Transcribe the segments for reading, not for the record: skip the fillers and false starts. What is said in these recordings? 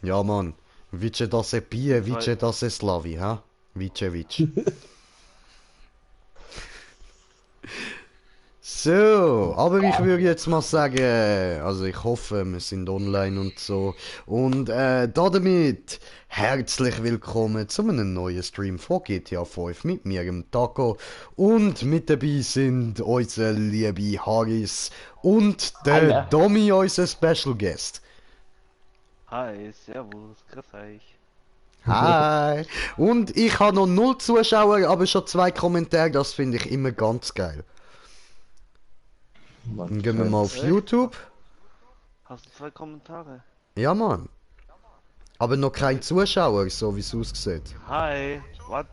Ja, Mann. Wicze da se pije, wicze da se slavi, ha? Wicze, wicze. So, aber ich würde jetzt mal sagen, also ich hoffe, wir sind online und so. Und damit herzlich willkommen zu einem neuen Stream von GTA 5 mit mir, dem Taco. Und mit dabei sind unser liebe Haris und der Domi, unser Special Guest. Hi, servus, grüß euch. Hi! Und ich habe noch 0 Zuschauer, aber schon 2 Kommentare, das finde ich immer ganz geil. Dann gehen wir mal auf YouTube. Hast du 2 Kommentare? Ja, Mann. Aber noch kein Zuschauer, so wie es aussieht. Hi, was?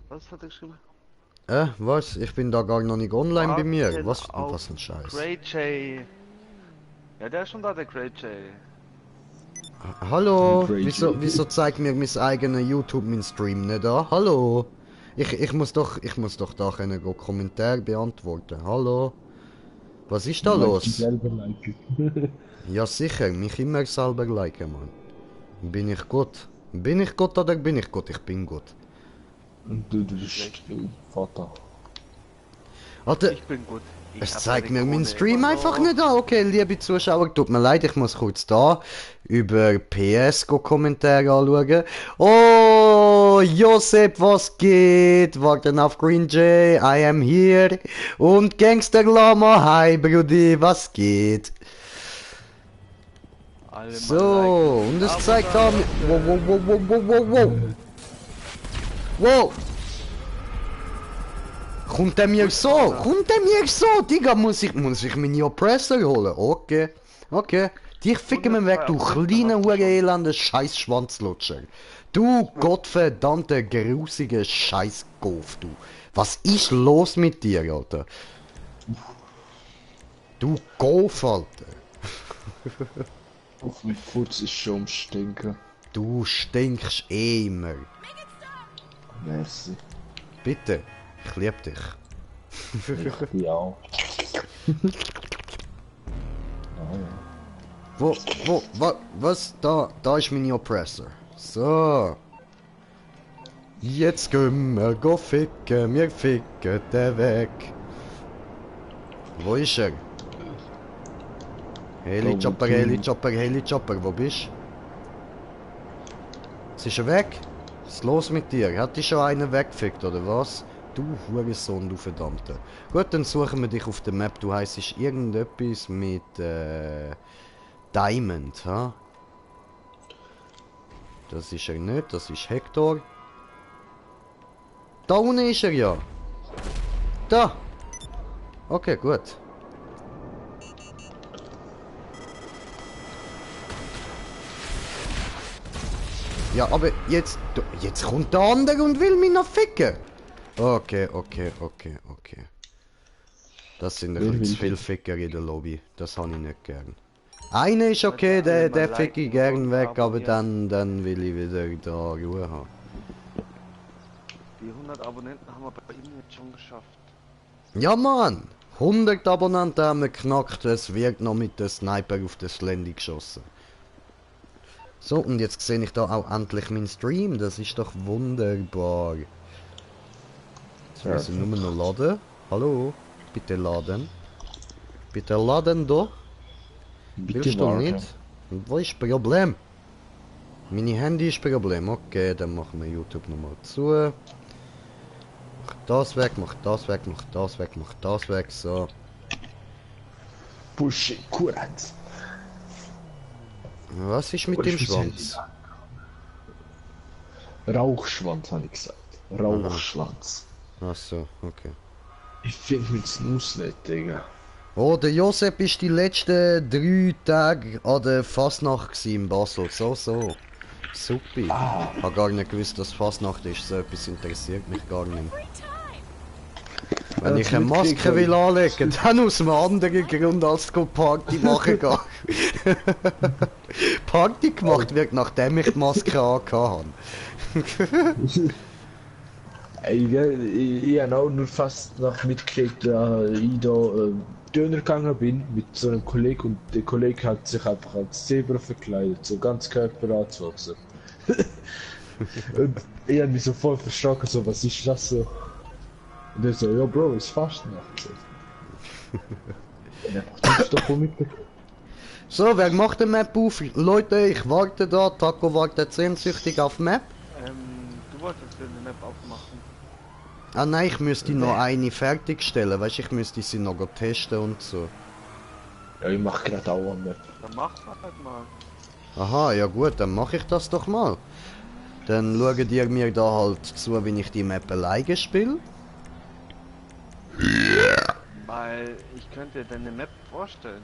Was hat er geschrieben? Was? Ich bin da gar noch nicht online bei mir. Was ein Scheiß. Great J. Ja, der ist schon da, der Great J. Hallo? Wieso zeigt mir mein eigener YouTube mein Stream nicht da? Hallo? Ich muss doch da können Kommentare beantworten. Hallo? Was ist da los? Ja sicher, mich immer selber liken, Mann. Bin ich gut? Bin ich gut oder bin ich gut? Ich bin gut. Und du bist Vater. Alter, Ich bin gut. es zeigt mir meinen Stream einfach nicht an. Okay, liebe Zuschauer, tut mir leid, ich muss kurz da über PS Kommentare anschauen. Oh, Josep, was geht? Warten auf Green J, I am here. Und Gangster Lama, hi Brudi, was geht? So, und es zeigt da... Wow. Wow! Kommt er mir so? Kommt er mir so? Digga, muss ich meine Oppressor holen? Okay. Dich ficken wir weg, du kleiner, elender Scheiß-Schwanzlutscher. Du gottverdammter, grusiger Scheiß-Golf, du. Was ist los mit dir, Alter? Du Golf, Alter. Auf mein Fuß ist schon am Stinken. Du stinkst immer. Merci. Bitte, ich lieb dich. Ja. Oh, ja. Was? Da ist mein Oppressor. So. Jetzt gehen wir ficken, wir ficken den weg. Wo ist er? Heli-Chopper, wo bist du? Jetzt ist er weg? Was ist los mit dir? Hat dich schon einer weggefickt, oder was? Du Hurensohn, du Verdammter. Gut, dann suchen wir dich auf der Map. Du heisst irgendetwas mit Diamond, ha? Das ist er nicht, das ist Hector. Da unten ist er ja. Da. Okay, gut. Ja, aber jetzt kommt der andere und will mich noch ficken. Okay. Das sind ein bisschen zu viele Ficker in der Lobby. Das habe ich nicht gern. Einer ist okay, der fick ich gern weg, aber dann will ich wieder da Ruhe haben. Die 100 Abonnenten haben wir bei ihm jetzt schon geschafft. Ja, Mann! 100 Abonnenten haben wir geknackt, es wird noch mit dem Sniper auf das Gelände geschossen. So, und jetzt sehe ich da auch endlich meinen Stream, das ist doch wunderbar. Jetzt müssen wir nur noch laden. Hallo? Bitte laden. Bitte laden da. Willst du nicht? Und wo ist das Problem? Meine Handy ist das Problem. Okay, dann machen wir YouTube nochmal zu. Mach das weg, mach das weg, mach das weg, mach das weg, so. Buschi, Kurat. Was ist mit dem Schwanz? Rauchschwanz, habe ich gesagt. Rauchschwanz. Ach so, okay. Ich finde mit Snus nicht, Digga. Oh, der Josep ist die letzten 3 Tage an der Fasnacht in Basel. So. Super. Ich habe gar nicht gewusst, dass Fasnacht ist. So etwas interessiert mich gar nicht. Wenn ich eine Maske will anlegen, dann aus einem anderen Grund als Party machen gehen. Party gemacht wird, nachdem ich die Maske angehabt habe. Ich habe auch nur fast noch mitgekriegt, ich da Döner gegangen bin mit so einem Kollegen und der Kollege hat sich einfach als Zebra verkleidet, so ganz Körperanzug so. Und ich hab mich so voll verstanden, so, was ist das so? Und er so, ja Bro, ist Fastnacht. So. Ja, du bist doch voll mitbekommen. So, wer macht den Map auf? Leute, ich warte da. Taco wartet sehnsüchtig auf Map. Du wolltest ja eine Map aufmachen. Ah nein, ich müsste noch eine fertigstellen. Weißt du, ich müsste sie noch testen und so. Ja, ich mach gerade auch an Map. Dann mach halt mal. Aha, ja gut, dann mache ich das doch mal. Dann schaut ihr mir da halt zu, wenn ich die Map alleine spiele. Weil ich könnte deine Map vorstellen.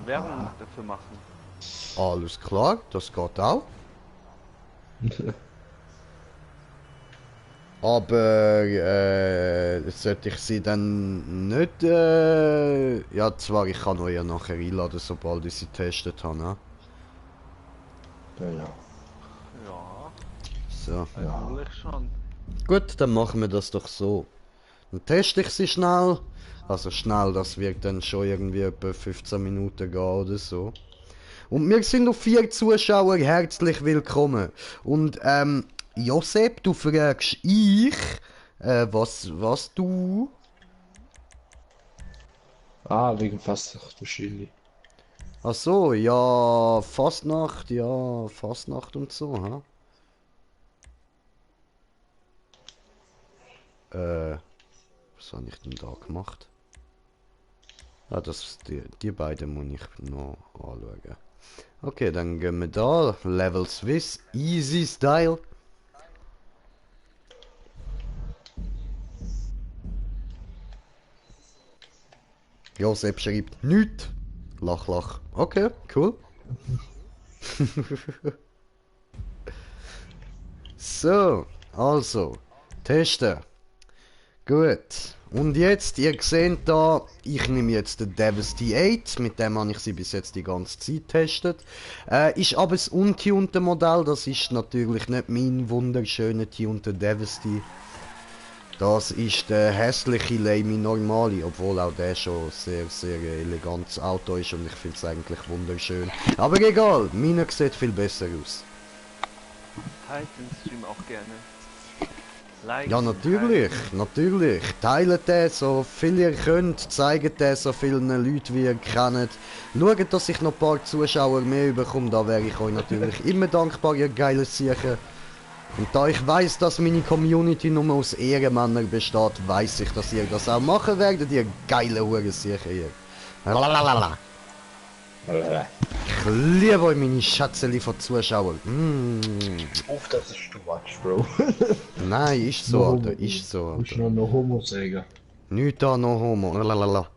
Werbung dafür machen. Alles klar, das geht auch. Aber sollte ich sie dann nicht... ja, zwar, ich kann euch ja nachher einladen, sobald ich sie getestet habe. Ne? Ja, ja. Ja, So. eigentlich schon. Gut, dann machen wir das doch so. Dann teste ich sie schnell. Also schnell, das wird dann schon irgendwie etwa 15 Minuten gehen oder so. Und wir sind noch 4 Zuschauer, herzlich willkommen. Und Josep, du fragst ich, was du... Ah, wegen Fastnacht wahrscheinlich. Ach so, ja, Fastnacht und so, ha? Was habe ich denn da gemacht? Ah, die beiden muss ich noch anschauen. Okay, dann gehen wir da. Level Swiss. Easy Style. Josep schreibt nichts. Lach, lach. Okay, cool. So, also. Testen. Gut. Und jetzt, ihr seht da, ich nehme jetzt den Devasty 8, mit dem habe ich sie bis jetzt die ganze Zeit getestet. Ist aber das untunte Modell, das ist natürlich nicht mein wunderschöner tunter Devasty. Das ist der hässliche, lame normale, obwohl auch der schon sehr, sehr elegantes Auto ist und ich finde es eigentlich wunderschön. Aber egal, meiner sieht viel besser aus. Teilt den Stream auch gerne. Like Ja, natürlich, natürlich. Teilt den so viel ihr könnt, zeigt den so vielen Leuten, wie ihr kennt. Schaut, dass ich noch ein paar Zuschauer mehr bekomme, da wäre ich euch natürlich immer dankbar, ihr geiles Sicher. Und da ich weiß, dass meine Community nur aus Ehrenmännern besteht, weiß ich, dass ihr das auch machen werdet, ihr geile Hurensicher hier. Lalalala. Ich liebe euch, meine Schätzeli von Zuschauern. Auf, das ist too much, Bro. Nein, ist so, Alter, ist so, Du musst Alter. noch Homo sagen. Nicht da noch Homo. Lalalala.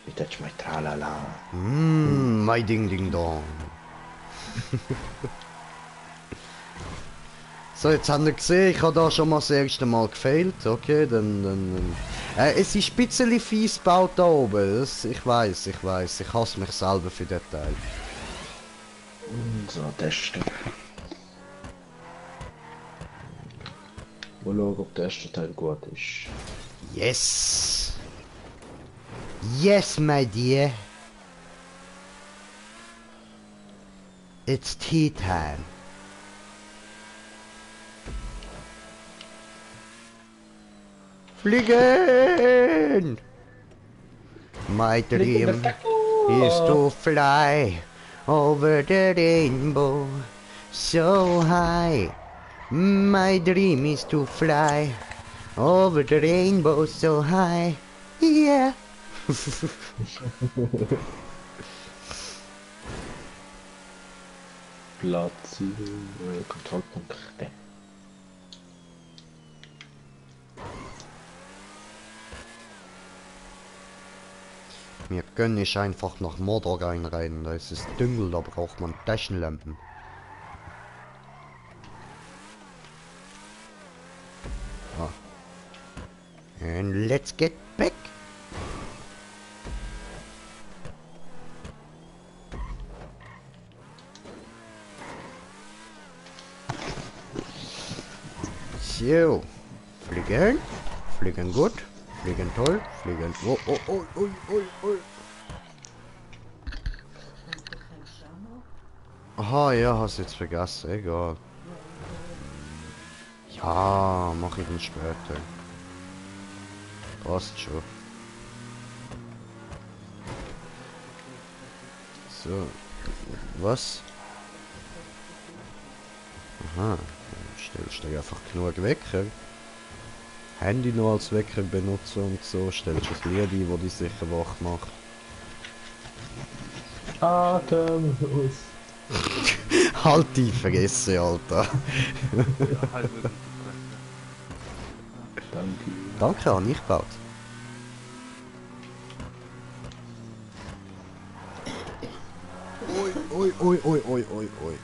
Ich touch my tralala. Mein Ding Ding Dong. So, jetzt habt ihr gesehen, ich habe da schon mal das erste Mal gefailt. Okay, dann. Es ist ein bisschen fies gebaut da oben. Ich weiß. Ich hasse mich selber für den Teil. So, testen. Mal schauen, ob der erste Teil gut ist. Yes! Yes, my dear! It's tea time. Fliegen! My dream is to fly over the rainbow so high. My dream is to fly over the rainbow so high. Yeah. Platzieren, Kontrollpunkte. Wir können nicht einfach nach Mordor reinrennen, da ist es dunkel, da braucht man Taschenlampen. Ah. And let's get back. So, fliegen. Fliegen gut. Fliegen toll. Fliegen... Oh, oh, oh, oh, oh, oh. Aha, ja, hast jetzt vergessen. Egal. Ja, mach ich dann später. Passt schon. So. Was? Aha. Stellst du einfach genug Wecker. Handy noch als Wecker benutzen und so. Stellst du ein Lied ein, das dich sicher wach macht. Atemlos. Halt die Fresse, Alter. Ja, halt wirklich die Danke. Danke, habe ich gebaut. Ui, ui, ui, ui, ui, ui, ui.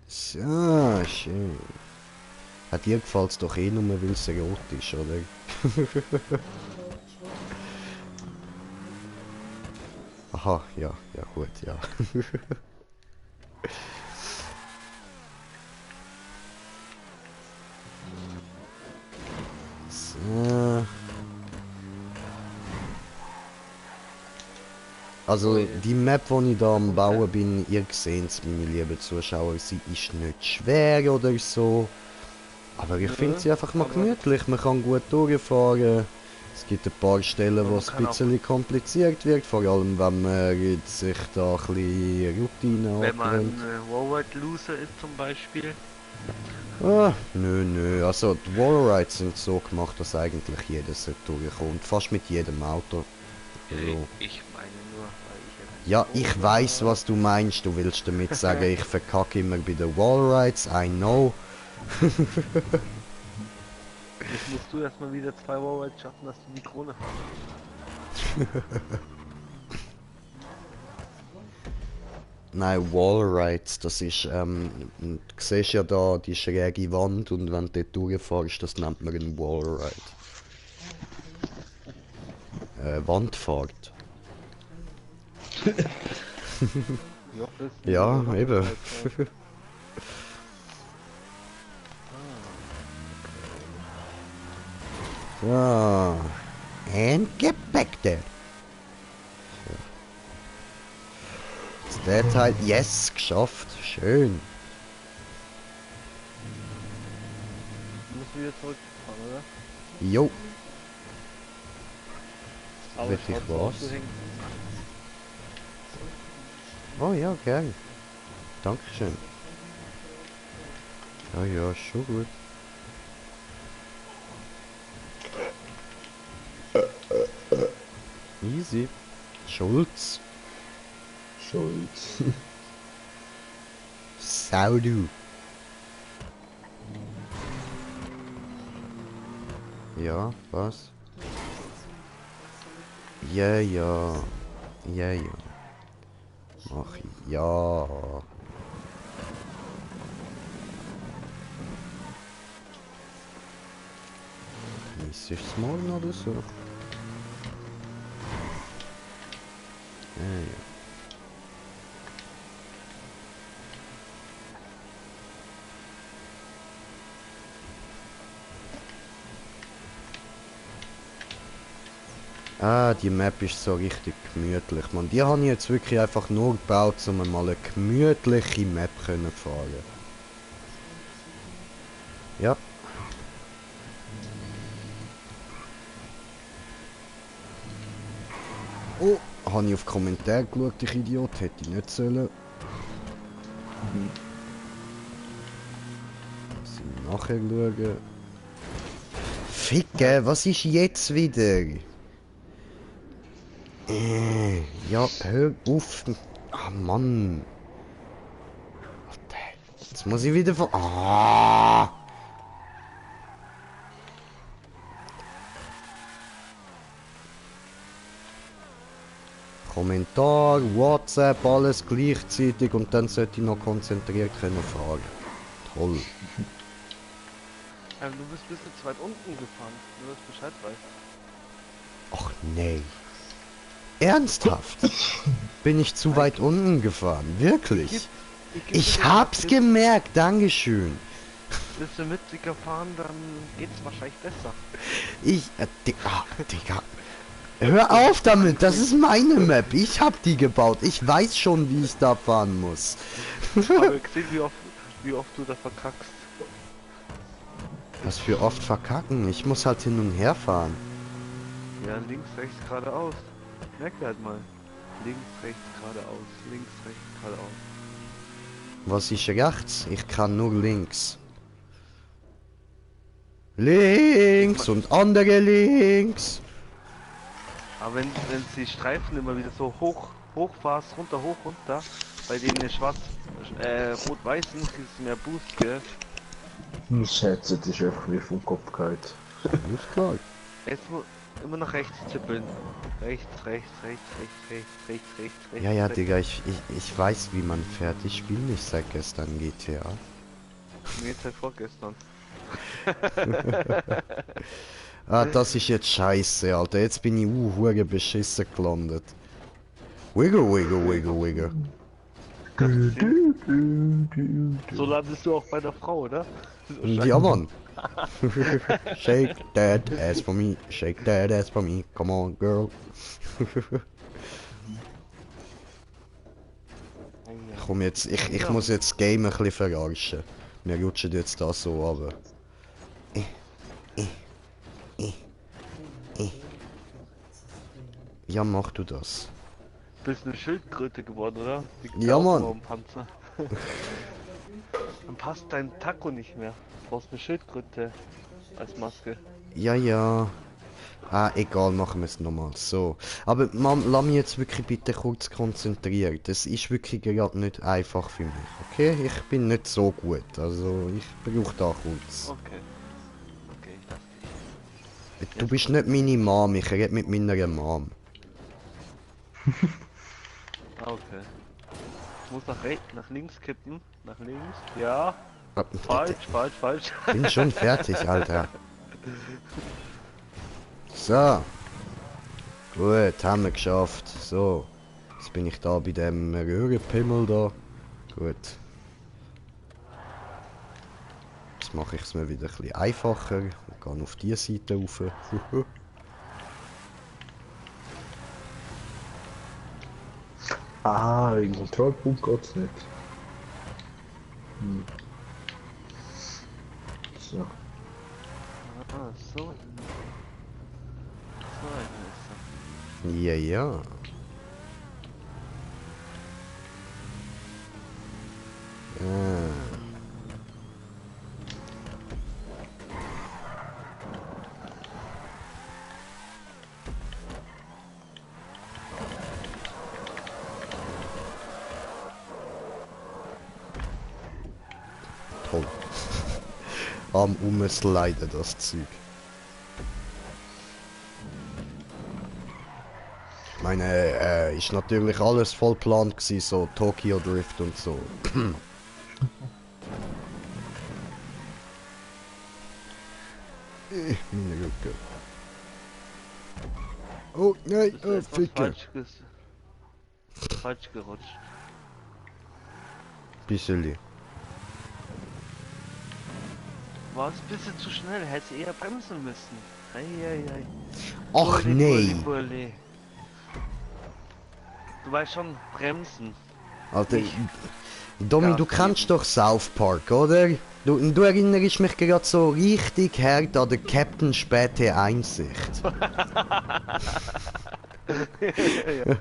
So, schön. Hat dir gefällt es doch eh nur, weil es rot ist, oder? Aha, ja, ja gut, ja. So. Also die Map, die ich da am Bauen bin, ihr seht es, meine lieben Zuschauer, sie ist nicht schwer oder so. Aber ich finde sie einfach mal gemütlich, man kann gut durchfahren. Es gibt ein paar Stellen, wo es ein bisschen kompliziert wird, vor allem wenn man sich da ein bisschen Routine Wenn man angewöhnt. Warwick Loser ist zum Beispiel. Ah, nö, also die Wallrides sind so gemacht, dass eigentlich jeder durchkommt, fast mit jedem Auto. Also. Ich meine nur, weil ich Ja, ich weiß, was du meinst. Du willst damit sagen, ich verkacke immer bei den Wallrides. I know. Jetzt musst du erstmal wieder 2 Warwick schaffen, dass du die Krone hast. Nein, Wallrides, das ist, du siehst ja da die schräge Wand und wenn du dort durchfährst, das nennt man einen Wallride. Wandfahrt. Ja, Ja, eben. So. Und Gepäck der. Jetzt der Teil. Yes, geschafft. Schön. Du musst wieder zurückfahren, oder? Jo. Aber Wirklich schaut so aus, was? du hängst. Oh ja, gern. Dankeschön. Ja, ja, schon gut. Easy. Schulz. Schulz. Sau du. Ja, was? Ja, ja. Ja, ja. Ach ja. Ist es morgen oder so? Ja, ja. Ah, die Map ist so richtig gemütlich, man. Die habe ich jetzt wirklich einfach nur gebaut, um mal eine gemütliche Map können fahren. Ja. Oh, habe ich auf Kommentar geschaut, ich Idiot, hätte ich nicht sollen. Muss ich nachher schauen. Ficke, was ist jetzt wieder? Ja, hör auf. Ah, Mann. Jetzt muss ich wieder von... Ah! Kommentar, WhatsApp, alles gleichzeitig und dann sollte ich noch konzentriert können fragen. Toll. Du bist ein bisschen zu weit unten gefahren, nur dass du Bescheid weißt. Ach nee. Ernsthaft? Bin ich zu weit unten gefahren? Wirklich? Ich hab's gemerkt, Dankeschön. bisschen mittiger fahren, dann geht's wahrscheinlich besser. Digga. Hör auf damit, das ist meine Map. Ich hab die gebaut. Ich weiß schon, wie ich da fahren muss. Aber ich sehe, wie oft du da verkackst. Was für oft verkacken. Ich muss halt hin und her fahren. Ja, links, rechts, geradeaus. Merk dir halt mal. Links, rechts, geradeaus. Links, rechts, geradeaus. Was ist rechts? Ich kann nur links. Links und andere links. Aber wenn die Streifen immer wieder so hoch fährst, runter, hoch, runter, bei denen schwarz, rot-weißen, kriegst du mehr Boost, gell? Das Headset ist einfach wie vom Kopf gehalten. Ist klar. Jetzt immer nach rechts tippeln. Rechts, rechts, rechts, rechts, rechts, rechts, rechts, rechts. Ja, rechts. Digga, ich weiß, wie man fährt. Ich spiele nicht seit gestern GTA. Mir seit vorgestern. Ah, das ist jetzt scheiße, Alter. Jetzt bin ich hure beschissen gelandet. Wiggle, wiggle, wiggle, wiggle. So landest du auch bei der Frau, oder? Ja, Mann. Shake that ass for me. Shake that ass for me. Come on, girl. Komm jetzt, ich muss jetzt das Game ein bisschen verarschen. Wir rutschen jetzt da so runter. Ja, mach du das. Bist eine Schildkröte geworden, oder? Die Ja, Klauen Mann. nur am Panzer. Dann passt dein Taco nicht mehr. Du brauchst eine Schildkröte als Maske. Ja, ja. Ah, egal, machen wir es nochmal. So. Aber Mann, lass mich jetzt wirklich bitte kurz konzentrieren. Das ist wirklich gerade nicht einfach für mich. Okay? Ich bin nicht so gut. Also, ich brauche da kurz. Okay. Okay, ich lass dich. Du bist nicht meine Mom, ich rede mit meiner Mom. Okay. Ich muss nach links kippen. Nach links. Ja. Ah, Falsch, falsch, falsch. Bin schon fertig, Alter. So. Gut, haben wir geschafft. So. Jetzt bin ich da bei dem Röhrenpimmel da. Gut. Jetzt mache ich es mir wieder ein bisschen einfacher und gehe auf die Seite rauf. Ah, wegen Kontrollpunkt geht's nicht. Hm. So. Ah, so. So ein Ja, ja. Toll. Am Umsliden das Zeug. Ich meine, ist natürlich alles voll geplant gewesen, so Tokyo Drift und so. Meine Rücke. Oh nein, Bist oh etwas Ficker. falsch gerutscht. Bisschen. War ein bisschen zu schnell, hätte eher bremsen müssen. Eieiei. Ach nee. Bulli. Du weißt schon, bremsen. Alter, Nicht Domi, Gas du kennst geben. doch South Park, oder? Du erinnerst mich gerade so richtig hart an den Captain späte Einsicht.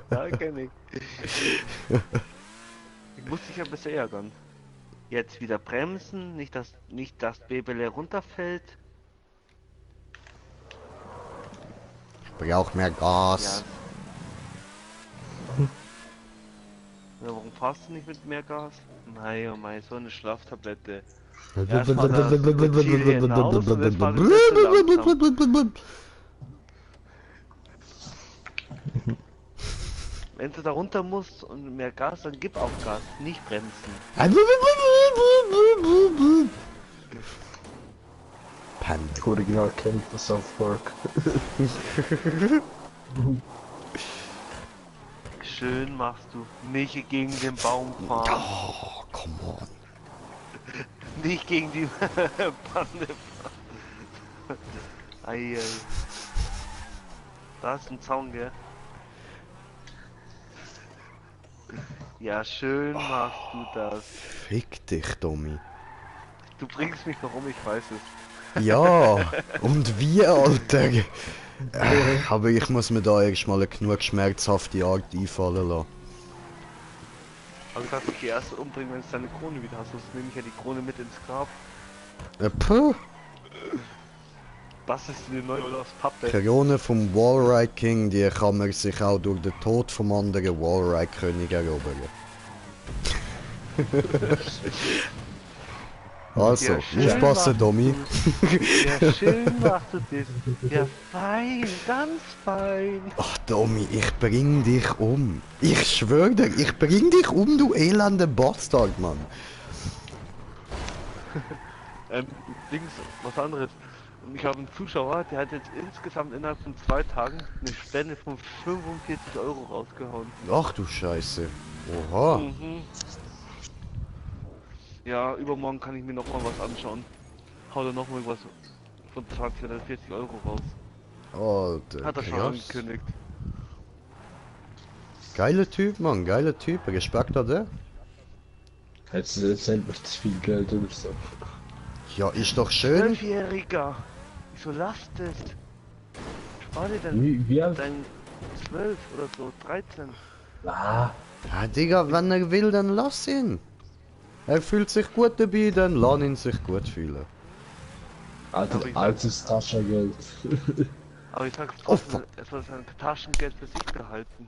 Ja, kenn ich. Ich muss dich ein bisschen ärgern. Jetzt wieder bremsen, nicht dass Bebele runterfällt. Ich brauch mehr Gas. Ja, warum fährst du nicht mit mehr Gas? Nein, oh mein, so eine Schlaftablette. Erst war das über Ziel hinaus und jetzt fahr ich ein bisschen langsam. Wenn du da runter musst und mehr Gas, dann gib auch Gas, nicht bremsen. Panda. Das Original kennt von South Park. Schön machst du. Nicht gegen den Baum fahren. Oh, come on. Nicht gegen die Bande. Ei, ei. Da ist ein Zaun, gell? Ja, schön machst du das. Fick dich, Tommy. Du bringst mich noch um, ich weiß es. Ja, und wie, Alter? Aber ich muss mir da erstmal eine genug schmerzhafte Art einfallen lassen. Aber ich darf dich erst umbringen, wenn du deine Krone wieder hast. Sonst nehme ich ja die Krone mit ins Grab. Puh, Was ist denn neu aus Pappe? Krone vom Wallride King, die kann man sich auch durch den Tod vom anderen Wallride König erobern. Also, Ja, schön aufpassen, machst Tommy. Ja, schön machst du das. Ja, fein, ganz fein. Ach, Tommy, ich bring dich um. Ich schwöre dir, ich bring dich um, du elender Bastard, Mann. Links, was anderes. Ich habe einen Zuschauer, der hat jetzt insgesamt innerhalb von 2 Tagen eine Spende von 45 € rausgehauen. Ach du Scheiße. Oha. Mhm. Ja, übermorgen kann ich mir noch mal was anschauen. Hau da noch mal irgendwas von 20 oder 40 € raus. Alter, Hat er schon krass. angekündigt. Geiler Typ, Mann, geiler Typ. Respekt an der. Jetzt selber zu viel Geld oder so. Ja, ist doch schön. 12-Jähriger! Wieso lasst es? Spar dir denn Wie alt? dein 12 oder so, 13? Ah, Ja, Digga, wenn er will, dann lass ihn. Er fühlt sich gut dabei, dann lass ihn sich gut fühlen. Alter, Aber ich altes Taschengeld. Aber ich sag Oh, trotzdem, er soll sein Taschengeld für sich behalten.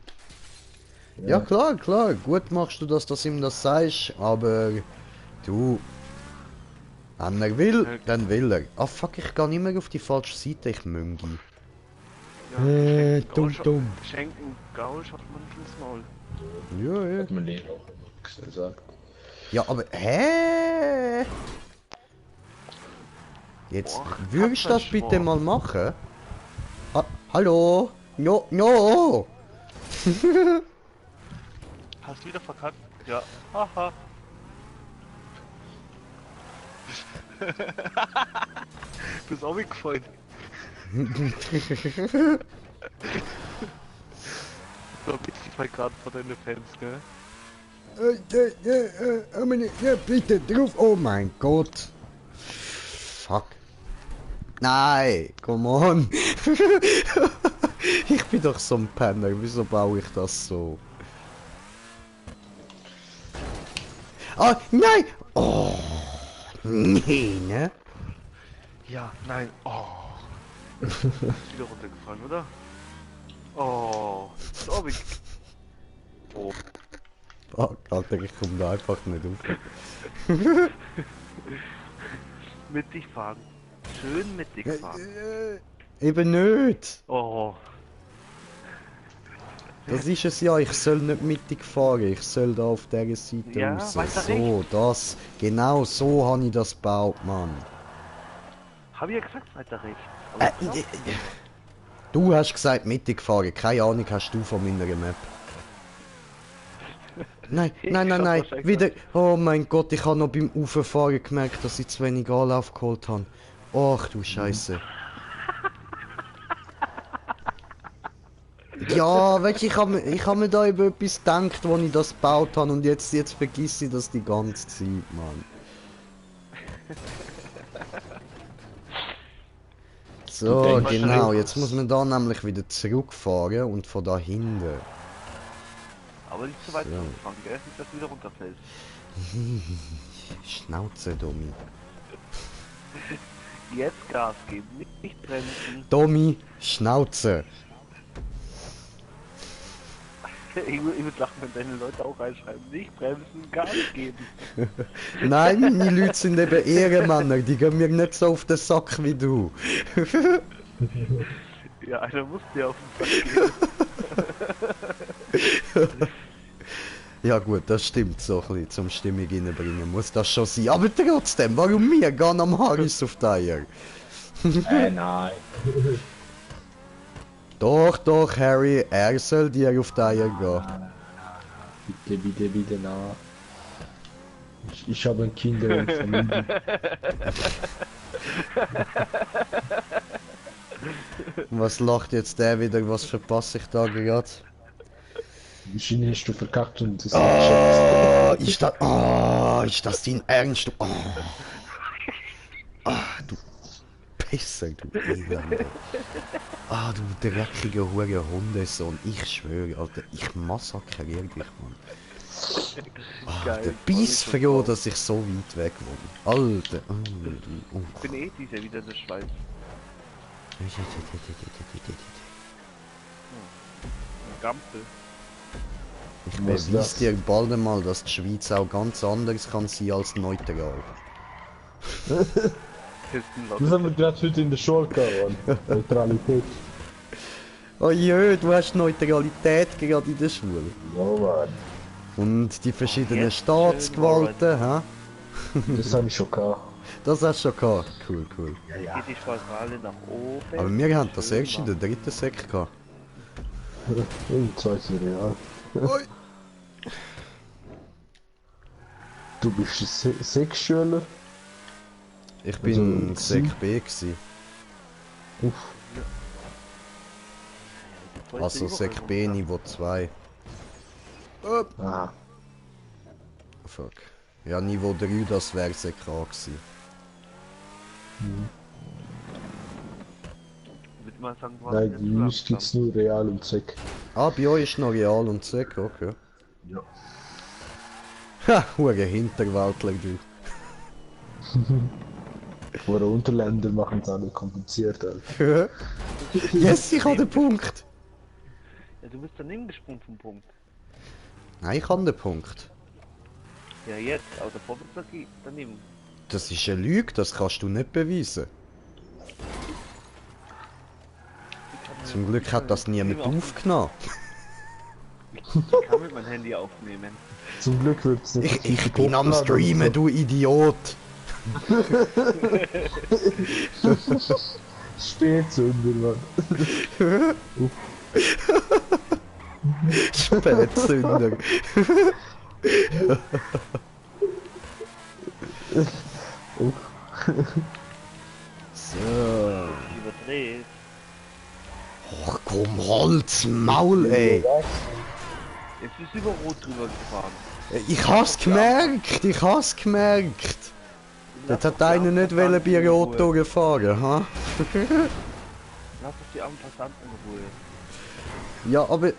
Ja, klar, klar. Gut machst du, dass du ihm das sagst, aber du... Wenn er will, dann will er. Ah, fuck, ich gehe nicht mehr auf die falsche Seite, ich Müngi. Ja, dumm. Schenken Gaul schaut man ins Maul. Ja, ja. Hat man Lehrer gesagt. Ja, aber... Hä? Jetzt Boah, würdest du das Katzenschwarm. bitte mal machen? Hallo? No, no! Hast du wieder verkackt? Ja. Haha. Du bist auch weggefallen. So witzig halt gerade vor deine Fans, gell? Ja, bitte drauf. Oh mein Gott. Fuck. Nein, come on. Ich bin doch so ein Penner. Wieso baue ich das so? Ah, nein! Oh, nee, ne? Ja, nein. Oh. Ist wieder runtergefallen, oder? Oh. Ist auch weg. Oh. Fuck, Alter, ich komme da einfach nicht auf. Mit dich fahren. Schön mit dich fahren. Eben nicht. Oh. Das ist es ja, ich soll nicht mittig fahren, ich soll da auf dieser Seite Ja, raus. weiter So, das, genau so habe ich das gebaut, Mann. Hab ich ja gesagt, weiter rechts. Aber Du hast gesagt mittig fahren, keine Ahnung hast du von meiner Map. Nein, Ich nein, nein, hab nein, wahrscheinlich wieder, oh mein Gott, ich habe noch beim Rauffahren gemerkt, dass ich zu wenig Anlauf geholt habe. Ach du Scheiße. Ja, weißt du, ich hab mir da über etwas gedacht, wo ich das gebaut habe und jetzt vergiss ich das die ganze Zeit, Mann. So, denkst genau, wahrscheinlich- jetzt muss man da nämlich wieder zurückfahren und von da hinten. Aber nicht zu weit Ja. zurückfahren, gell? Nicht, dass du wieder runterfällst. Schnauze, Domi. Jetzt Gas geben, nicht bremsen. Domi, Schnauze. Ich würde lachen, wenn deine Leute auch reinschreiben. Nicht bremsen, Gas geben. Nein, meine Leute sind eben Ehrenmänner, die gehen mir nicht so auf den Sack wie du. Ja, einer muss dir auf den Sack gehen. Ja gut, das stimmt so ein bisschen, zum Stimmung reinbringen muss das schon sein. Aber trotzdem, warum wir gehen am Harris auf die Eier? Nein. Doch, doch, Harry, er soll dir auf die Eier gehen. Bitte, bitte, bitte, na. Ich habe ein Kinder und Familie. Was lacht jetzt der wieder? Was verpasse ich da gerade? Maschine hast du verkackt und das Ist das dein Ernst? Du, du Pisser, du Elende. Du dreckiger Hure Hundesohn. Ich schwöre, Alter, ich massakriere dich, Mann. Der Biss froh, dass ich so weit weg wohne. Alter, Ich bin eh dieser wieder der Schweiz. Gampel. Ich beweise dir bald einmal, dass die Schweiz auch ganz anders kann sein als neutral. Das haben wir gerade heute in der Schule gehabt, Neutralität. Oh jö, du hast Neutralität gerade in der Schule. Ja, Mann. Und die verschiedenen Jetzt Staatsgewalten, hä? Das habe ich schon gehabt. Das hast du schon gehabt. Cool, cool. Geht die Spirale nach oben. Aber wir haben das erst in der dritten Sek gehabt. Im zweiten Real. Ui. Du bist ein Sexschüler? Ich bin Also, Sek B gsi. Uff. Also Sek B Niveau 2. Ah. Fuck. Ja, Niveau 3, das wäre Sek A gsi. Würde mal sagen, was Nein, die News gibt's nur Real und Sek. Ah, bei euch ist noch Real und Sek, okay. Ja. Ha, hure Hinterwäldler, du. Vor Unterländer machen es alle kompliziert, Alter. Yes, ich habe den Punkt. Ja, du bist daneben gesprungen vom Punkt. Nein, ich habe den Punkt. Ja, jetzt, aber davor bist du daneben. Das ist eine Lüge, das kannst du nicht beweisen. Zum Glück hat das niemand aufgenommen. Ich kann mit meinem Handy aufnehmen. Zum Glück wird's nicht. Ich bin am Streamen, du Idiot. Spätzünder, Mann. Spätzünder. So. Überdreht. Och komm, Holz, Maul, ey. Jetzt bist du über Rot drüber gefahren. Ich hab's gemerkt, ich hab's gemerkt. Jetzt hat einer nicht wollen bei Rot durchfahren, ha? Lass doch die armen Passanten in Ruhe. Ja, aber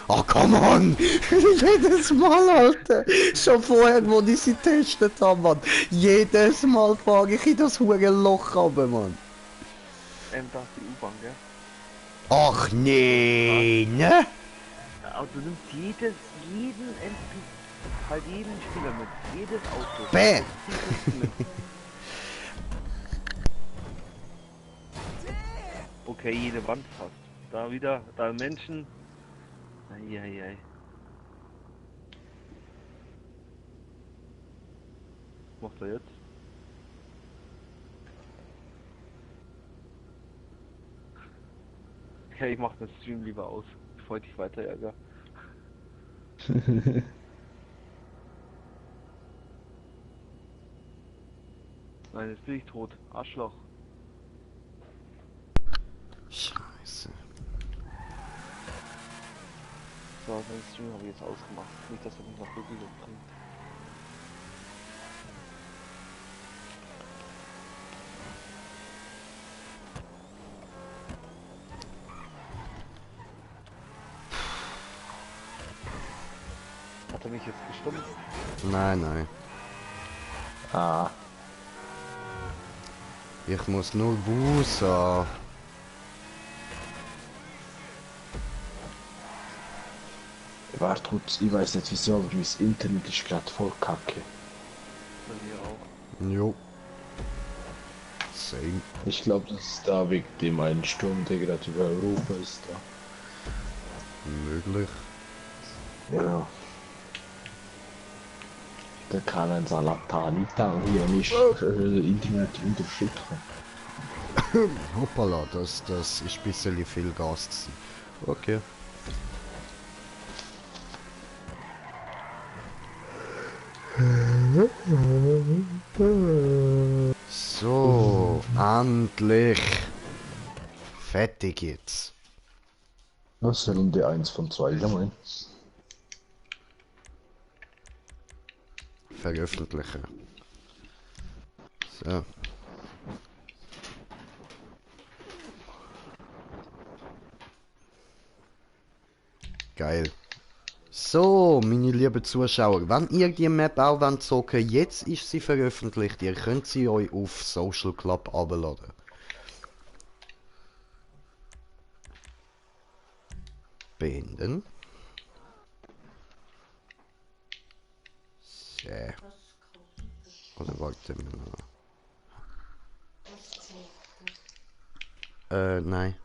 Oh, come on! Jedes Mal, Alter! Schon vorher, wo ich sie getestet habe, Mann! Jedes Mal fahre ich in das hure Loch runter, Mann! Da ist die U-Bahn, gell? Ach nee, ne? Aber du nimmst jeden Spieler mit. Jedes Auto. Bäh! Okay, jede Wand fast. Da wieder, da Menschen. Eieiei. Was macht er jetzt? Ja, ich mach den Stream lieber aus, bevor ich dich weiter ärgere. Nein, jetzt bin ich tot. Arschloch. Scheiße. So, den Stream habe ich jetzt ausgemacht. Nicht, dass er mich noch wirklich bringt. Hat er mich jetzt gestummt? Nein, nein. Ah. Ich muss nur bußen. Warte kurz, ich weiß nicht wieso, aber mein Internet ist gerade voll kacke. Bei mir auch. Jo. Same. Ich glaube, das ist da wegen dem einen Sturm, der gerade über Europa ist. Da. Möglich. Ja. Der kann ein Salatanita hier nicht Internet unterstützen. Hoppala, das ist ein bisschen viel Gas gewesen. Okay. So, endlich. Fertig jetzt. Das ist Runde 1 von 2, ja mein. Veröffentlichen. So. Geil. So, meine lieben Zuschauer, wenn ihr die Map auch wollt zocken, jetzt ist sie veröffentlicht. Ihr könnt sie euch auf Social Club abladen. Beenden. So. Oder warte mal. Nein.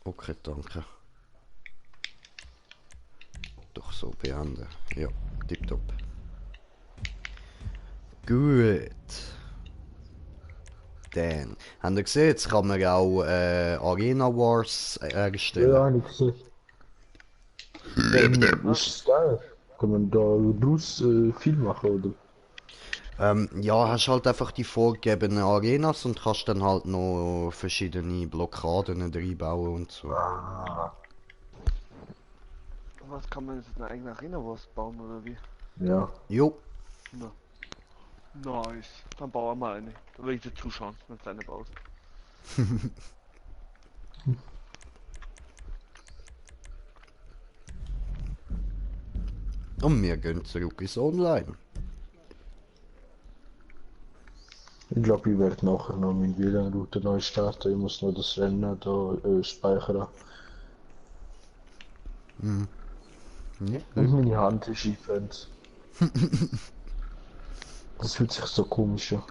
Okay, danke. Doch so beenden. Ja, tipptopp. Gut. Dann. Habt ihr gesehen, jetzt kann man auch Arena Wars erstellen. Ja, ich gesehen. Dann ist es geil. Kann man da draus viel machen, oder? Ja, hast halt einfach die vorgegebenen Arenas und kannst dann halt noch verschiedene Blockaden reinbauen und so. Ah. Was kann man jetzt eine eigene Arena-Wurst bauen oder wie? Ja. Jo. Na. Nice. Dann bauen wir mal eine. Da will ich dir zuschauen, wenn du eine baust. Und wir gehen zurück ins Online. Ich glaube, ich werde nachher noch meine WLAN-Route neu starten. Ich muss noch das Rennen da speichern. Ja, Und meine Hand ist eingebrannt. Das fühlt sich so komisch an.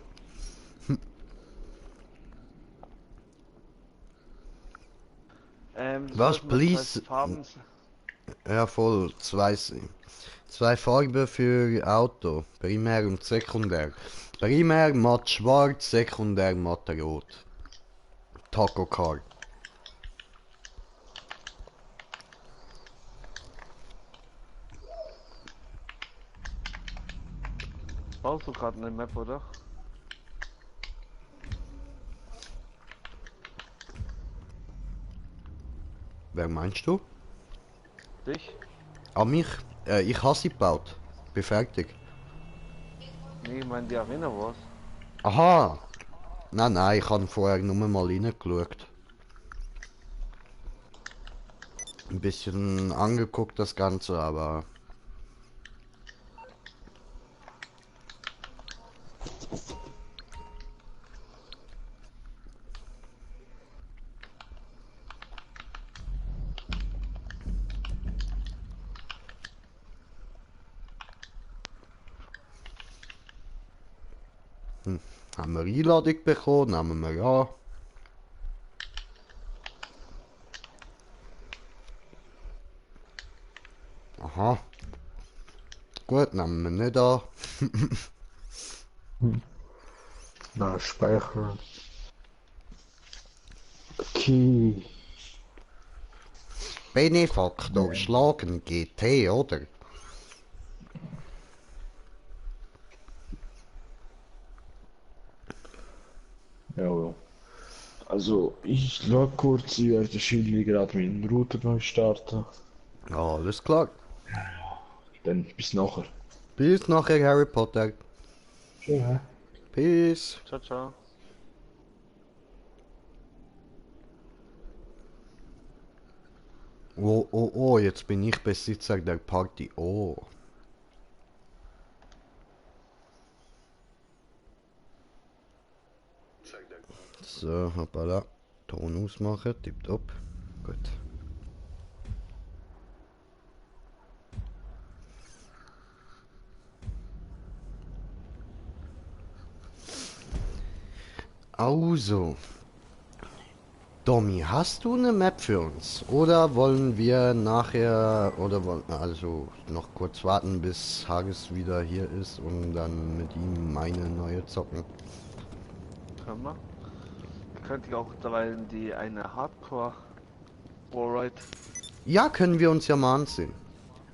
Du Was, sollst mal please? zwei Farben. Ja, voll. Zwei Farben für Auto. Primär und sekundär. Primär matt schwarz, sekundär matt rot. Taco Car. Baust du gerade eine Map, oder? Wer meinst du? Dich? Ah, mich? Ich habe sie gebaut. Bin fertig. Nee, ich meine die Arena Wars. Aha! Nein, ich habe vorher nur mal reingeschaut. Ein bisschen angeguckt das Ganze, aber... Haben wir Einladung bekommen? Nehmen wir ja. Aha. Gut, nehmen wir nicht an. Na, speichern. Okay. Benefaktor schlagen GT, oder? Ja, ja. Also, ich log kurz, ich werde wahrscheinlich gerade meinen Router neu starten. Alles klar. Dann bis nachher. Bis nachher, Harry Potter. Tschüss. Peace. Ciao, ciao. Oh, jetzt bin ich Besitzer der Party. Oh. So, hoppala. Ton ausmachen, tipptopp. Gut. Also. Domi, hast du eine Map für uns? Oder wollen wir nachher, oder wollen also noch kurz warten, bis Hages wieder hier ist und dann mit ihm meine neue zocken? Können wir? Könnte ich auch dabei die eine Hardcore Warride. Ja, können wir uns ja mal ansehen.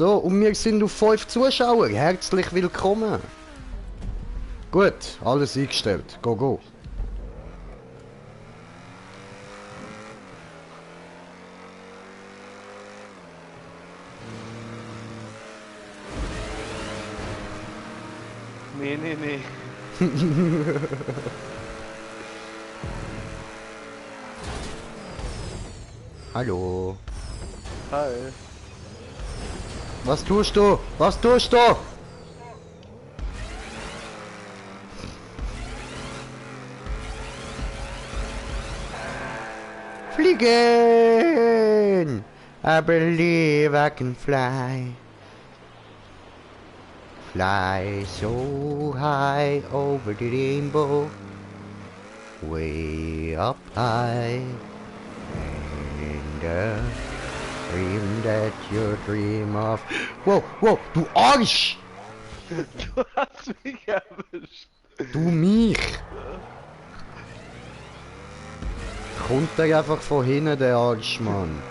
So, und wir sind auf 5 Zuschauer. Herzlich willkommen. Gut, alles eingestellt. Go, go. Nee, nee, nee. Hallo. Hi. Was tust du? Was tust du? Fliegen! I believe I can fly. Fly so high over the rainbow. Way up high. And dream that you dream of. Wow, wow, du Arsch! Du hast mich erwischt. Du mich! Kommt der einfach von hinten, der Arsch, Mann.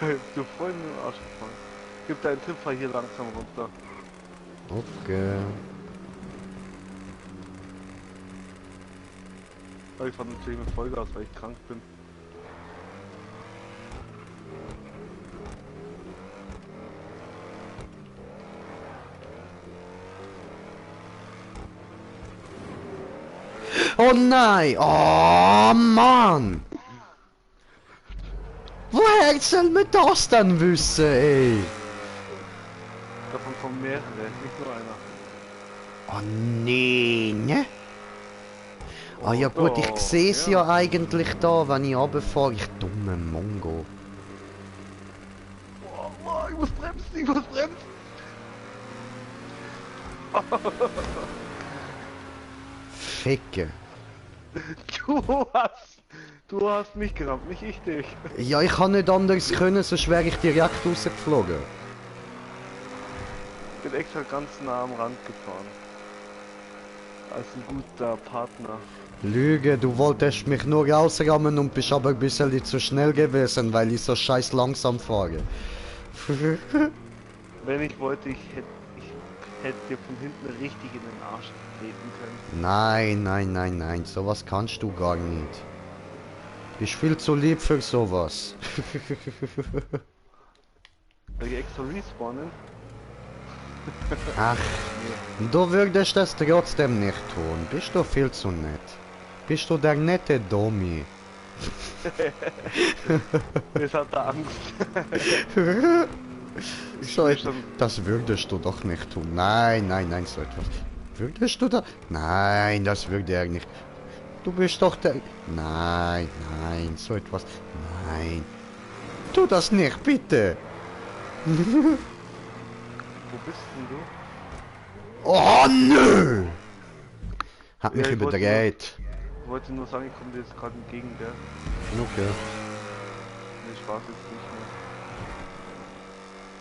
Ja, du voll in den Arsch gefangen. Gib deinen Tipp, fahr hier langsam runter. Okay. Aber ich fahr natürlich mit Vollgas, weil ich krank bin. Oh nein! Oh Mann! Woher soll man das dann wissen, ey? Davon kommen mehrere, nicht nur einer. Oh nee, ne? Ah ja gut, ich sehe es ja eigentlich da, wenn ich runterfahre. Ich dumme Mongo. Oh, ich muss bremsen, ich muss bremsen! Ficke. Du hast mich gerammt, nicht ich dich. Ja, ich kann nicht anders können, sonst wäre ich direkt rausgeflogen. Ich bin extra ganz nah am Rand gefahren. Als ein guter Partner. Lüge, du wolltest mich nur rausrammen und bist aber ein bisschen zu schnell gewesen, weil ich so scheiß langsam fahre. Wenn ich wollte, ich hätte dir von hinten richtig in den Arsch treten können. Nein, nein, nein, nein, sowas kannst du gar nicht. Du bist viel zu lieb für sowas. Soll ich extra respawnen? Ach, du würdest das trotzdem nicht tun. Bist du viel zu nett. Bist du der nette Domi. Jetzt hat er Angst. So, das würdest du doch nicht tun. Nein, nein, nein, so etwas. Würdest du das? Nein, das würde er nicht. Du bist doch der... Nein, nein, so etwas. Nein. Tu das nicht, bitte. Wo bist denn du? Oh, nö! Hat mich Ja, ich wollte überdreht. Ich wollte nur sagen, ich komme dir jetzt gerade entgegen, gell? Okay. Nee, Spaß jetzt nicht mehr.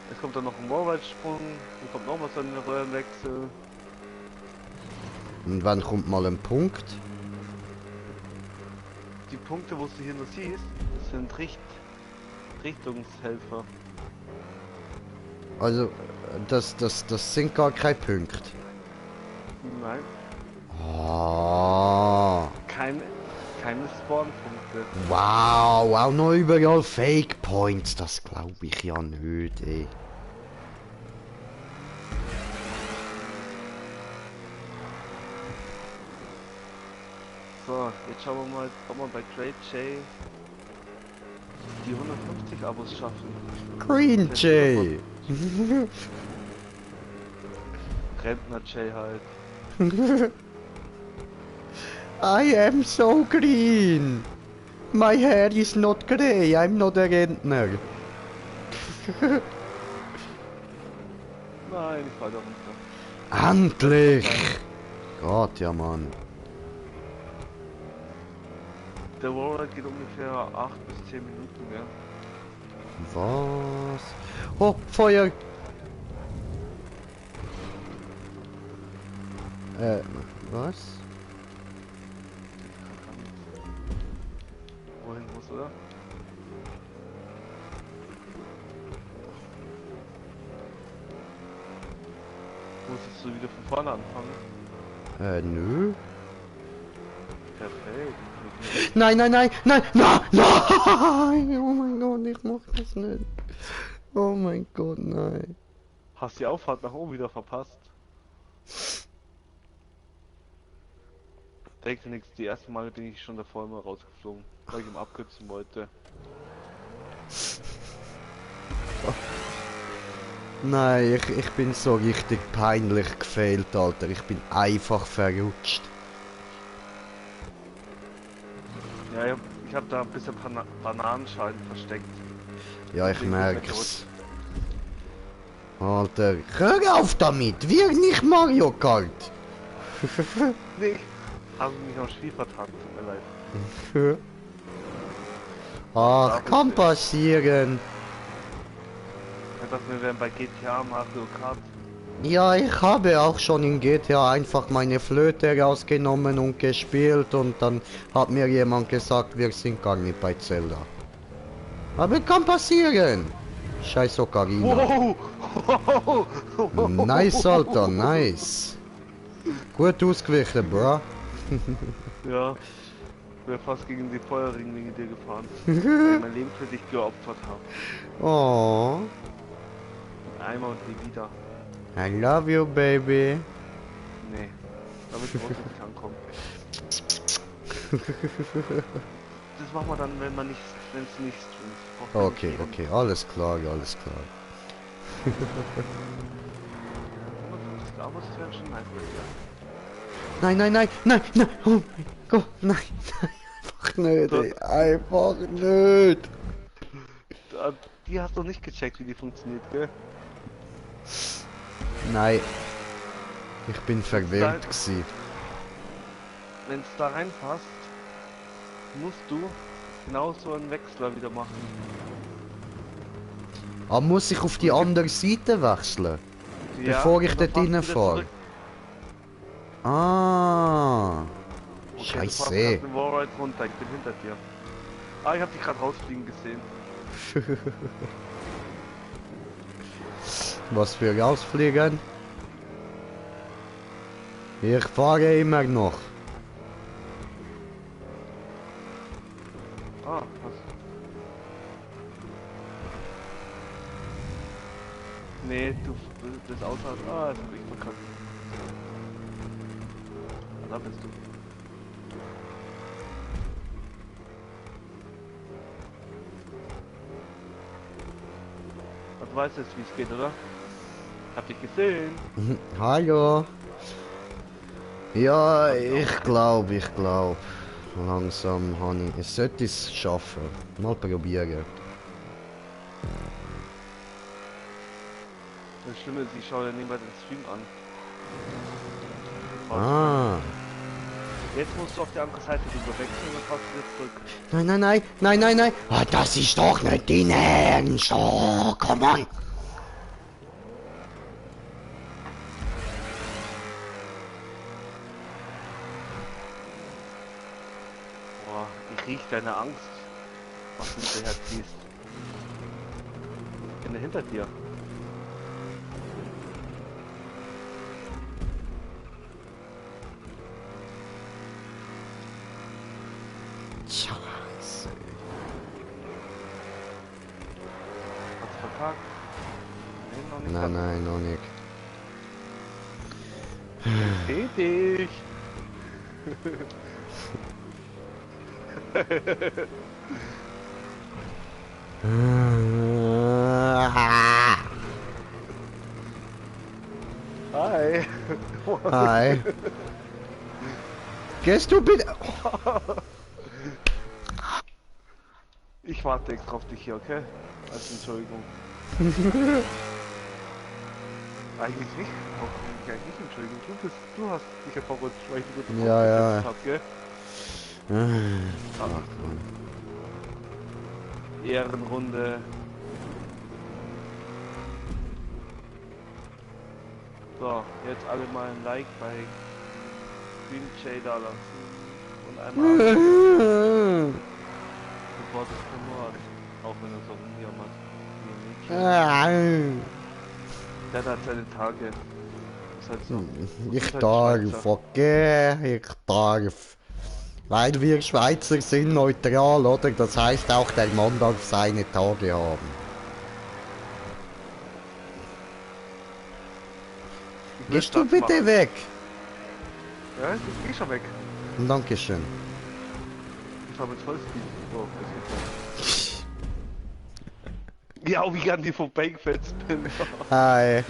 Jetzt kommt dann noch ein Wallride-Sprung, dann kommt noch mal so ein Röhrenwechsel. Und wann kommt mal ein Punkt? Die Punkte, wo du hier nur siehst, das sind Richtungshelfer. Also, das sind gar keine Punkte. Nein, Oh. keine Spawn-Punkte. Wow, auch noch überall Fake Points, das glaube ich ja nicht, ey. So, jetzt schauen wir mal, ob wir bei Great J die 150 Abos schaffen. Green Jay. Rentner J halt. I am so green. My hair is not grey, I'm not a Rentner. Nein, ich fall da runter. Endlich! Gott, ja Mann. Der Warrior geht ungefähr 8 bis 10 Minuten, ja. Was? Oh, Feuer! Was? Wohin muss, oder? Musstest du wieder von vorne anfangen? Nö. Perfekt. Nein, nein, nein, nein, nein, nein! Oh mein Gott, ich mach das nicht. Oh mein Gott, nein. Hast die Auffahrt nach oben wieder verpasst? Denke nichts, die ersten Male bin ich schon davor immer rausgeflogen, weil ich ihm abkürzen wollte. Nein, ich bin so richtig peinlich gefailt, Alter. Ich bin einfach verrutscht. Ja, ich hab da ein bisschen Bananenschalen versteckt. Ja, ich Deswegen merk's. Alter, hör auf damit! Wir nicht Mario Kart! Nee, haben mich am Spiel vertan, tut mir leid. Ach, kann passieren. Ich dachte, wir wären bei GTA Mario Kart. Ja, ich habe auch schon in GTA einfach meine Flöte rausgenommen und gespielt und dann hat mir jemand gesagt, wir sind gar nicht bei Zelda. Aber kann passieren. Scheiß Ocarina. Wow! Nice, Alter, nice. Gut ausgewichen, bro. Ja, ich wäre fast gegen die Feuerring wegen dir gefahren. Weil ich mein Leben für dich geopfert habe. Oh, Einmal und nie wieder. I love you, baby. Nee, damit brauchst du nicht ankommen. Das machen wir dann, wenn man nichts, wenn es nichts tut. Okay, okay, alles klar, alles klar. Aber es wäre schon nice. Nein, nein, nein, nein, nein, oh mein Gott, nein, nein, einfach nicht, ey, einfach nicht. Die hast du nicht gecheckt, wie die funktioniert, gell? Nein, ich bin verwirrt gsi. Wenn es da reinpasst, musst du genauso einen Wechsler wieder machen. Aber muss ich auf die andere Seite wechseln, Ja, bevor ich und dann dort fahrst du wieder reinfahre? zurück. Ah, Okay, du Scheiße. fährst grad den Wallride runter, ich bin hinter dir. Ah, ich hab dich gerade rausfliegen gesehen. Was für Rausfliegen? Ich fahre immer noch. Ah, was? Nee, das Auto hat... Ah, das hab ich verkackt. Da bist du. Du weißt jetzt, wie es geht, oder? Hab dich gesehen. Hallo. Ja, ich glaube. Langsam, Honey. Ich sollte es schaffen. Mal probieren. Das Schlimme ist, ich schaue ja nebenbei den Stream an. Ah. Jetzt musst du auf die andere Seite rüber wechseln und dann fahrst du jetzt zurück. Nein, nein, nein, nein, nein, nein. Ah, das ist doch nicht dein Ernst. Oh, komm on. Boah, ich riech deine Angst, was du hinterher ziehst. Ich bin hinter dir. Scheiße. Hast du verkackt? Nee, noch nicht. Nein, nein, noch nicht. Seh dich! Hi! Hi. Gehst du bitte? Ich warte extra auf dich hier, okay? Als Entschuldigung. Eigentlich nicht. Warum eigentlich nicht Entschuldigung? Du hast dich ja verrutscht, weil ich die gute Ja, ja. hab, gell? Ach, Mann. Ehrenrunde. So, jetzt alle mal ein Like bei Green J da lassen. Und einmal Support ist für Mord. Auch wenn er so rumjammert. Der hat seine Tage. Ist halt so. Ich Ist halt darf, Schweizer. okay, ich darf. Weil wir Schweizer sind neutral, oder? Das heißt auch, der Mann darf seine Tage haben. Ich will Gehst du Platz bitte machen. weg? Ja, ich geh schon weg. Dankeschön. Ich fahr mit Vollspeed. Oh, das geht ja. Ja, wie ich an die vorbeigefetzt bin. Hi.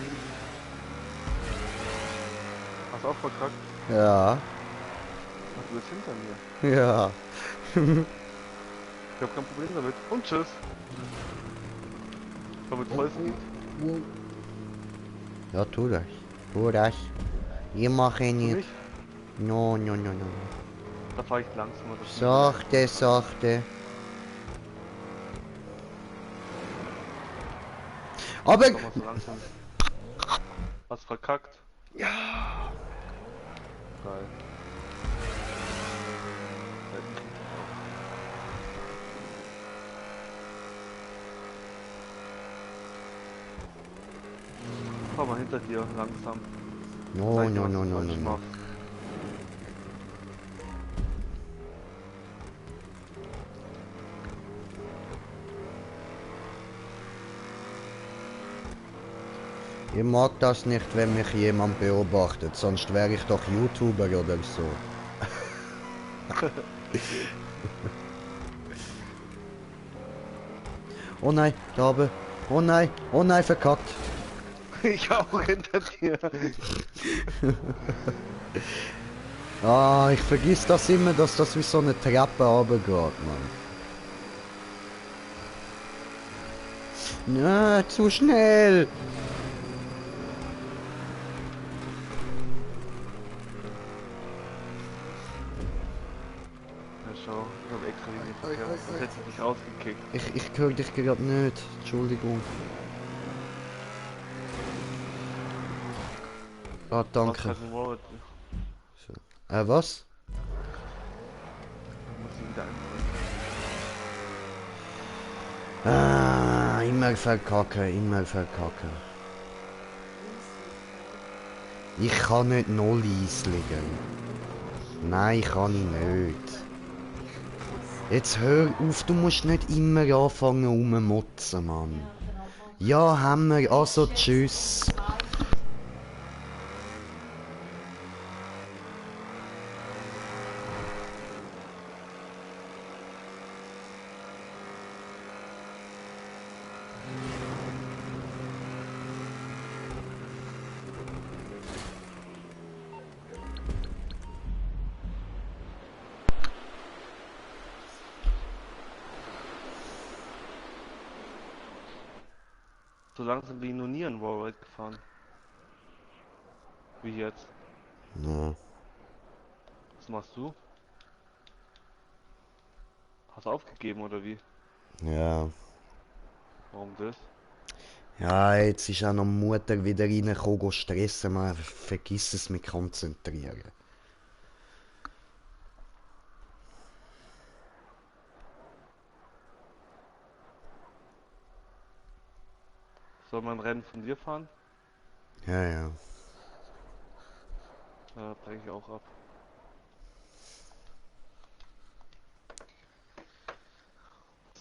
Hast auch verkackt? Ja. Ach, du bist hinter mir. Ja. Ich hab kein Problem damit. Und tschüss. Ich fahr mit Vollspeed. Ja, tu das. Tu das. Ich mache Du nicht. nicht? No, no, no, no. Da fahr ich langsamer. Das sind Sachte, sachte. Aber... Doch mal so langsam. Hast verkackt? Ja. Geil. Fahr mal hinter dir langsam. No, Zeig dir, no, was no, du no, falsch no, no. machst. Ich mag das nicht, wenn mich jemand beobachtet, sonst wäre ich doch YouTuber oder so. Oh nein, da oben. Oh nein, verkackt. Ich auch hinter dir. Ah, ich vergiss das immer, dass das wie so eine Treppe runtergeht, Mann. Na, zu schnell. Ja, schau, ich habe extra Linienverkehr. Das hätte ich dich rausgekickt. Ich höre dich gerade nicht. Entschuldigung. Ah, Du hast danke. gerade einen Wallet. So. Was? Da muss ich wieder einholen. Ah, immer verkacke, immer verkacke. Ich kann nicht null einlegen. Nein, kann ich nicht. Jetzt hör auf, du musst nicht immer anfangen rummotzen, Mann. Ja, haben wir, also tschüss. So langsam bin ich noch nie an Wallride gefahren. Wie jetzt. Ja, Was machst du? Hast du aufgegeben oder wie? ja. Warum das? Ja, jetzt ist auch noch Mutter wieder reingekommen, go stressen, man vergiss es mit konzentrieren. Soll man ein Rennen von dir fahren? Ja, ja. Ja, breche ich auch ab.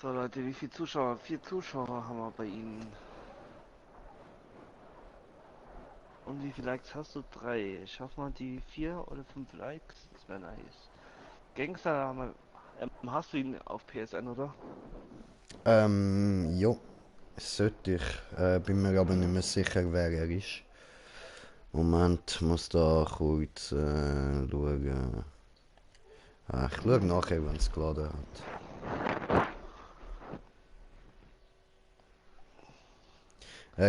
So Leute, wie viele Zuschauer? 4 Zuschauer haben wir bei Ihnen. Und wie viele Likes hast du? 3. Schaffen wir die 4 oder 5 Likes? Das wäre nice. Gangster haben wir. Hast du ihn auf PSN, oder? Jo, sollte ich. Bin mir aber nicht mehr sicher, wer er ist. Moment, muss da kurz schauen. Ah, ich schaue nachher, wenn es geladen hat.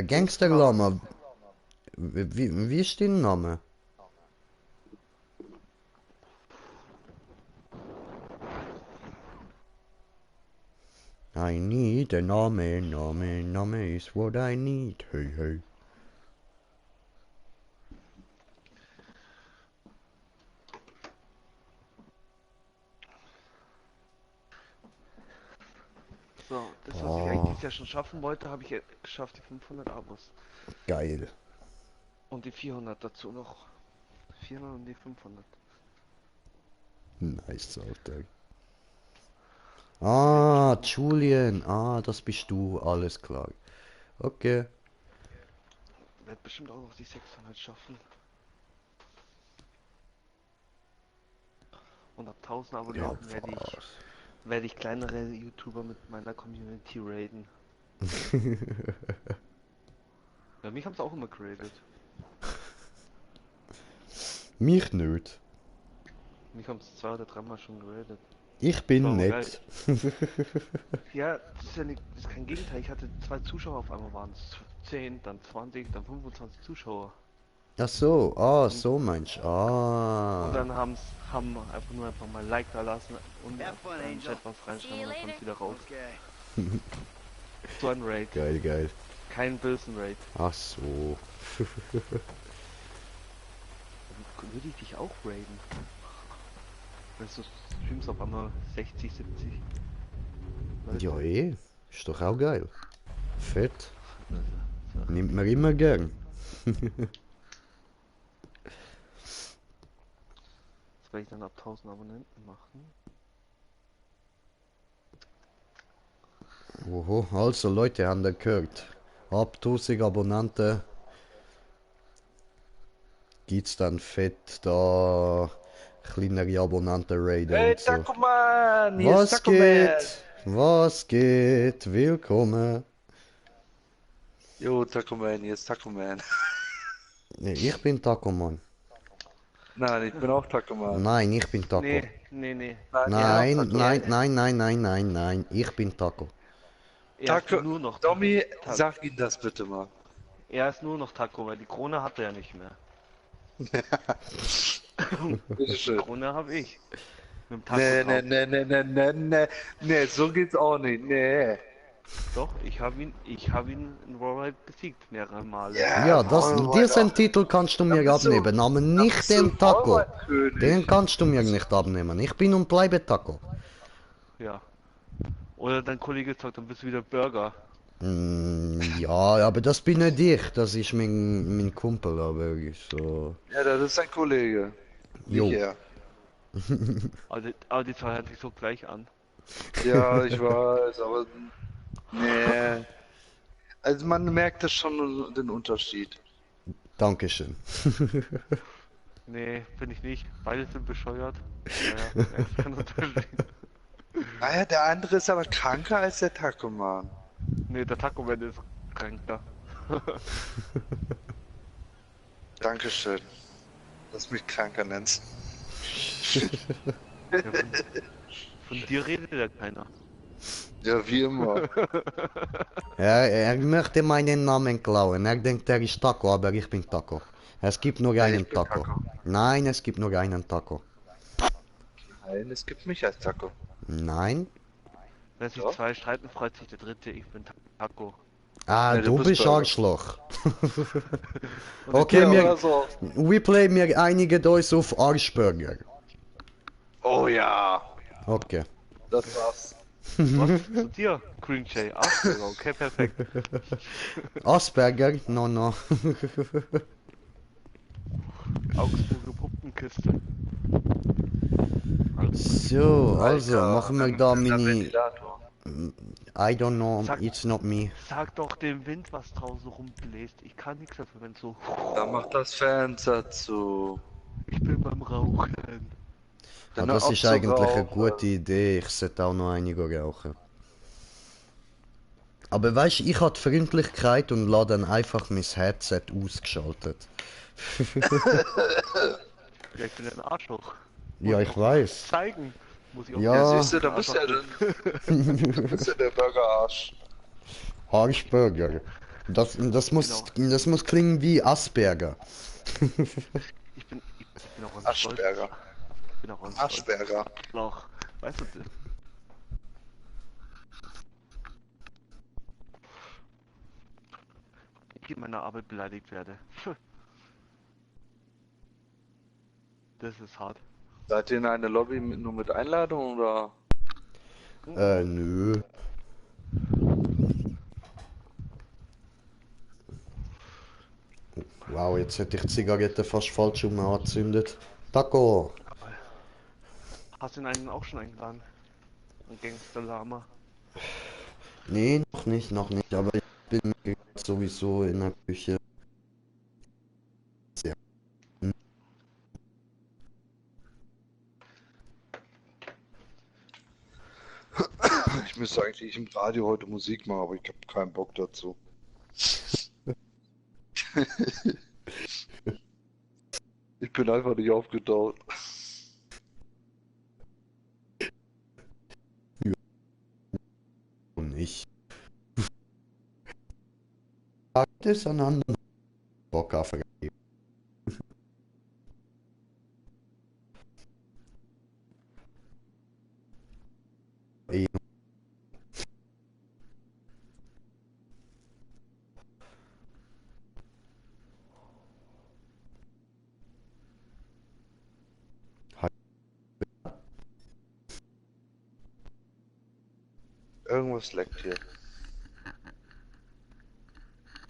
Gangster Lama, wie ist dein Name? I need a Name is what I need. Hey, hey. So, das was ich eigentlich Boah, dieses Jahr schon schaffen wollte, habe ich geschafft, die 500 Abos. geil. Und die 400 dazu noch. 400 und die 500. Nice, Alter. Ah, Julian. Ah, das bist du. Alles klar. Okay. Wird bestimmt auch noch die 600 schaffen. Und ab 1000 Ja, Abonnenten was? werde ich kleinere YouTuber mit meiner Community raiden. Ja, mich haben sie auch immer geradet. Mich nicht. Mich haben sie 2 oder 3 Mal schon geradet. Ich Das bin war aber nett. Ja, das ist ja nicht, das ist kein Gegenteil. Ich hatte 2 Zuschauer auf einmal, waren es 10, dann 20, dann 25 Zuschauer. Ach so, ah, Und, so meinst du. und Ah. dann haben einfach mal Like da lassen und Have fun, im Angel. Chat was See reinschreiben you und dann kommt later. wieder raus. Okay. So ein Raid. Geil, geil. Kein bösen Raid. Ach so. Dann würde ich dich auch raiden. Wenn du streamst auf einmal 60, 70. Leute. Ja, eh. Ist doch auch geil. Fett. Also, Nimmt man immer gern. das werde ich dann ab 1000 Abonnenten machen. Oho, also Leute, haben ihr gehört. Ab 1000 Abonnenten gibt's dann fett da kleinere Abonnenten-Raiden Hey, und so. Taco Man! Hier ist Was Taco Man! geht? Was geht? Willkommen. Jo, Taco Man, hier ist Taco Man. Nee, ich bin Taco Mann. Nein, ich bin auch Taco Man. Nein, ich bin Taco. Nee, nee, nee. Nein, Taco. nein, nein, nein, nein, nein, nein. Ich bin Taco. Er ist Taco, nur noch Domi, Taco. sag ihm das bitte mal. Er ist nur noch Taco, weil die Krone hat er ja nicht mehr. Bitteschön. Krone habe ich. Mit dem Taco Nee, drauf. nee, so geht's auch nicht, nee. Doch, ich habe ihn in Rawhide besiegt mehrere Male. Ja, diesen Titel kannst du mir bist du- abnehmen, aber bist nicht du den Taco. Vollweitkönig. Den kannst du mir nicht abnehmen. Ich bin und bleibe Taco. Ja. Oder dein Kollege sagt, dann bist du wieder Burger. Ja, aber das bin nicht ich. Das ist mein Kumpel, aber so. Ja, das ist ein Kollege. Jo. Nicht er. Aber die zwei hören sich so gleich an. Ja, ich weiß, aber nee. Also man merkt das schon den Unterschied. Dankeschön. Nee, finde ich nicht. Beide sind bescheuert. Naja, ist kein Unterschied. Naja, der andere ist aber kranker als der Taco-Man. Nee, der Taco Man ist kranker. Dankeschön, dass du mich kranker nennst. Ja, von dir redet ja keiner. Ja, wie immer. Er möchte meinen Namen klauen. Er denkt, er ist Taco, aber ich bin Taco. Es gibt nur einen ich bin Taco. Taco. Nein, es gibt nur einen Taco. Nein, es gibt mich als Taco. Nein? Wenn sich Doch. 2 streiten, freut sich der dritte, ich bin Taco. Ah, Nee, du du bist bist Burger. Arschloch. Und Okay, Ja, wir, oder so. we play mir einigen uns auf Arschburger. Oh ja, Okay. das war's. was zu dir? Green Jay, Asperger, okay, perfekt. Asperger? No, no. Augsburger Puppenkiste. So, also machen wir da Mini. Ventilator. I don't know, Sag- it's not me. Sag doch dem Wind, was draußen rumbläst. Ich kann nichts dafür, wenn so. Dann mach das Fenster zu. Ich bin beim Rauchen. Ah, Dann das hör auf ist zu eigentlich eine rauchen. gute Idee. Ich sollte auch noch einige rauchen. Aber weißt du, ich habe die Freundlichkeit und lade dann einfach mein Headset ausgeschaltet. Ja, ich bin ein Arschloch. Ja, ich weiß. Zeigen. Muss ich auch Ja. Ja, siehst du, da bist du ja du bist ja der Burgerarsch. Arschburger. Das muss klingen wie Asperger. Ich bin auch ein Aschberger. Ich bin auch ein Aschberger. Loch. Weißt du das? Ich in meiner Arbeit beleidigt werde. Das ist hart. Seid ihr in eine Lobby nur mit Einladung oder? Nö. Wow, jetzt hätte ich die Zigarette fast falsch rum angezündet. Taco! Aber hast du ihn einen auch schon eingeladen? Ein Gangster Lama. Nee, noch nicht, aber ich bin sowieso in der Küche. Sehr. Ich müsste eigentlich im Radio heute Musik machen, aber ich habe keinen Bock dazu. Ich bin einfach nicht aufgetaut. Und ich. Sagt es an anderen Bock auf Irgendwas leckt hier.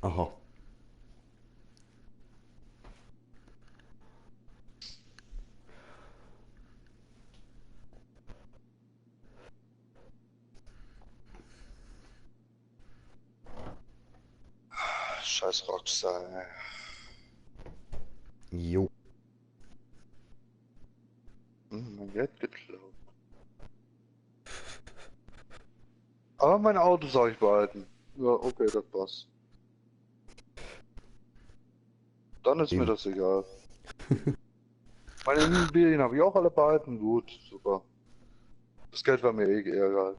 Aha. Scheiß Rockstar, ey. Jo. Mein Geld geklaut. Aber mein Auto soll ich behalten. Ja, okay, das passt. Dann ist mir das egal. Meine Immobilien habe ich auch alle behalten. Gut, super. Das Geld war mir eh egal.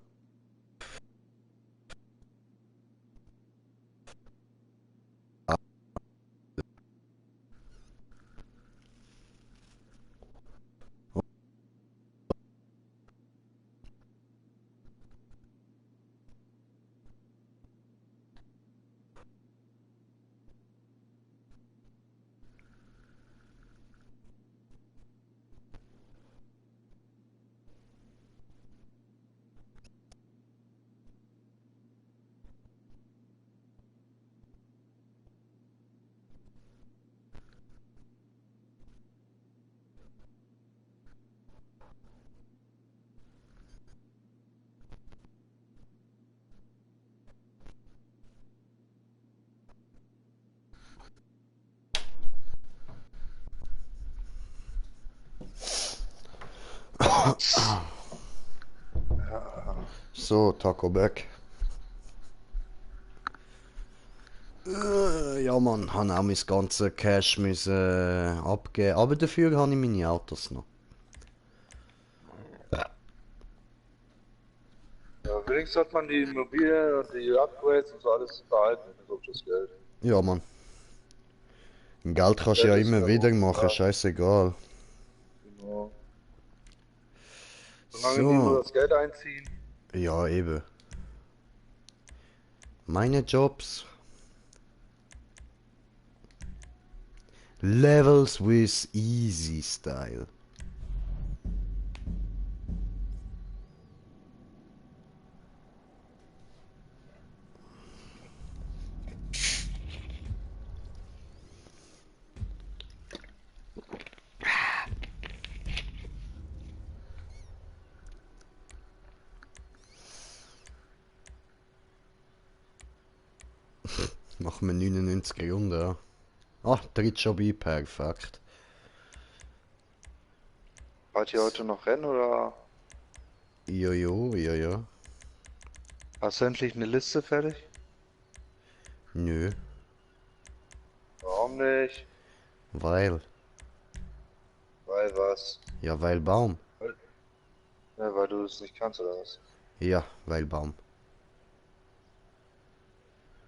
So, Taco Back. Ja Mann, habe auch mein ganze Cash müssen abgeben. Aber dafür habe ich meine Autos noch. Ja, wenigstens hat man die Immobilien und die Upgrades und so alles behalten. Das ist auch das Geld. Ja Mann. Geld kannst du Geld ja ist immer ja wieder auch machen, egal. scheißegal. Genau. Solange die nur So. das Geld einziehen. Ja, eben. Meine Jobs. Levels with easy style. Machen wir 99 Runden, ja. Ah, tritt schon bei, perfekt. Wollt ihr heute noch rennen oder Jojo, jojo. hast du endlich eine Liste fertig? Nö, Warum nicht? weil. Weil was? Ja, weil Baum. Ja, weil du es nicht kannst oder was? Ja, weil Baum.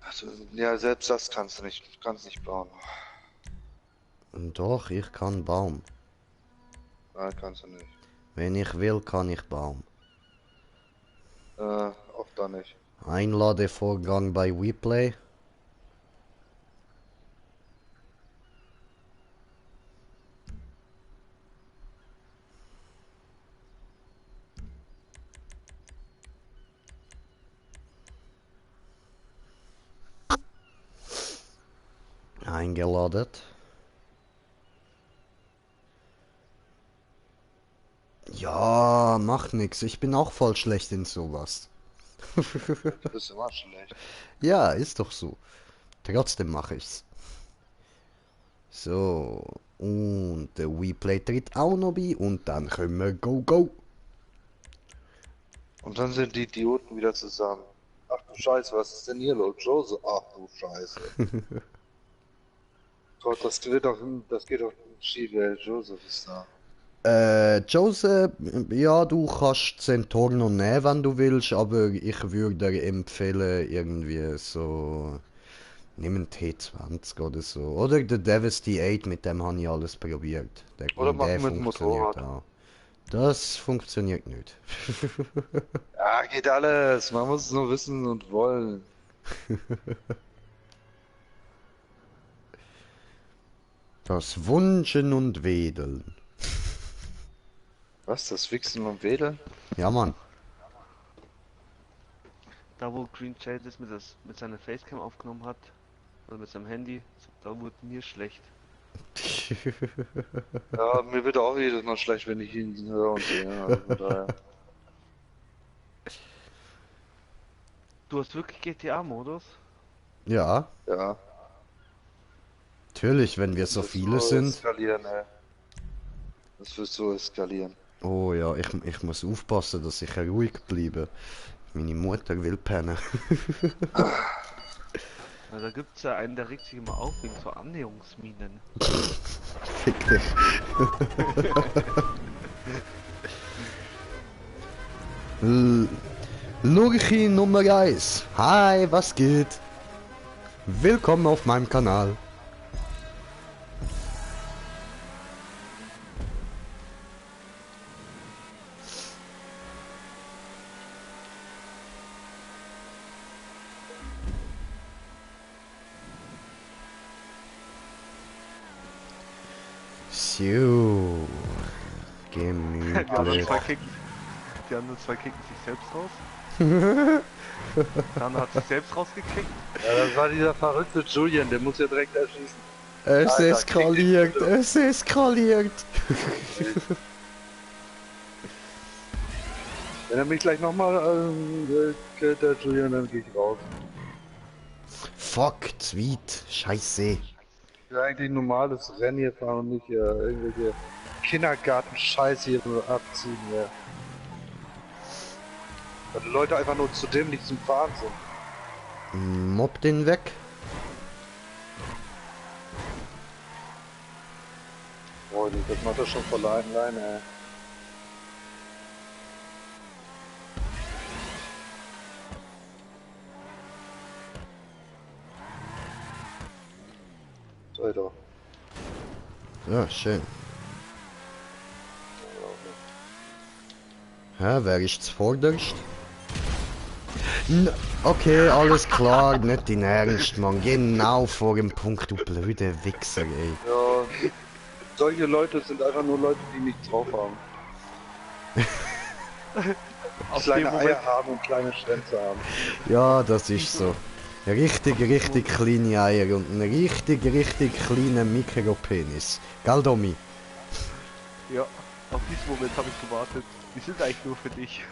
Also, ja, selbst das kannst du nicht. Du kannst nicht bauen. Doch, ich kann Baum. Nein, kannst du nicht. Wenn ich will, kann ich Baum. Auch da nicht. Einladevorgang bei WePlay. eingeladen. Ja, macht nix. Ich bin auch voll schlecht in sowas. Du bist immer schlecht. Ja, ist doch so. Trotzdem mache ich's. So. Und der WePlay tritt auch noch bei. Und dann können wir go. Und dann sind die Idioten wieder zusammen. Ach du Scheiße, was ist denn hier los? Jose, ach du Scheiße. Gott, das geht doch schief, ey. Joseph ist da. Joseph, ja, du kannst Zentorno nehmen, wenn du willst, aber ich würde dir empfehlen, irgendwie so. Nimm einen T20 oder so. Oder der Devastate, mit dem habe ich alles probiert. Oder Der machen mit dem funktioniert Motorrad. auch. Das funktioniert nicht. Ja, geht alles. Man muss es nur wissen und wollen. Das Wunschen und Wedeln. Was? Das Wichsen und Wedeln? Ja, Mann. Da wo Green Jade das mit seiner Facecam aufgenommen hat, oder mit seinem Handy, da wurde mir schlecht. Ja, mir wird auch jedes Mal schlecht, wenn ich ihn höre und sehe. Ja, also von daher. Du hast wirklich GTA-Modus? Ja, Ja. natürlich, wenn wir so Das viele wird sind. Eskalieren, ey. Das wird so eskalieren. Oh ja, ich muss aufpassen, dass ich ruhig bleibe. Meine Mutter will pennen. Na, da gibt's ja einen, der regt sich immer auf wegen so Annäherungsminen. Fick dich. Lurchi Nummer 1. Hi, was geht? Willkommen auf meinem Kanal. So. Gemütlich. Die anderen zwei kicken sich selbst raus. Der andere hat sich selbst rausgekickt. Ja, das war dieser verrückte Julian, der muss ja direkt erschießen. Es Alter, eskaliert, kick dich es eskaliert. Wenn er mich gleich nochmal killt, der Julian, dann gehe ich raus. Fuck, Tweet, scheiße. Ich will eigentlich ein normales Rennen hier fahren und nicht irgendwelche Kindergarten-Scheiße hier nur abziehen. Ja. Weil die Leute einfach nur zu dämlich zum Fahren sind. Mob den weg. Boah, das macht er schon von alleine, ey. So, doch. Ja, schön. Ja, wer ist zuvorderst? Okay, alles klar, nicht in Ernst, Mann. Genau vor dem Punkt, du blöde Wichser, ey. Ja, solche Leute sind einfach nur Leute, die nichts drauf haben. Kleine Eier haben und kleine Schwänze haben. Ja, das ist so. Richtig kleine Eier und einen richtig kleinen Mikropenis. Gell, Domi? Ja, auf diesen Moment habe ich gewartet. Die sind eigentlich nur für dich.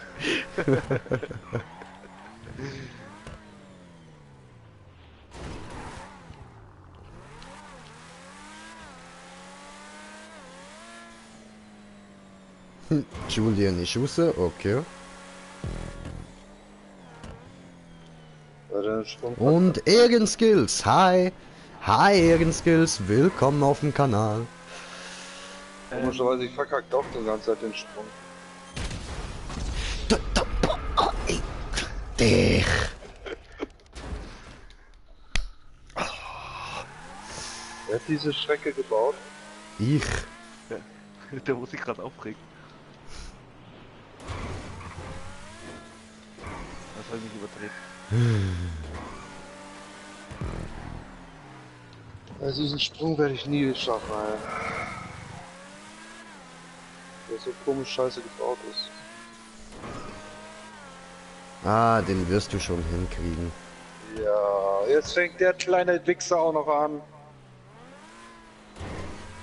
Julian ist raus, okay. Ja, dann Sprung Und Ehrenskills, hi! Hi Ehrenskills, willkommen auf dem Kanal. komischerweise, ich verkackt auch die ganze Zeit den Sprung. Dich! Wer hat diese Strecke gebaut? Ich. Der muss sich gerade aufregen. Das soll nicht übertreten. Also diesen Sprung werde ich nie schaffen, ey. Der so komisch scheiße gebaut ist. Ah, den wirst du schon hinkriegen. Ja, jetzt fängt der kleine Wichser auch noch an.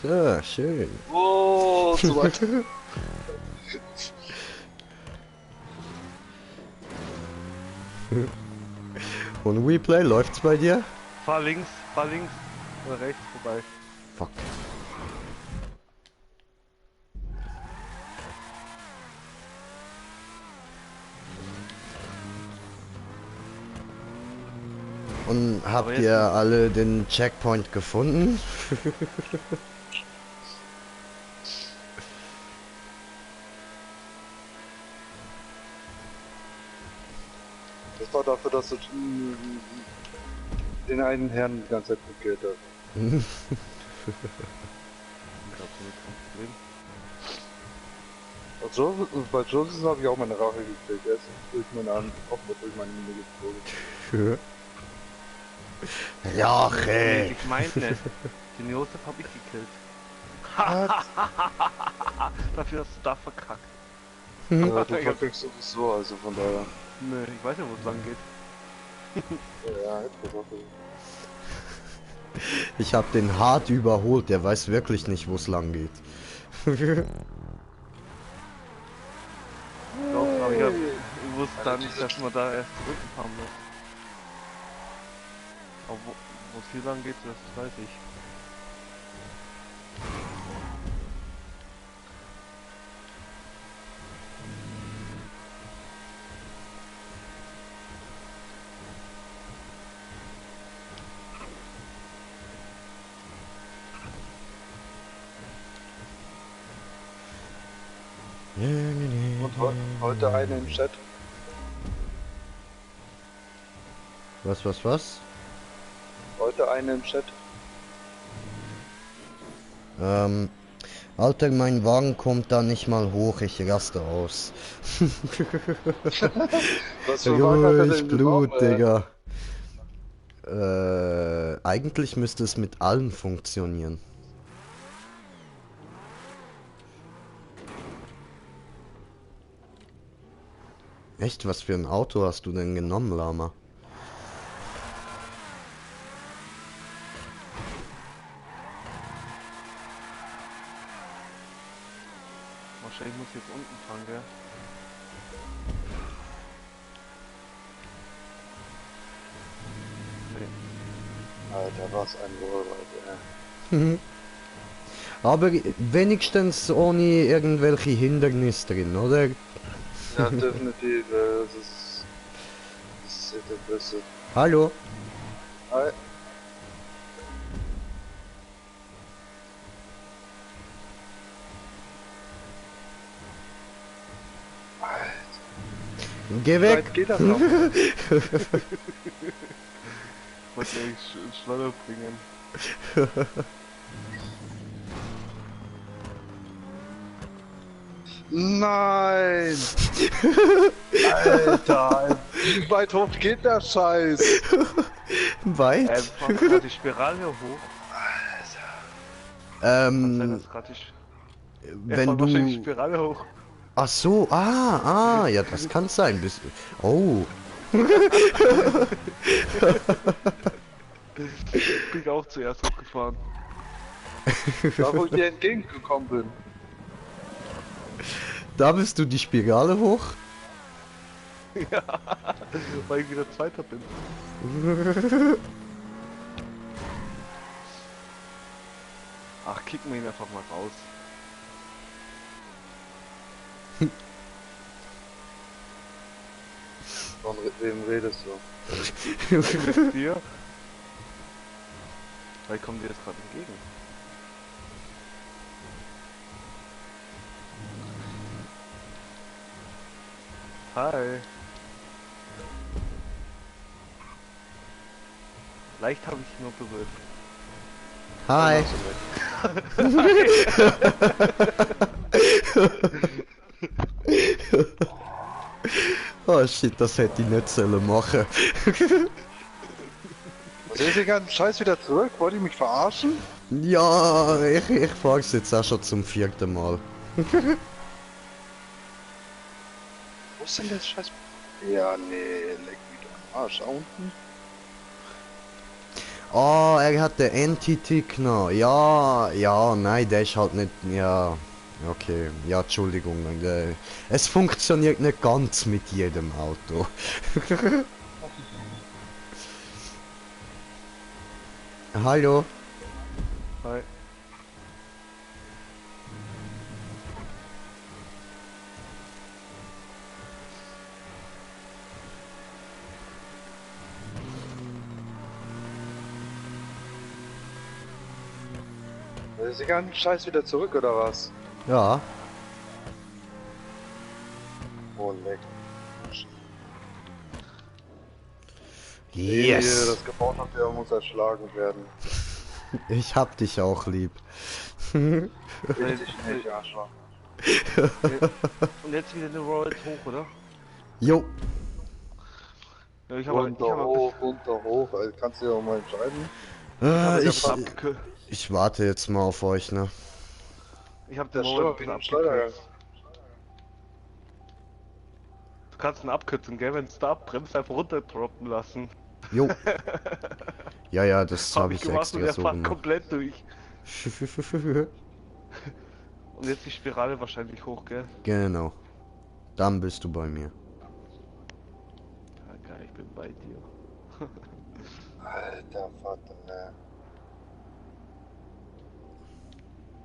So, schön. Oh, zu weit. Und Replay, läuft's bei dir? Fahr links oder rechts vorbei. Fuck. Und habt jetzt- ihr alle den Checkpoint gefunden? Das war dafür, dass du den einen Herrn die ganze Zeit gekillt hast. Ich glaub, das ist kein Problem. Also, bei Joseph habe ich auch meine Rache gekriegt. Er ist durch meine auch mit durch meine Mine geflogen. Nee, Rache! ich meine, den Josef hab ich gekillt. Dafür hast du da verkackt. Ja, du verkriegst sowieso, also von daher. Nö, ich weiß ja, wo es lang geht. Ja, hätte gesagt. Ich hab den hart überholt, der weiß wirklich nicht, wo es lang geht. Doch, aber ich wusste dann nicht, dass man da erst zurückfahren muss. Aber wo es hier lang geht, das weiß ich. Und heute eine im Chat. Was? Heute eine im Chat. Alter, mein Wagen kommt da nicht mal hoch, ich raste aus. Was für ein Wagen hat er Ruhig denn Blut, genommen, Digga. Eigentlich müsste es mit allen funktionieren. Echt, was für ein Auto hast du denn genommen, Lama? Wahrscheinlich muss ich jetzt unten fahren, gell? Nee. Alter, was ein Rohrleute, Mhm. Aber wenigstens ohne irgendwelche Hindernisse drin, oder? Ja, definitiv, das ist der Beste. Hallo? Hi. Geh Wie weg! weit geht das noch? Wollte eigentlich Schlotter bringen. Nein! Alter, wie weit hoch geht der Scheiß? Weit? Fahr gerade die Spirale hoch. Kann sein, dass gerade Wenn wahrscheinlich die du... Spirale hoch. Ach so, ja, das kann sein. Oh, Bin ich auch zuerst hochgefahren. Da wo ich dir entgegengekommen bin. da bist du die Spirale hoch? Ja, weil ich wieder Zweiter bin. Ach, kicken wir ihn einfach mal raus. Von wem redest du? Mit dir? Weil kommen dir jetzt gerade entgegen. Hi. Leicht habe ich nur berührt. Hi. Oh shit, das hätte ich nicht sollen machen. Was ist den ganzen Scheiß wieder zurück? Wollt ihr mich verarschen? Ja, ich frag's jetzt auch schon zum 4. Mal. Wo ist denn das Scheiß? Ja, nee, leck mich doch am Arsch. Da unten? Oh, er hat den Entity genommen. Ja, nein, der ist halt nicht... Ja, okay. Ja, Entschuldigung. Es funktioniert nicht ganz mit jedem Auto. Hallo? Hi. Ist den ganzen Scheiß wieder zurück, oder was? Ja. Oh, leck. Yes! Derjenige, der das gebaut hat, der muss erschlagen werden. Ich hab dich auch lieb. Richtig nicht, Arschloch. Und jetzt wieder eine Roll hoch, oder? Jo. Ja, ich habe Runter, hoch. Also, kannst du dir auch mal entscheiden. Ich warte jetzt mal auf euch, ne? Ich habe Der den Roll Schlimmer ein wie bisschen ein Schleudergang. abgekürzt. Du kannst ihn abkürzen, gell? Wenn es da abbremst, einfach runter droppen lassen. Jo. Ja, das Hab habe ich ich gemacht und extra der so fährt gemacht. komplett durch. Und jetzt die Spirale wahrscheinlich hoch, gell? Genau. Dann bist du bei mir. Ja, geil, ich bin bei dir. Alter Vater, ne.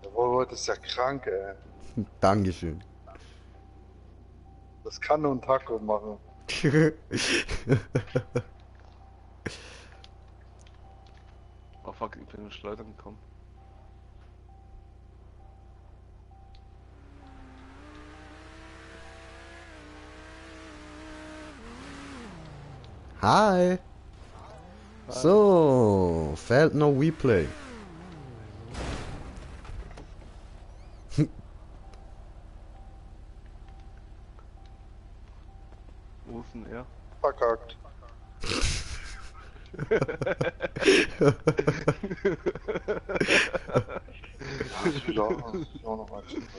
Der Volvo ist ja krank, ey. Dankeschön. Das kann nur ein Taco machen. Oh fuck, ich bin in Schleudern gekommen. Hi. So, fehlt noch Replay. Wo ist denn er? Verkackt.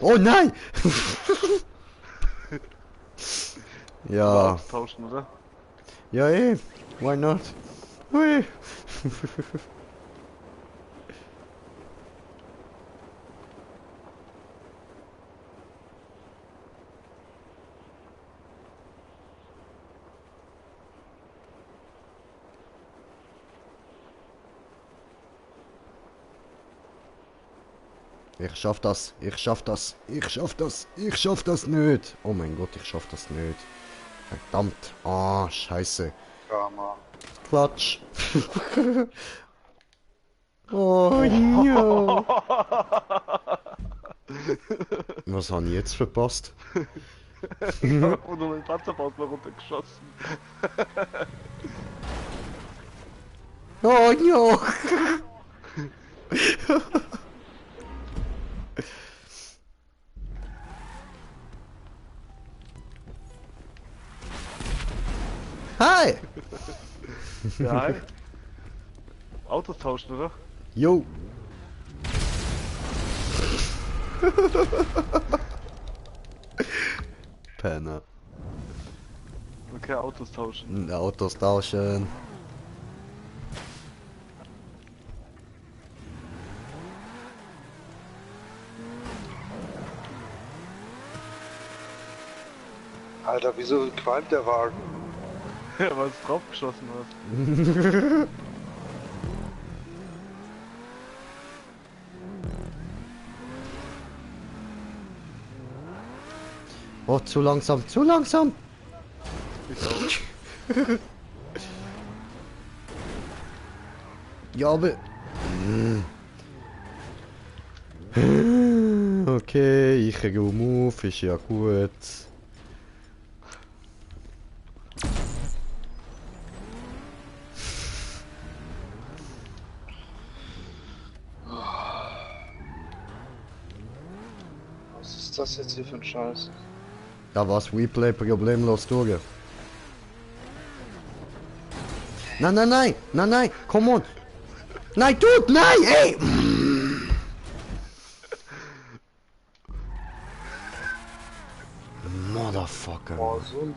Oh nein! Mal Ja. austauschen, oder? Ja, why not? Hui. Ich schaff das, ich schaff das, ich schaff das, ich schaff das nicht. Oh mein Gott, ich schaff das nicht. Verdammt. Ah, scheiße. Karma. Klatsch. Oh ja. Was haben die jetzt verpasst? Ich hab einfach nur meinen Panzerbaut mal runtergeschossen. Oh ja. Hi! Ja, hi. Autos tauschen, oder? Jo. Penner. Okay, Autos tauschen. Autos tauschen. Alter, wieso qualmt der Wagen? Ja, weil es draufgeschossen hat. Oh, zu langsam, zu langsam. Ich auch. Ja, aber... Okay, ich gehe move, ist ja gut. Was ist das jetzt hier für ein Scheiß? Ja, was? Replay problemlos durch. Nein, nein, nein, nein, nein, come on. Nein, dude, nein, ey! Motherfucker. Oh, so ein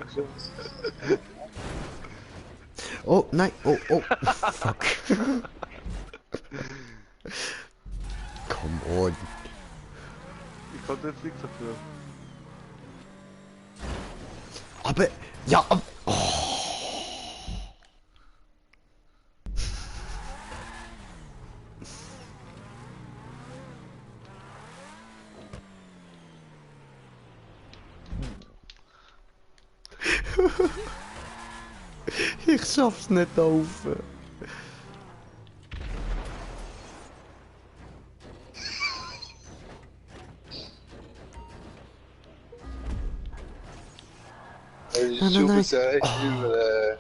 Oh, nein, oh, oh, fuck. Come on. Ich konnte jetzt nichts dafür. Aber, ja, oh. Ich schaff's nicht auf. Die Nein, Schub nein. ist ja echt übel,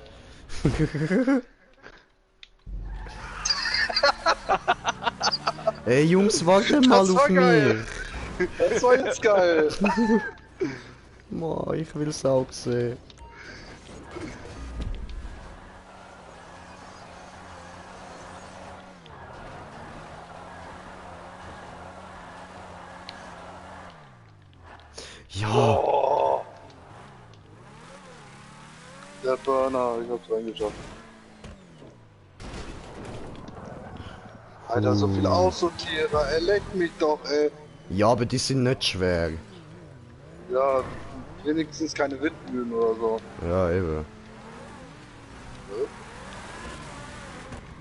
Ey Jungs, wartet mal Das war auf geil. mich. Das war jetzt geil. Mann, ich will's auch sehen. Ja, Oh. Der Burner, ich hab's reingeschafft. Alter, so viel Aussortierer, er leckt mich doch, ey. ja, aber die sind nicht schwer. Ja, wenigstens keine Windmühlen oder so. Ja, eben.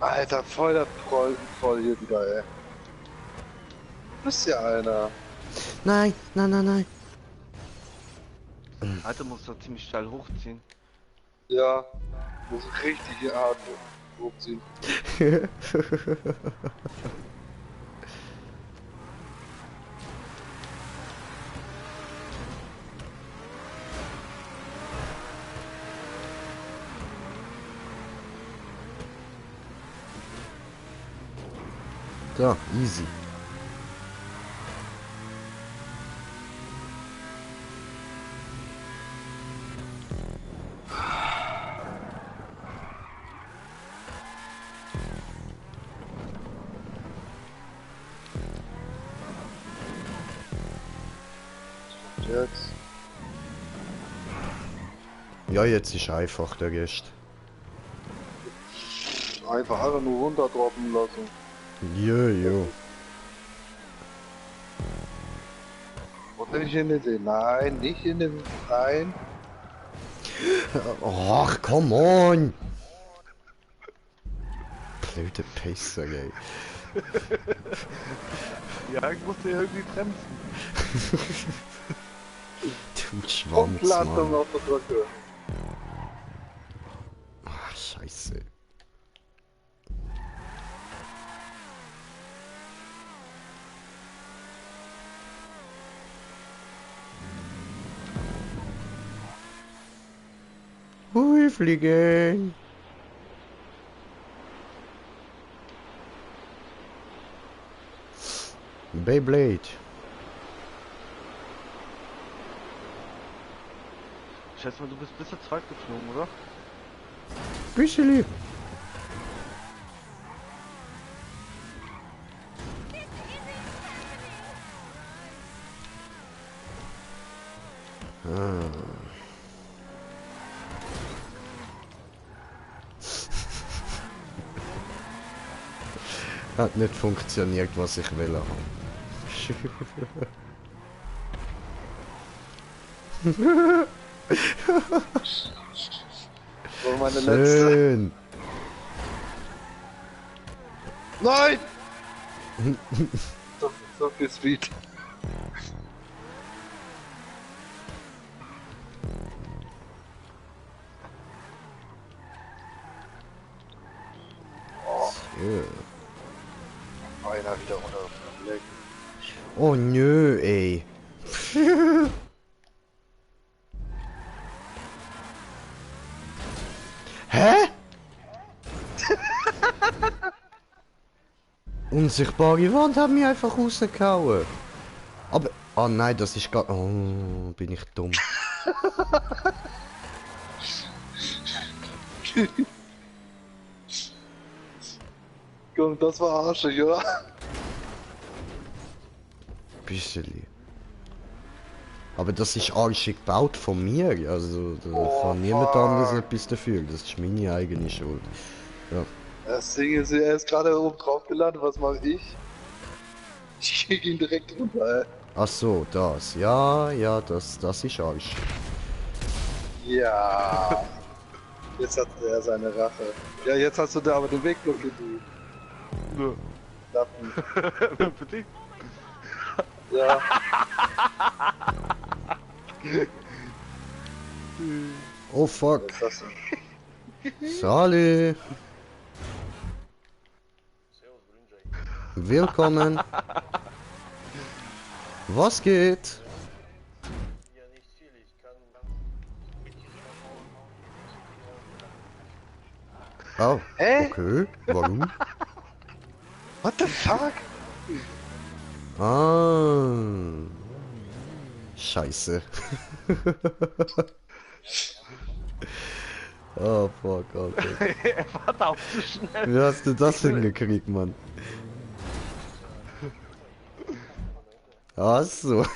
Alter, voll der Proll voll hier wieder, ey. Du bist ja einer. Nein, nein, nein, nein. Alter, muss da ziemlich steil hochziehen. Ja, muss richtig hart hochziehen. So, easy. Und jetzt. Ja, jetzt ist einfach der Rest. Einfach nur runterdroppen lassen. Jo. Und nicht in den See. Nein, nicht in den. Nein. Ach, come on! Blöde Pisser, ey. Ja, ich musste irgendwie bremsen. Du Schwanz, Umlandung Mann. auf der Brücke. Ach, scheiße. Hui, fliegen. Beyblade. Ich schätze mal, du bist bis zur Zeit geflogen, oder? Bücheli. Hat nicht funktioniert, was ich will haben. So meine letzte. Schön. Nein! So viel Speed. Ja. Einer wieder runter auf den Leck. Oh nö, ey. Hä? Unsichtbare Wand hat mich einfach rausgehauen. Aber... Oh nein, das ist gar... Oh, bin ich dumm. Komm, das war arschig, oder? Bisseli. Aber das ist arschig gebaut von mir. Also da kann niemand anderes etwas dafür. Das ist meine eigene Schuld. Ja. Das Ding ist, er ist gerade oben drauf gelandet, was mache ich? Ich krieg ihn direkt runter, ey. Ach so, das. Ja, ja, das ist Arsch. Ja. Jetzt hat er seine Rache. Ja, jetzt hast du da aber den Weg blockiert, du Nö. Lappen. Für dich? Ja. Oh fuck. Was ist das denn? Sali. Willkommen. Was geht? Oh, Hä? okay. Warum? What the fuck? Ah. Scheiße. Oh fuck, okay. Er war da auch zu schnell. Wie hast du das hingekriegt, Mann? Ach so.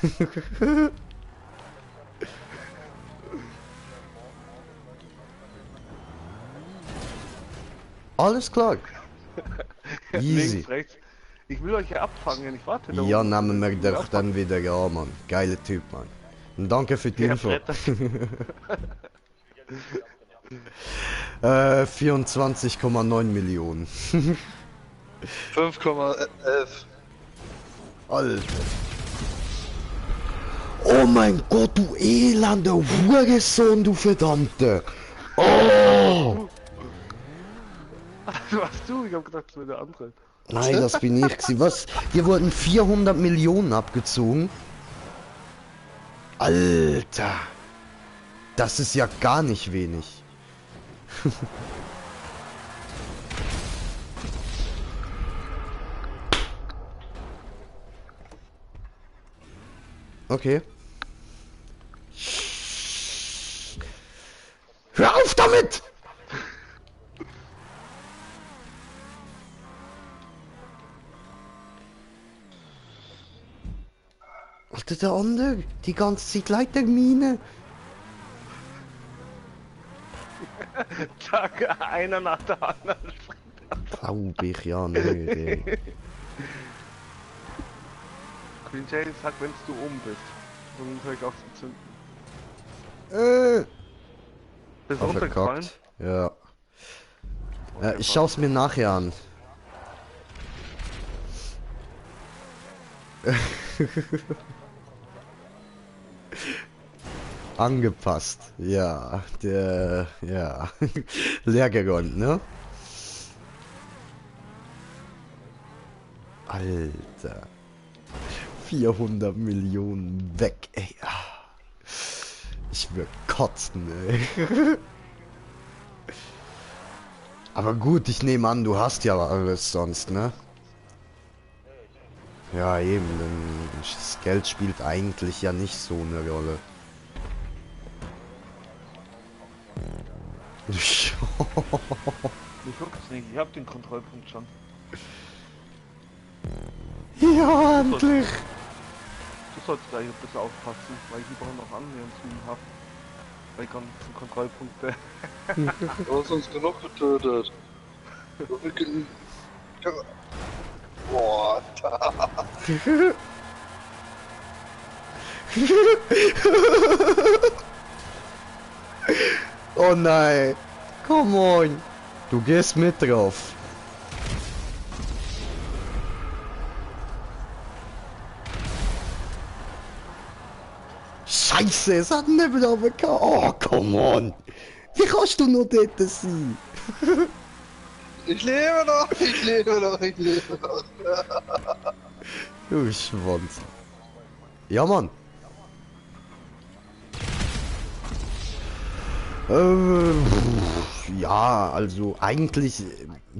Alles klar. Easy. Links, rechts. Ich will euch ja abfangen, ich warte da Ja, unten. nehmen wir Ich will doch dann wieder an, Mann. Geiler Typ, Mann. Und danke für die Ja, Info. Bretter. 24,9 Millionen. 5,11. Alter. Oh mein Gott, du elender Hurensohn, du Verdammte. Oh! Du warst du? Ich hab gedacht, das wäre der andere. Nein, das bin ich gewesen. Was? Hier wurden 400 Millionen abgezogen. Alter. Das ist ja gar nicht wenig. Okay. Hör auf damit! Alter, der andere, die ganze Zeit Leitermine. Tag, einer nach der anderen. Glaub ich ja nicht, ey. Queen Jade sagt, wenn du oben bist. Dann höre ich auf zu zünden. Bist du runtergefallen? Verkackt. Ja. Ich schau's mir nachher an. Angepasst. Ja, ja. Leer geräumt, ne? Alter. 400 Millionen weg, ey. Ich würd kotzen, ey. Aber gut, ich nehme an, du hast ja alles sonst, ne? Ja, eben, denn das Geld spielt eigentlich ja nicht so eine Rolle. Mich juckt's nicht, ich hab den Kontrollpunkt schon. Ja, endlich! Du solltest gleich ein bisschen aufpassen, weil ich brauche noch Anwendungen habe. Bei ganzen Kontrollpunkte. Du hast uns genug getötet. So viel Boah, Oh nein! Come on! Du gehst mit drauf. Scheiße, es hat nicht wieder bekommen. Oh, come on! Wie kannst du nur dort sein? ich lebe noch, ich lebe noch, ich lebe noch. Du Schwanz. Ja, Mann. Ja, also eigentlich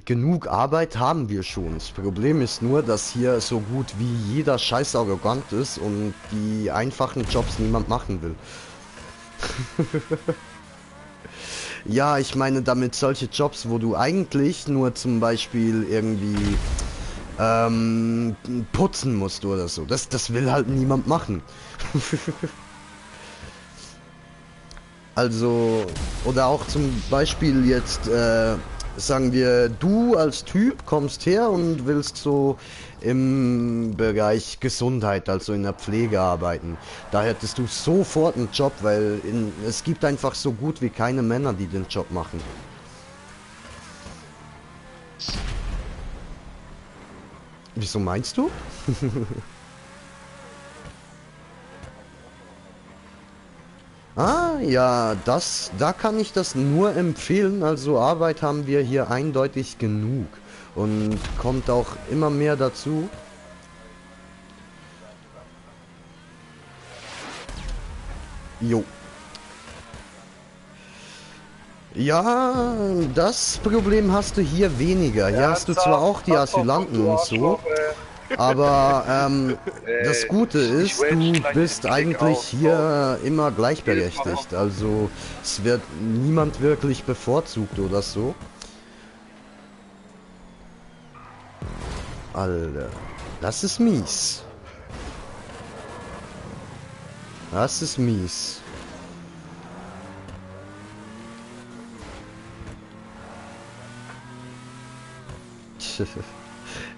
genug Arbeit haben wir schon. Das Problem ist nur, dass hier so gut wie jeder scheiß arrogant ist und die einfachen Jobs niemand machen will. Ja, ich meine damit solche Jobs, wo du eigentlich nur zum Beispiel irgendwie putzen musst oder so. Das will halt niemand machen. Also, oder auch zum Beispiel jetzt, sagen wir, du als Typ kommst her und willst so im Bereich Gesundheit, also in der Pflege arbeiten. Da hättest du sofort einen Job, weil es gibt einfach so gut wie keine Männer, die den Job machen. Wieso meinst du? Ah, ja, da kann ich das nur empfehlen. Also Arbeit haben wir hier eindeutig genug und kommt auch immer mehr dazu. Jo. Ja, das Problem hast du hier weniger. Hier hast du zwar auch die Asylanten und so, aber das Gute ist, du bist eigentlich hier immer gleichberechtigt. Also es wird niemand wirklich bevorzugt oder so. Alter, das ist mies. Das ist mies.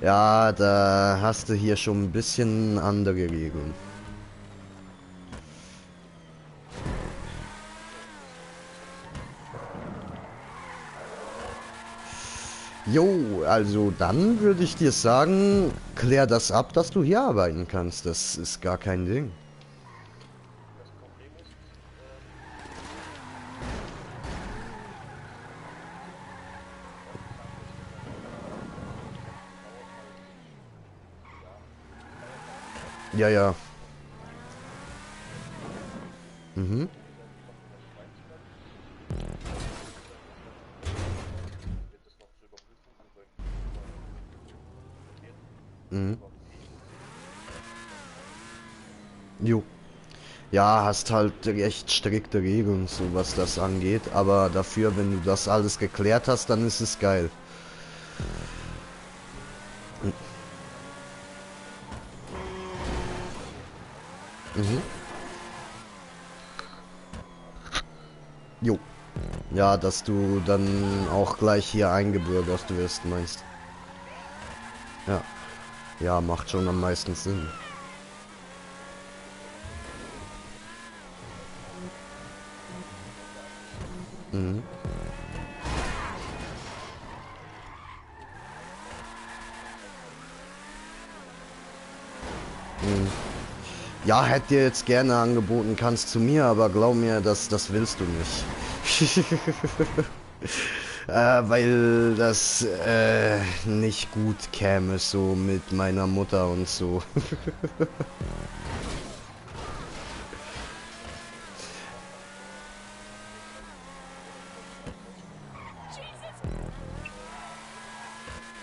Ja, da hast du hier schon ein bisschen andere Regeln. Jo, also dann würde ich dir sagen, klär das ab, dass du hier arbeiten kannst. Das ist gar kein Ding. Ja, ja. Mhm. Mhm. Jo. Ja, hast halt recht strikte Regeln, so was das angeht. Aber dafür, wenn du das alles geklärt hast, dann ist es geil. Mhm. Jo. Ja, dass du dann auch gleich hier eingebürgert wirst, meinst. Ja. Ja, macht schon am meisten Sinn. Mhm. Ja, hätte dir jetzt gerne angeboten, kannst zu mir, aber glaub mir, das willst du nicht. Weil das nicht gut käme, so mit meiner Mutter und so.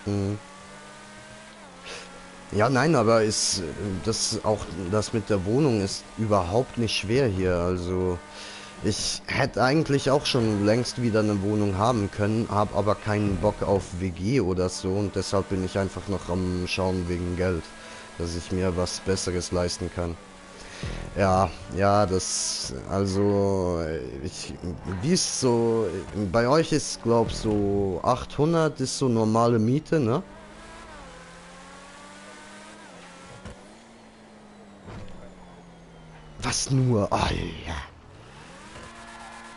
Mhm. Ja, nein, aber ist das auch das mit der Wohnung ist überhaupt nicht schwer hier. Also ich hätte eigentlich auch schon längst wieder eine Wohnung haben können, habe aber keinen Bock auf WG oder so und deshalb bin ich einfach noch am Schauen wegen Geld, dass ich mir was Besseres leisten kann. Ja, ja, das, also, wie ist so, bei euch ist, glaub so 800 ist so normale Miete, ne? Was nur? Oh, ja.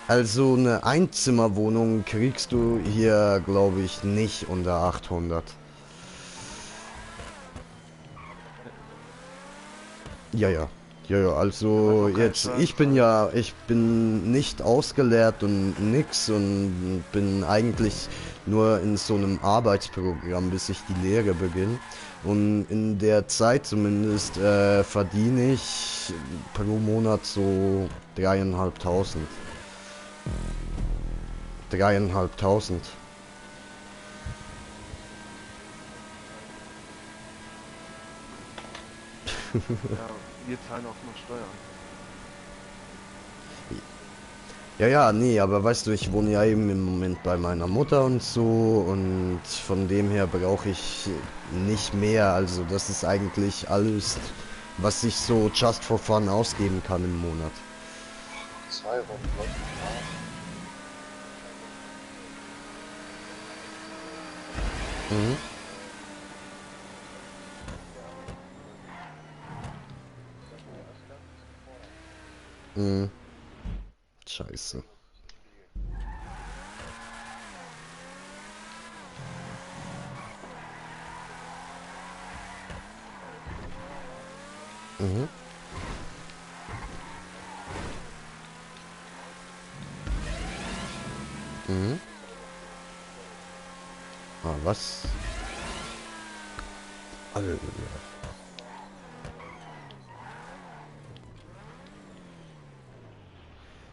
Also eine Einzimmerwohnung kriegst du hier, glaube ich, nicht unter 800. Ja, ja. Ja, ja, Da hast du also auch keine jetzt, Steuern gezahlt. ich bin nicht ausgelehrt und nix und bin eigentlich nur in so einem Arbeitsprogramm, bis ich die Lehre beginne. Und in der Zeit zumindest verdiene ich pro Monat so 3.500. 3.500. Ja, wir zahlen auch noch Steuern. Ja, ja, nee, aber weißt du, ich wohne ja eben im Moment bei meiner Mutter und so und von dem her brauche ich nicht mehr. Also das ist eigentlich alles, was ich so just for fun ausgeben kann im Monat. 200. Mhm. Mhm. Scheiße. Mhm. Mhm. Ah, was? Alter.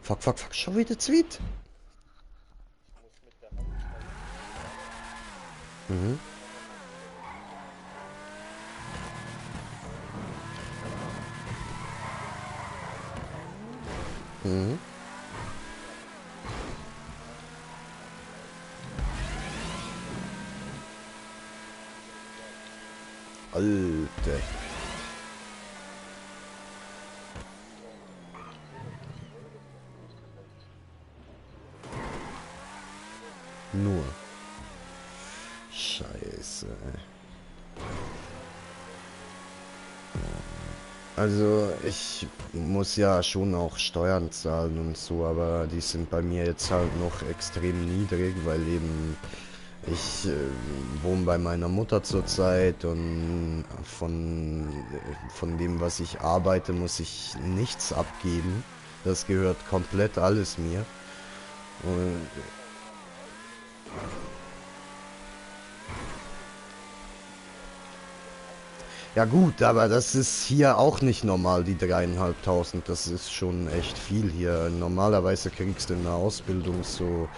Fuck, fuck, fuck, schon wieder Tweet. Mhm. Mhm. Alter. Nur. Scheiße. Also ich muss ja schon auch Steuern zahlen und so, aber die sind bei mir jetzt halt noch extrem niedrig, weil eben ich wohne bei meiner Mutter zurzeit und von dem, was ich arbeite, muss ich nichts abgeben. Das gehört komplett alles mir. Und ja gut, aber das ist hier auch nicht normal, die 3.500. Das ist schon echt viel hier. Normalerweise kriegst du in der Ausbildung so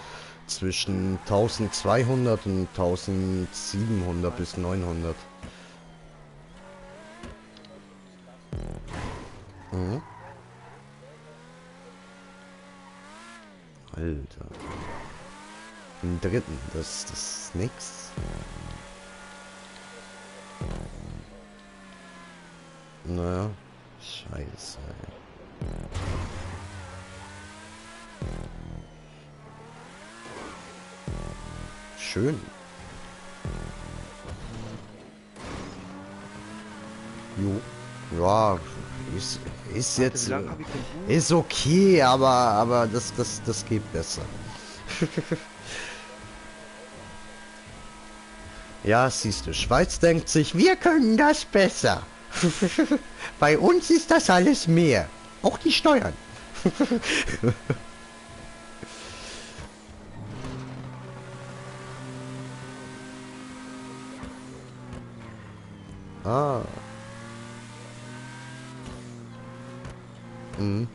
zwischen 1.200 und 1.700 bis 900. Mhm. Alter. Im dritten, das ist nix. Naja, scheiße. Schön. Jo. Ja, ist Warte, wie jetzt, lange habe ich den Buch? ist okay, aber das geht besser. Ja, siehst du, Schweiz denkt sich, wir können das besser. Bei uns ist das alles mehr. Auch die Steuern. Ah. Mhm.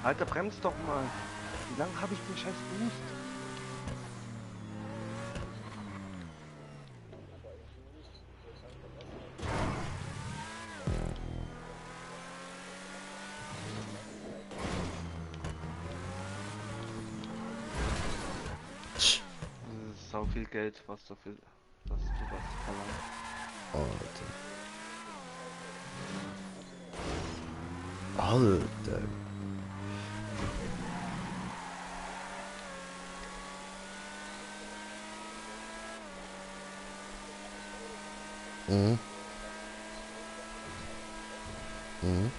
Alter, bremst doch mal. Wie lange habe ich den scheiß Boost? Das ist sau viel Geld, was du was verlangst. Alter. Mhm. Mhm.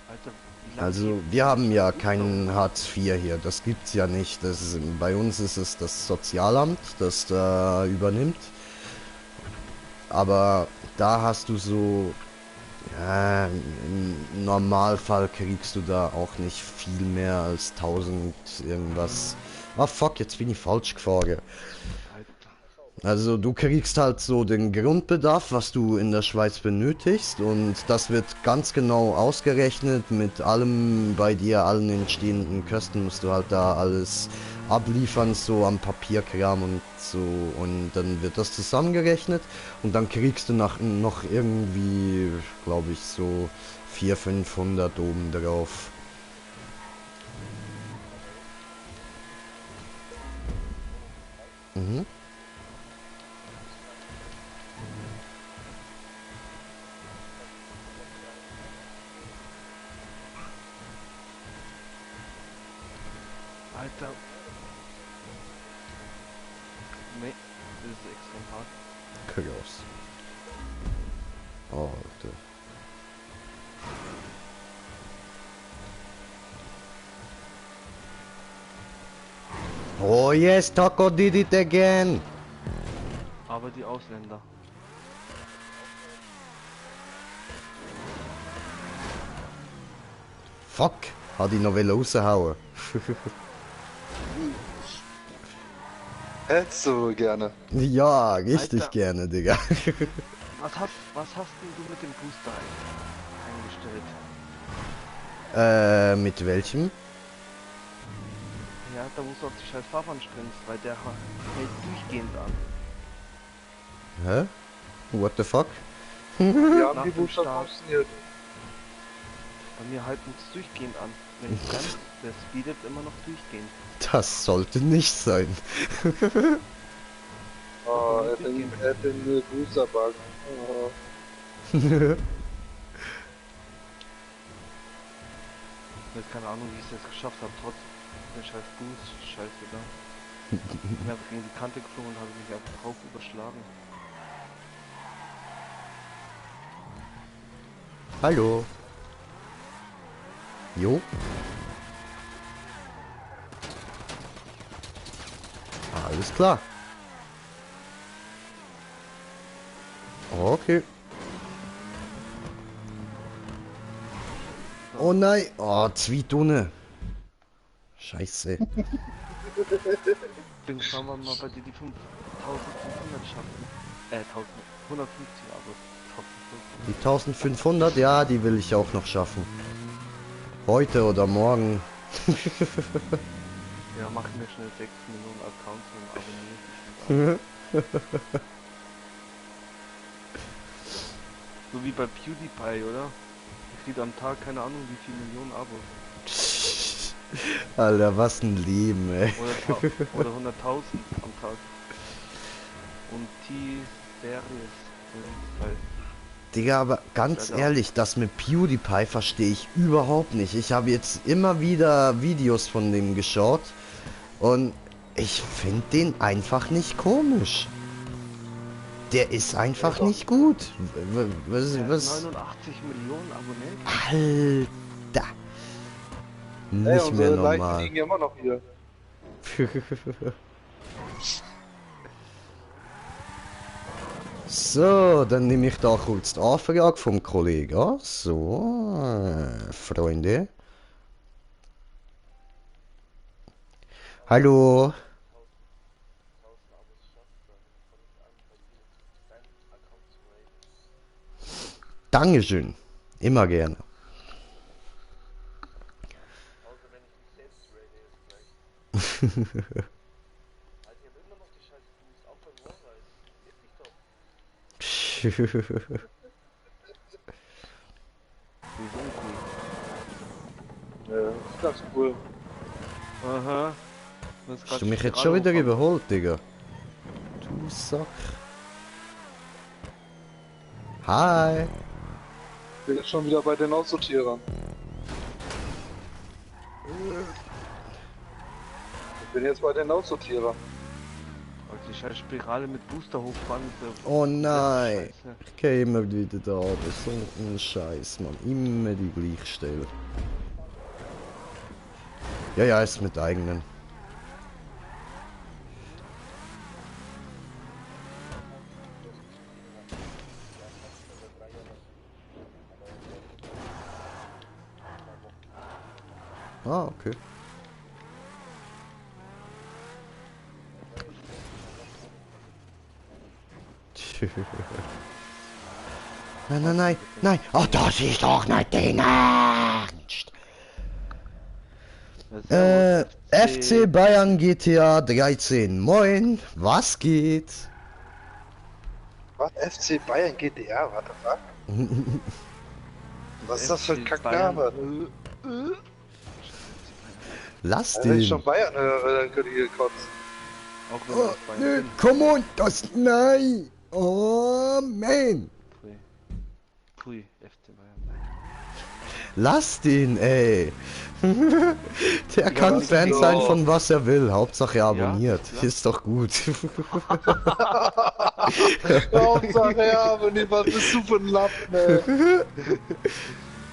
Alter, wie lange Also wir haben ja keinen Hartz IV hier, das gibt's ja nicht. Das ist, bei uns ist es das Sozialamt, das da übernimmt. Aber da hast du so, ja, im Normalfall kriegst du da auch nicht viel mehr als 1000 irgendwas. Ah fuck, jetzt bin ich falsch gefahren. Alter. Also du kriegst halt so den Grundbedarf, was du in der Schweiz benötigst, und das wird ganz genau ausgerechnet mit allem bei dir, allen entstehenden Kosten musst du halt da alles abliefern, so am Papierkram und so, und dann wird das zusammengerechnet und dann kriegst du noch irgendwie, glaube ich, so 400, 500 oben drauf. Mhm. Alter. Nee, das ist extrem hart. Chaos. Alter. Oh yes, Taco did it again. Aber die Ausländer. Fuck, hat die Novelle rausgehauen. Hättest du wohl gerne. Ja, richtig Alter. gerne, Digga. Was hast denn du mit dem Booster eingestellt? Mit welchem? Ja, da musst du auf die scheiß Fahrbahn springst, weil der hält durchgehend an. Hä? What the fuck? Wie haben Nach die dem Booster Start. funktioniert? Bei mir halten es durchgehend an. Wenn ich bremse, der speedet immer noch durchgehend. Das sollte nicht sein. Oh, er hat den Booster-Bug. Oh. Ich habe keine Ahnung, wie ich es jetzt geschafft habe, trotz den scheiß Boost, scheiße da. Ich bin einfach gegen die Kante geflogen und habe mich einfach drauf überschlagen. Hallo. Jo. Alles klar. Okay. Oh nein. Oh, 2 Tonnen. Scheiße. Deswegen schauen wir mal bei dir die 1500 schaffen. 150, aber 1500. Die 1500, ja, die will ich auch noch schaffen. Heute oder morgen. Ja, machen wir schnell 6 Millionen Accounts und abonnieren dich und ab. So wie bei PewDiePie, oder? Der kriegt am Tag keine Ahnung wie viele Millionen Abos. Alter, was ein Leben, ey. Oder 100.000 am Tag. Und T-Series. Digga, aber ganz ehrlich, das mit PewDiePie verstehe ich überhaupt nicht. Ich habe jetzt immer wieder Videos von dem geschaut und ich finde den einfach nicht komisch. Der ist einfach nicht gut. Was? 89 Millionen Abonnenten. Alter. Ey, Nicht mehr unsere Leichen normal. liegen ja immer noch hier. So, dann nehme ich da kurz die Anfrage vom Kollegen. So, Freunde. Hallo. Dankeschön. Immer gerne. Ja, das ist ganz cool. Aha. Hast du mich jetzt schon wieder überholt, Digga? Du Sack. Hi. Ich bin jetzt schon wieder bei den Aussortierern. Ich bin jetzt bei den Aussortierern. Die scheiß Spirale mit Booster hochfahren ist ja... Oh nein. Scheiße. Ich gehe immer wieder da, das ist so ein Scheiß, Mann. Immer die gleiche Stelle. Ja, ja, ist mit eigenen. Ah, okay. Nein, nein, nein, nein. Oh, das ist doch nicht dein Ernst. FC Bayern GTA 13. Moin, was geht? Was? FC Bayern GDR, what the fuck? Was ist das für ein Kackname? Lass Wenn ich den. schon Bayern höre, dann könnte ich hier kotzen. Auch wenn Oh, das Bayern nö, bin. komm on, das, nein. Oh, man. Pfui. Pfui, FC Bayern. Lass den, ey. Der kann lass Fan ihn sein doch. von was er will. Hauptsache er abonniert. Ja. Ist doch gut. Hauptsache er abonniert, was bist du für ein Lappen, ey?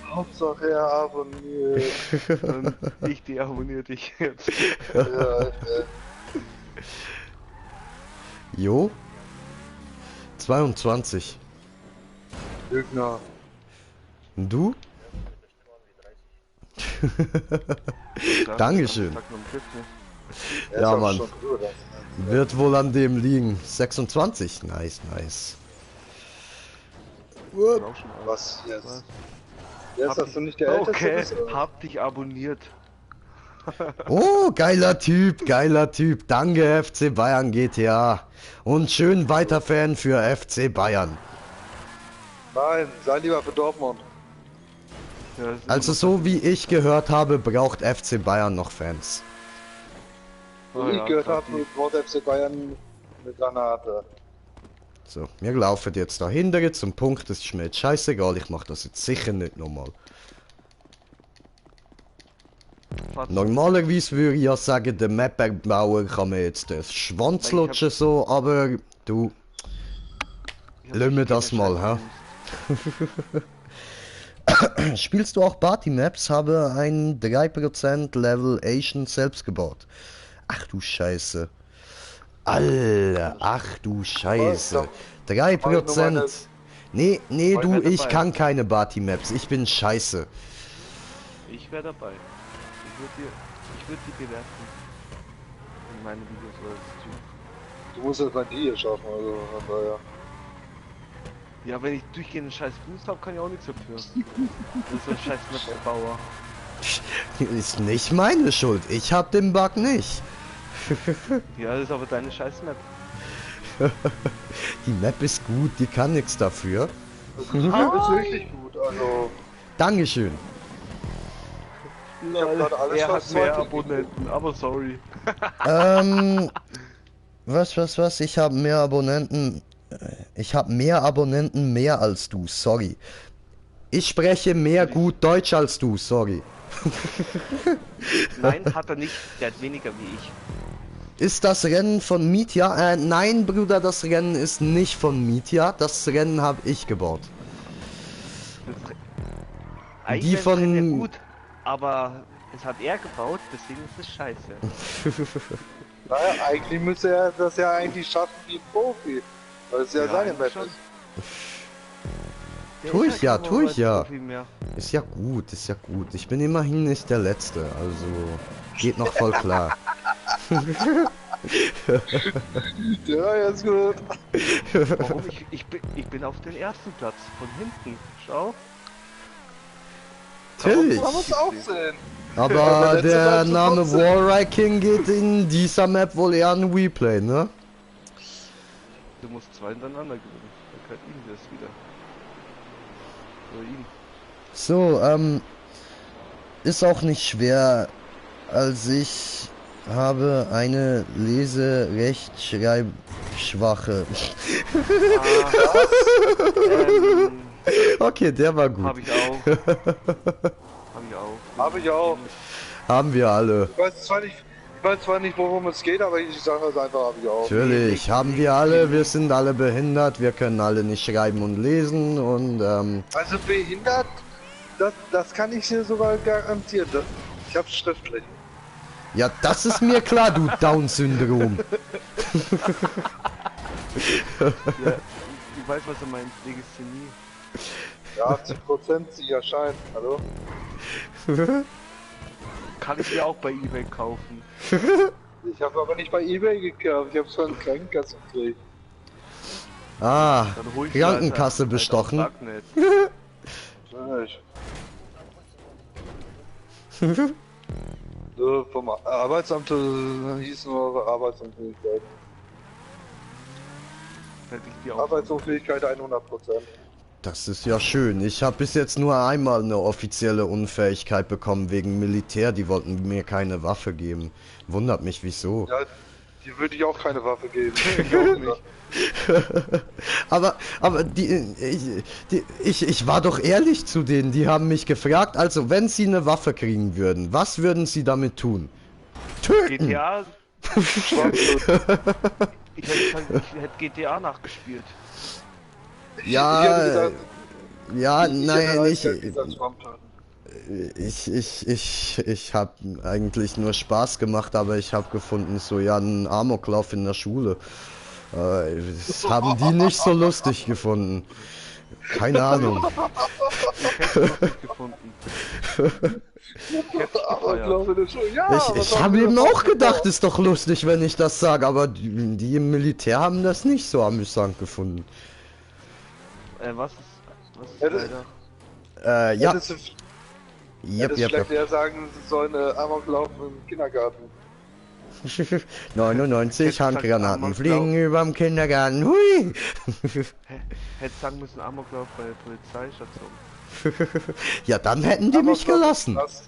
Hauptsache er abonniert. Und ich deabonniere dich jetzt. Ja, Jo. 22. Lügner. Und du? Dankeschön. Er Ja, ist auch Mann. schon drüber, das. Wird wohl an dem liegen. 26. Nice, nice. Was jetzt? Jetzt hast du nicht der Älteste Okay, bist, oder? hab dich abonniert. Oh, geiler Typ, geiler Typ. Danke, FC Bayern GTA. Und schön weiter Fan für FC Bayern. Nein, sei lieber für Dortmund. Ja, das ist Also so wie ich gehört habe, braucht FC Bayern noch Fans. So Oh wie ja, ich gehört grad habe, braucht FC Bayern eine Granate. So, wir laufen jetzt dahinter zum Punkt, das ist mir jetzt scheißegal, ich mache das jetzt sicher nicht nochmal. Normalerweise würde ich ja sagen, der Map-Bauer kann mir jetzt den Schwanz lutschen so, aber du, lassen wir das mal, hä? Spielst du auch Party-Maps? Habe ein 3% Level Asian selbst gebaut. Ach du Scheiße. Alter, ach du Scheiße. 3%. Nee, nee, du, ich kann keine Party-Maps. Ich bin scheiße. Ich wäre dabei. Ich würde die bewerten. In meine Videos oder Stream. Du musst das bei dir schaffen, also von daher. Ja, wenn ich durchgehend einen scheiß Boost habe, kann ich auch nichts dafür. Das ist ein scheiß Map-Bauer. Ist nicht meine Schuld. Ich hab den Bug nicht. Ja, das ist aber deine scheiß Map. Die Map ist gut, die kann nichts dafür. Das ist richtig gut, also. Dankeschön. Ich hab gerade alles Er hat was mehr heute Abonnenten, aber sorry. Was? Ich habe mehr Abonnenten. Ich habe mehr Abonnenten mehr als du, sorry. Ich spreche mehr gut Deutsch als du, sorry. Nein, hat er nicht. Der hat weniger wie ich. Ist das Rennen von Mietja? Nein, Bruder, das Rennen ist nicht von Mietja. Das Rennen habe ich gebaut. Eigentlich Die wär's Rennen von- ja gut, aber es hat er gebaut, deswegen ist es scheiße. Naja, eigentlich müsste er das ja eigentlich schaffen wie ein Profi. Weil es ja seine Map schon. ist. Der Tu ist ich ja, kein tu ich ja. Profi mehr. Ist ja gut, ist ja gut. Ich bin immerhin nicht der Letzte, also geht noch voll klar. Ja, ist gut. Warum? Ich bin auf den ersten Platz von hinten. Schau. Natürlich. Man muss auch sehen. Aber letzte der Mal zu Name trotzdem. Warray King geht in dieser Map wohl eher an Replay, ne? Du musst 2 hintereinander gewinnen. Dann kann ihm das wieder. Oder ihn. So, ist auch nicht schwer. Als ich habe eine Lese-Rechtschreibschwache. Okay, der war gut. Hab ich auch. Hab ich auch. Hab ich auch. Haben wir alle. Ich weiß zwar nicht, worum es geht, aber ich sage es einfach, hab ich auch. Natürlich, haben wir alle. Wir sind alle behindert. Wir können alle nicht schreiben und lesen und Also behindert, das kann ich dir sogar garantieren. Ich hab's schriftlich. ja, das ist mir klar, du Down-Syndrom. Ja, ich weiß, was er meint. Legasthenie. Ja, 80% sie erscheint. Hallo? Kann ich mir auch bei eBay kaufen. Ich habe aber nicht bei eBay gekauft, ich hab's von Krankenkasse gekriegt. Ah, Dann hol ich Krankenkasse bestochen. Darknet. Ja, so, vom Arbeitsamt hieß nur Arbeitsunfähigkeit. Hätte ich dir auch. Arbeitsunfähigkeit 100%. Das ist ja schön. Ich habe bis jetzt nur einmal eine offizielle Unfähigkeit bekommen wegen Militär. Die wollten mir keine Waffe geben. Wundert mich, wieso. Ja, die würde ich auch keine Waffe geben. Ich auch nicht. aber ich war doch ehrlich zu denen. Die haben mich gefragt, also wenn sie eine Waffe kriegen würden, was würden sie damit tun? Töten! GTA. Ich hätte GTA nachgespielt. Ja, ja, ich nein, hätte ich, gesagt, Trump töten. ich habe eigentlich nur Spaß gemacht, aber ich habe gefunden, so ja, ein Amoklauf in der Schule. Das haben die nicht so lustig gefunden. Keine Ahnung. Ich hätte es lustig gefunden. Aber glaube das schon. Ja, Ich habe eben auch gedacht, ist doch lustig, wenn ich das sage, aber die im Militär haben das nicht so amüsant gefunden. Was ist Hättest- leider? Ja. Hättest du Yep. vielleicht eher sagen, sie sollen Amoklauf im Kindergarten. 99 Hätte Handgranaten gesagt, fliegen überm Kindergarten. Hui! Hätte sagen müssen Amoklauf bei der Polizeistation. Ja, dann hätten die mich Amoklauf gelassen. ist krass.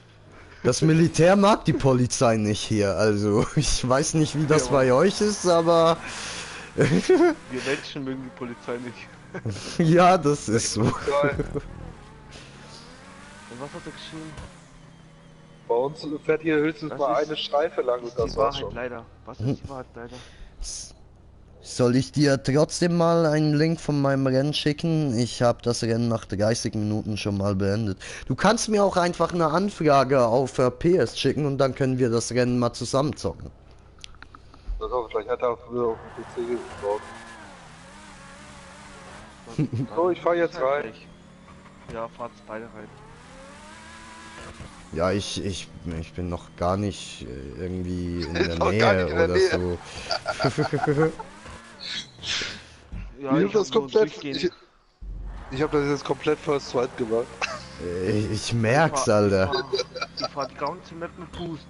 Das Militär mag die Polizei nicht hier, also ich weiß nicht, wie das Ja, bei euch ist, aber Wir Menschen mögen die Polizei nicht. ja, das ist so. Geil. Und was hat er geschrieben? Bei uns fährt hier höchstens Das mal ist- eine Streife lang und Das das ist die war's Wahrheit schon. leider. Was ist die Wahrheit leider? Soll ich dir trotzdem mal einen Link von meinem Rennen schicken? Ich habe das Rennen nach 30 Minuten schon mal beendet. Du kannst mir auch einfach eine Anfrage auf PS schicken und dann können wir das Rennen mal zusammen zocken. Das auch, vielleicht hat er früher auf dem PC gebaut. So, ich fahr jetzt rein. Ja, fahrt beide rein. Ja, ich bin noch gar nicht irgendwie in der Noch gar Nähe nicht in der oder Nähe. so. Ja, Ich hab das nur komplett. durchgehend- Ich hab das jetzt komplett first zweit gemacht. Ich merk's, Alter. Ich fahr die ganze Map mit Boost.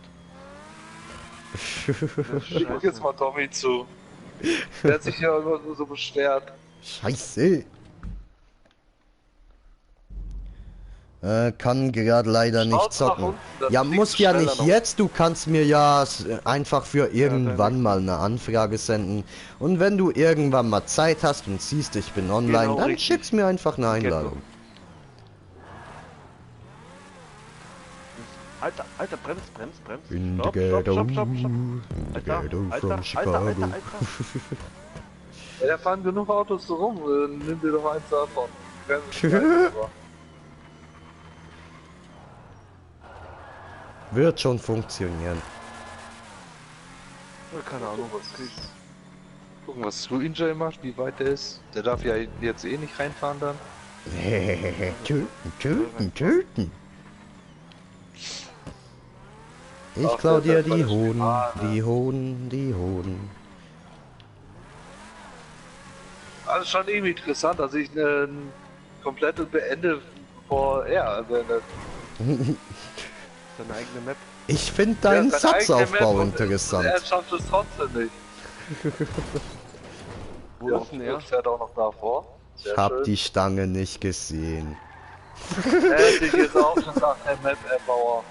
Ich guck jetzt mal Tommy zu. Der hat sich ja immer nur so beschwert. Scheiße. Kann gerade leider nicht Schaut nach zocken. unten, das Ja, fliegt muss ja schneller nicht noch. jetzt, du kannst mir ja einfach für irgendwann dann- mal eine Anfrage senden. Und wenn du irgendwann mal Zeit hast und siehst, ich bin online, Genau, dann richtig. schickst mir einfach eine Genau. Einladung. Alter, bremst. In the Stopp, ghetto, stopp. the Alter, ghetto Alter, from Alter. Chicago. Ja, da fahren genug Autos so rum. Nimm dir doch eins davon. Werden sie schneiden, aber- Wird schon funktionieren. Ja, keine Ahnung, was kriegst. Gucken, was Green Jay macht, wie weit der ist. Der darf ja jetzt eh nicht reinfahren dann. Töten, töten, töten. Ich Ach, klau der dir hat die voll Hoden, Spaß, die Hoden, die Hoden. Also schon irgendwie interessant, dass ich ein komplettes beende, bevor er beendet. Seine eigene Map. Ich finde deinen Ja, seine eigene Satzaufbau Map und er interessant. schafft es trotzdem nicht. Wo Ja, ist denn er? und fährt auch noch davor. Sehr Ich hab schön. die Stange nicht gesehen. Hätte ich jetzt auch gesagt, der Map-Erbauer.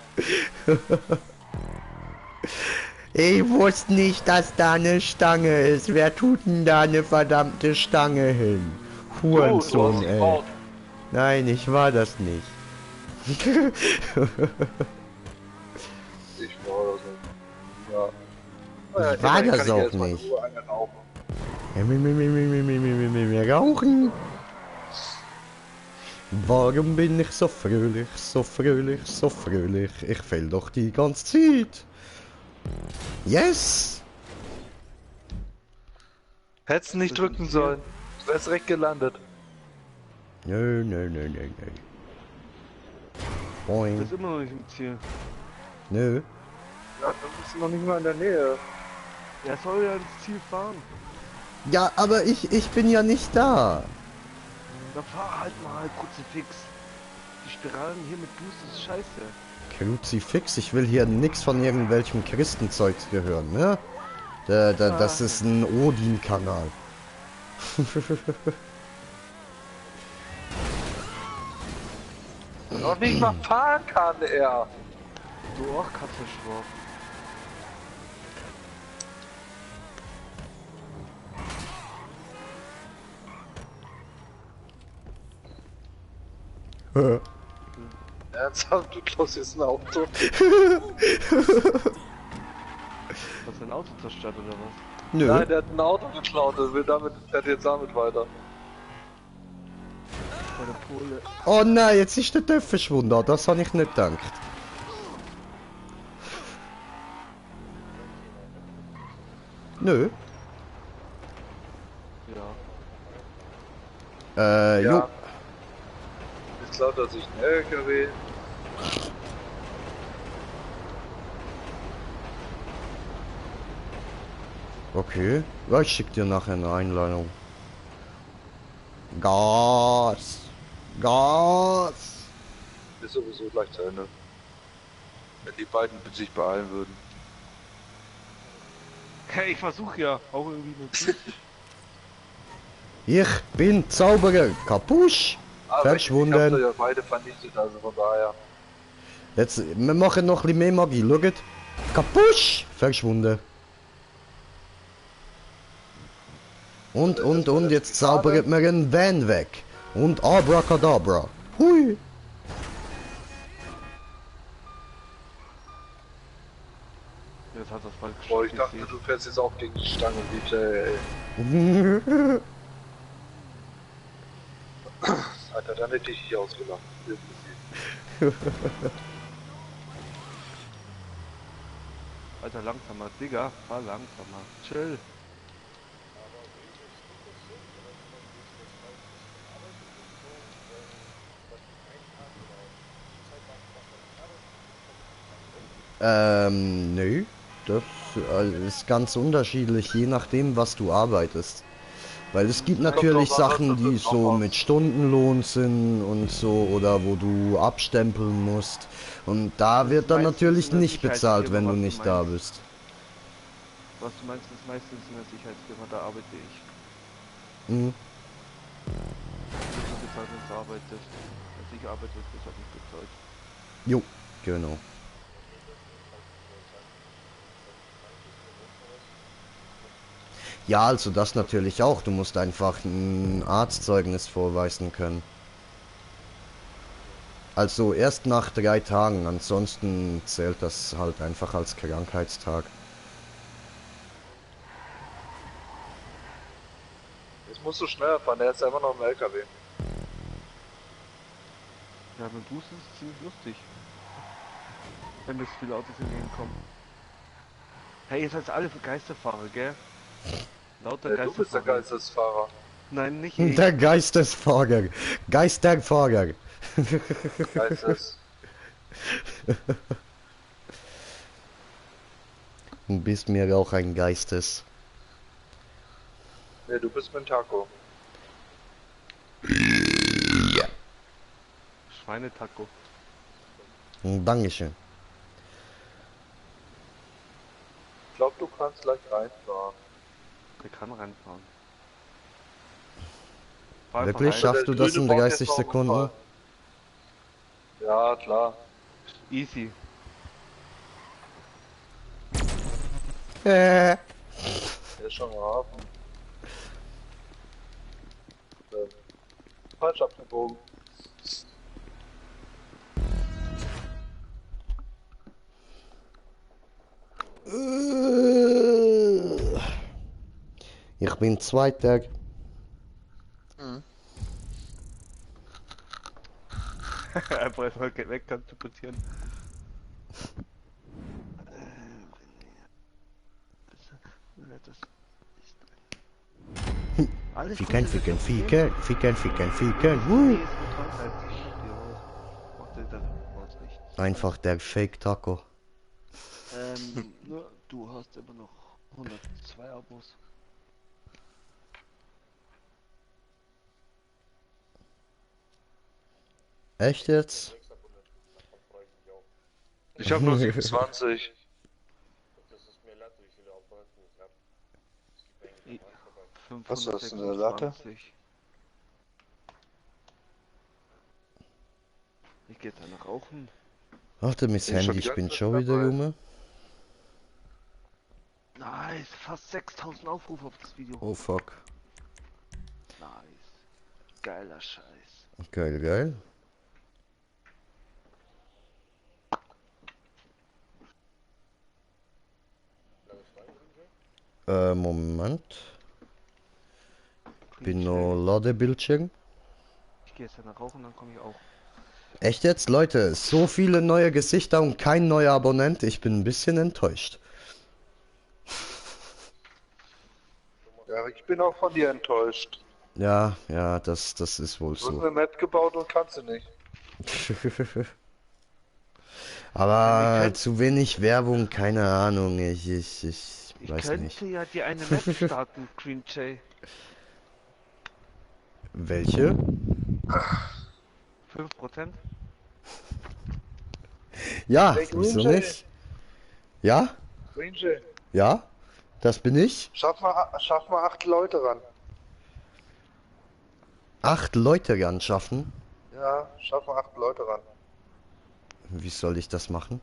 Ich wusste nicht, dass da eine Stange ist. Wer tut denn da eine verdammte Stange hin? Du hast Hurensohn, sie ey. gebaut. Nein, ich war das nicht. Ich war das nicht. Ja. Naja, Ich war immerhin das kann ich auch jetzt mal in nicht. Ruhe einen rauchen. Wir rauchen. Warum bin ich so fröhlich, so fröhlich, so fröhlich? Ich fehl doch die ganze Zeit. Yes! Hättest nicht drücken sollen. Du wärst direkt gelandet. Nö, nö, nö, nö, nö. Das Boing. ist immer noch nicht im Ziel. Nö. Ja, du bist noch nicht mal in der Nähe. Er soll ja ins Ziel fahren. Ja, aber ich bin ja nicht da. Na fahr halt mal, Kruzifix. Die Spiralen hier mit Boost ist scheiße. Kruzifix, ich will hier nix von irgendwelchem Christenzeug hören, ne? Das ist ein Odin-Kanal. Noch nicht mal fahren kann er. Du auch Katzenschwur. Ernsthaft, du klaust jetzt ein Auto. Hast du ein Auto zerstört oder was? Nö. Nein, der hat ein Auto geklaut und will damit, fährt jetzt damit weiter. Bei der Pole. Oh nein, jetzt ist der Töpf verschwunden. Das habe ich nicht gedacht. Nö. Ja. Jo. Jetzt klaut er sich ein LKW. Okay. Ja, ich schick dir nachher eine Einladung. Gas. Gas. Ist sowieso gleich zu Ende. Wenn die beiden sich beeilen würden. Hey, ich versuche ja auch irgendwie eine Ich bin Zauberer. Kapusch. Aber Verschwunden. Ich hab sie ja beide vernichtet, also von daher. Jetzt, wir machen noch ein bisschen mehr Magie. Schaut. Kapusch. Verschwunden. Und, jetzt zaubert mir einen Van weg. Und Abracadabra. Hui. Jetzt hat das bald Boah, ich geschafft, dachte, sehe. du fährst jetzt auch gegen die Stange, DJ, ey. Alter, dann hätte ich dich ausgelacht. Alter, langsamer, Digga, fahr langsamer. Chill. Nö. Das ist ganz unterschiedlich, je nachdem, was du arbeitest. Weil es gibt natürlich drauf an, was Sachen, du die für so Job mit Stundenlohn sind und so, oder wo du abstempeln musst. Und da wird dann meistens natürlich in der nicht bezahlt, wenn du Sicherheitsfirma, was nicht du da meinst. bist. Was du meinst, ist meistens in der Sicherheitsfirma, da arbeite ich. Mhm. Du bist bezahlt, wenn du arbeitest. Wenn ich arbeite, ist das halt nicht bezahlt. Jo, genau. Ja, also das natürlich auch. Du musst einfach ein Arztzeugnis vorweisen können. Also erst nach 3 Tagen, ansonsten zählt das halt einfach als Krankheitstag. Jetzt musst du schneller fahren, der ist ja immer noch im LKW. Ja, mit Boost ist es ziemlich lustig. Wenn das viele Autos entgegenkommen. Hey, ihr seid alle für Geisterfahrer, gell? Lauter Du bist der Geisterfahrer. Geistesfahrer. Nein, nicht ich. Der Geistesfahrer. Geisterfahrer. Geistes. Du bist mir auch ein Geistes. Nee, du bist mein Taco. Schweinetaco. Dankeschön. Ich glaube, du kannst gleich reinfahren. Der kann reinfahren. Wirklich? Schaffst du das in 30 Sekunden? Ja, klar. Easy. Der ist schon am Hafen. Falsch abgebogen. Ich bin Zweiter. Einfach erstmal weg kann supportieren. Alles Ficken, ficken, ficken, ficken, ficken, ficken. Einfach der Fake Taco. Nur du hast immer noch 102 Abos. Echt jetzt? Ich habe nur 27. Was ist das, eine Latte? 526. Ich gehe danach rauchen. Warte, mein Handy, ich bin schon wieder rum. Nice, fast 6000 Aufrufe auf das Video. Oh fuck. Nice. Geiler Scheiß. Geil, geil. Moment. Bin noch Ladebildschirm. Ich gehe jetzt danach rauchen, dann komme ich auch. Echt jetzt, Leute? So viele neue Gesichter und kein neuer Abonnent. Ich bin ein bisschen enttäuscht. Ja, ich bin auch von dir enttäuscht. Ja, ja, das ist wohl Du hast so. eine Map gebaut und kannst du nicht. Aber zu wenig Werbung, keine Ahnung. Ich Ich weiß könnte nicht. ja die eine Map starten, Green Jay. Welche? 5%? Ja, Hey, wieso Green Jay. nicht? Ja? Ranger, Ja? Das bin ich? schaff mal 8 Leute ran. 8 Leute anschaffen? Ja, schaff mal 8 Leute ran. Wie soll ich das machen?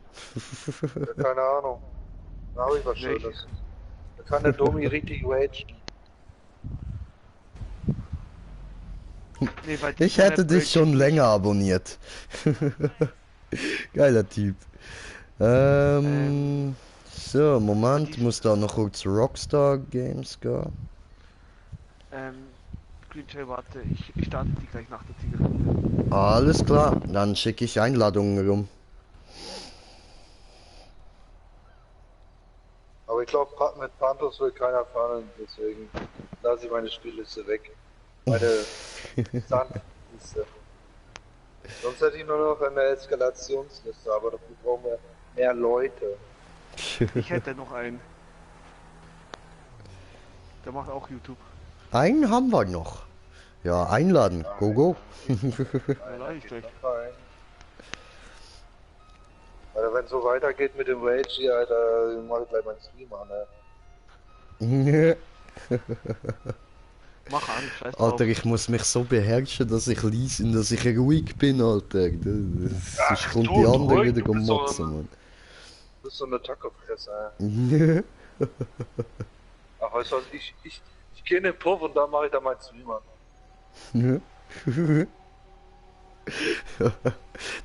Ja, keine Ahnung. Da habe ich was Nee, Schönes. Da kann der Domi richtig ragen. Nee, weil Ich hätte dich schon länger abonniert. Geiler Typ. So, Moment, muss da noch kurz Rockstar Games gehen. Green Jay, warte, ich starte die gleich nach der Tigerrunde. Alles klar, dann schicke ich Einladungen rum. Aber ich glaube, mit Panthers will keiner fahren, deswegen lasse ich meine Spielliste weg. Meine Sandliste. Sonst hätte ich nur noch eine Eskalationsliste, aber dafür brauchen wir mehr Leute. Ich hätte noch einen. Der macht auch YouTube. Einen haben wir noch. Ja, einladen. Go, go. Ja, lade ich gleich. Alter, wenn so weitergeht mit dem Rage hier, Alter, mach ich gleich meinen Stream an, ne? Mach an, scheiß drauf. Alter, ich muss mich so beherrschen, dass ich leise und dass ich ruhig bin, Alter. Sonst kommt du, die du andere ruhig, wieder du bist so motzen, ein- Mann. Du bist so eine Tacofresse, ey. Ach, weißt du was, ich geh in den Puff und dann mache ich da meinen Stream an.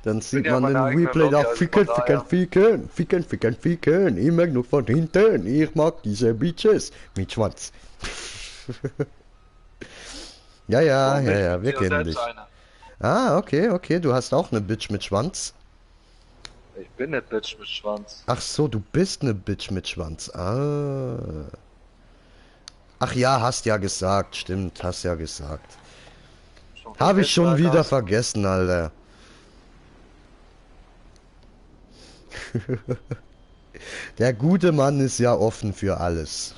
Dann sieht ja man meine den eigene Replay Lobby, da also ficken, von ficken, daher. ficken, ficken, ficken, ficken, immer nur von hinten, ich mag diese Bitches mit Schwanz. Ja, ja, ja, ja, wir kennen dich. Ah, okay, okay, du hast auch eine Bitch mit Schwanz. Ich bin nicht Bitch mit Schwanz. Ach so, du bist eine Bitch mit Schwanz. Ah. Ach ja, hast ja gesagt. Stimmt, hast ja gesagt. Schon Habe ich vergessen, schon wieder Alter. vergessen, Alter. Der gute Mann ist ja offen für alles.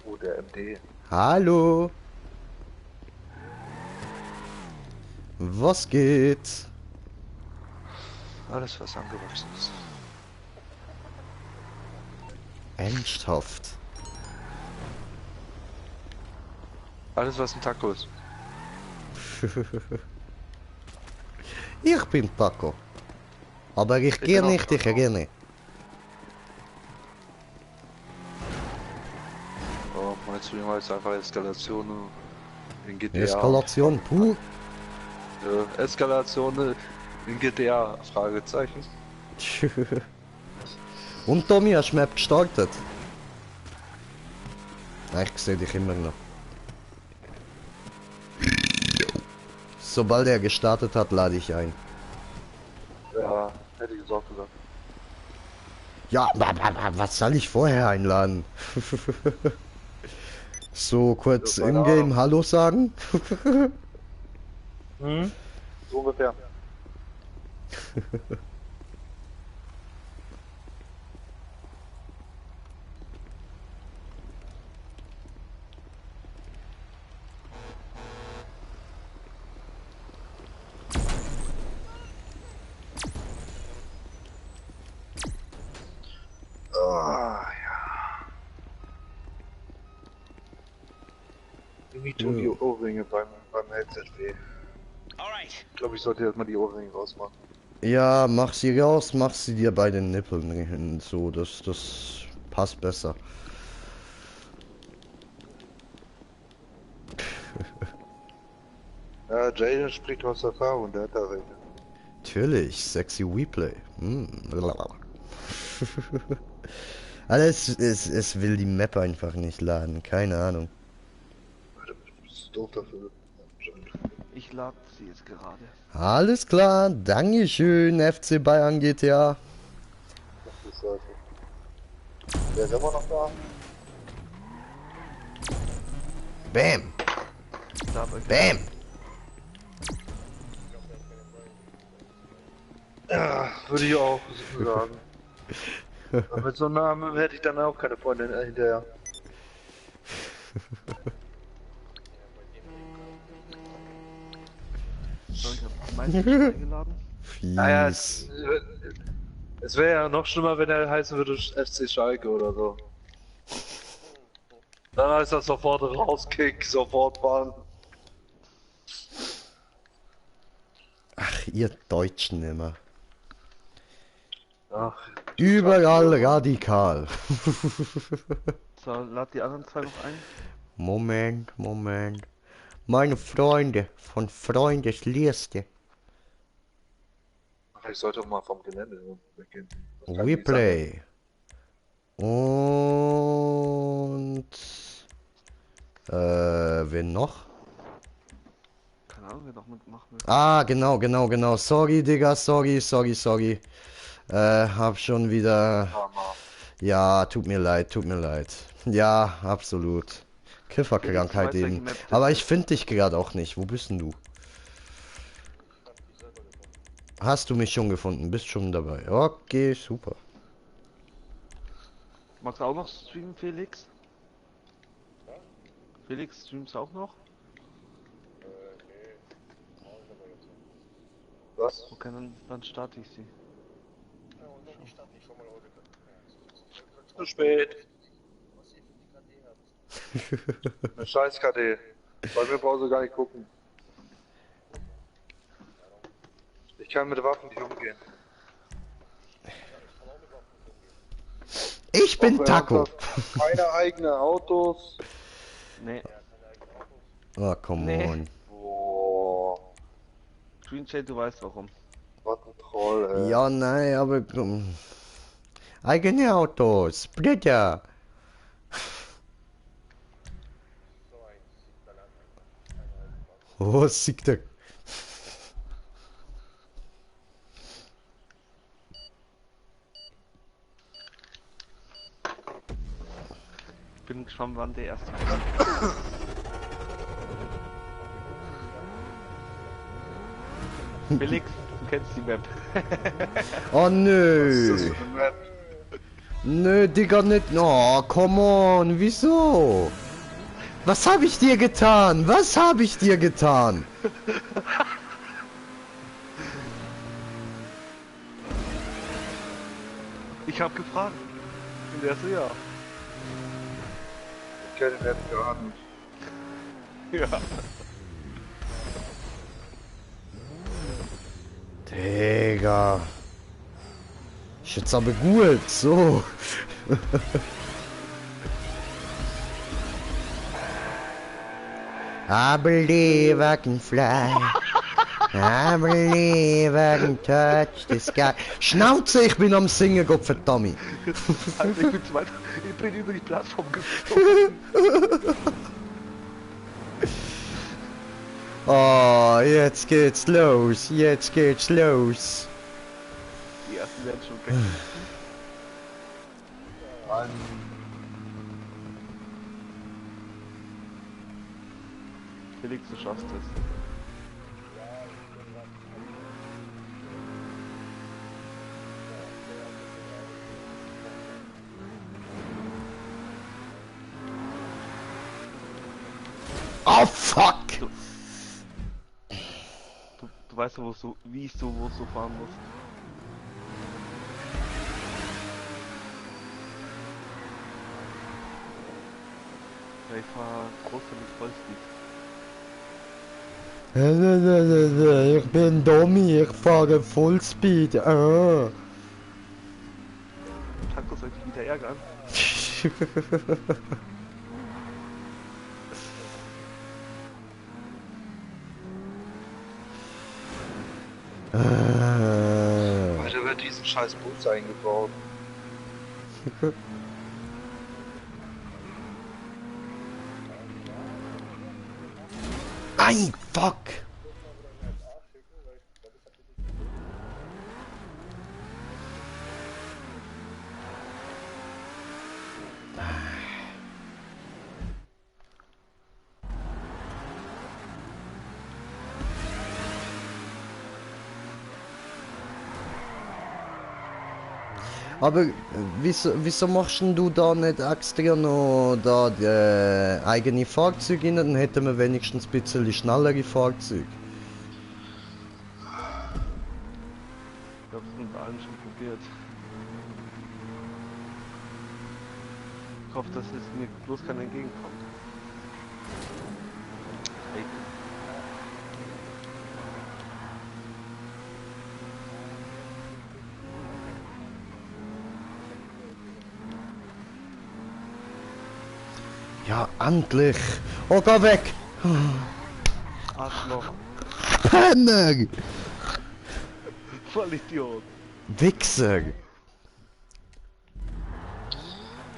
Oh, der MD. Hallo. Was geht? Alles, was angewachsen ist. Ernsthaft. Alles, was ein Taco ist. Ich bin Taco. Aber ich gehe bin auch nicht, ich Taco. renne. Oh, meinst du jemals einfach Eskalationen in GTA? Eskalation pur. Eskalation in GTA? Fragezeichen. Und Tommy, hast du Map gestartet? Nein, ich sehe dich immer noch. Sobald er gestartet hat, lade ich ein. Ja, hätte ich gesagt gesagt. Ja, was soll ich vorher einladen? So kurz Ja, keine in-game Ahnung. Hallo sagen? Hm? So ungefähr. Ah, ja. Irgendwie tun die Ja. Ohrringe beim Headset weh. Ich glaube, ich sollte jetzt mal die Ohrringe rausmachen. Ja, mach sie raus, mach sie dir bei den Nippeln hin, so, das passt besser. Ja, Jaden spricht aus Erfahrung, der hat da recht. Natürlich, sexy Replay. Alles, es will die Map einfach nicht laden, keine Ahnung. Alter, du bist doof dafür. Ich lade sie jetzt gerade. Alles klar, Dankeschön, FC Bayern GTA. Das ist also. Der ist immer noch da. Bam, Da aber bam. Ja, würde ich auch so sagen. Aber mit so einem Namen hätte ich dann auch keine Freundin hinterher. so, ich habe die meisten schon eingeladen. Naja, Fies. es wäre ja noch schlimmer, wenn er heißen würde FC Schalke oder so. Dann heißt das sofort rauskick, sofort fahren. Ach, ihr Deutschen immer. Ach, Überall radikal. So, lad die anderen zwei noch ein. Moment. Meine Freunde von Freundesliste. ach, ich sollte mal vom Gelände weggehen. Das kann nicht Replay. Und wen noch? Keine Ahnung, wer noch mitmachen will. Ah, genau. Sorry, Digga, sorry. Hab schon wieder. sein. Hammer. Ja, tut mir leid. Ja, absolut. Kifferkrankheit Felix, du weißt, eben. welche Map das Aber ist. ich finde dich gerade auch nicht. Wo bist denn du? Hast du mich schon gefunden? Bist schon dabei. Okay, super. Magst du auch noch streamen, Felix? Felix, streamst du auch noch? Was? Okay, dann starte ich sie. Zu spät. Eine scheiß KD. Bei mir brauchst du gar nicht gucken. Ich kann mit Waffen nicht umgehen. Ich bin Auch Taco. ernsthaft, keine eigenen Autos. Nee, Oh, come Nee. on. Boah, Screenshot, du weißt warum. was ein Troll, ey. Ja, nein, aber eigene Autos, Splitter. Oh, sick der. Bin gespannt, wann der erste kommt. Felix, du kennst die Map. Oh nö. Das ist so eine Map. Nö, Digga, nicht. Oh, come on, wieso? Was hab ich dir getan? Was hab ich dir getan? Ich hab gefragt. Und der so, ja. Ich kenne die Map gar nicht. Ja. Digga. Ist jetzt aber gut, so. I believe I can fly. I believe I can touch the sky. Schnauze, ich bin am Singen, Gott verdammt. Also ich bin zu weit. Ich bin über die Plattform geflogen. Oh, jetzt geht's los, jetzt geht's los. Die ersten werden schon weg. Ein Felix, du schaffst es. Oh, fuck! Du weißt ja, wo du fahren musst. Ja, ich fahr große mit Vollspeed. Ich bin Domi, ich fahre Fullspeed. Ah. Taco soll dich wieder ärgern. Alter, wird diesen scheiß Bus eingebaut. Nein, fuck! Aber wieso machst denn du da nicht extra noch da die eigene Fahrzeuge rein? Dann hätten wir wenigstens ein bisschen schnellere Fahrzeuge. Ich hab's mit allen schon probiert. Ich hoffe, dass es mir bloß keiner entgegenkommt. Hey. Ja, endlich! Oh, geh weg! Arschloch. Penner! Vollidiot. Wichser!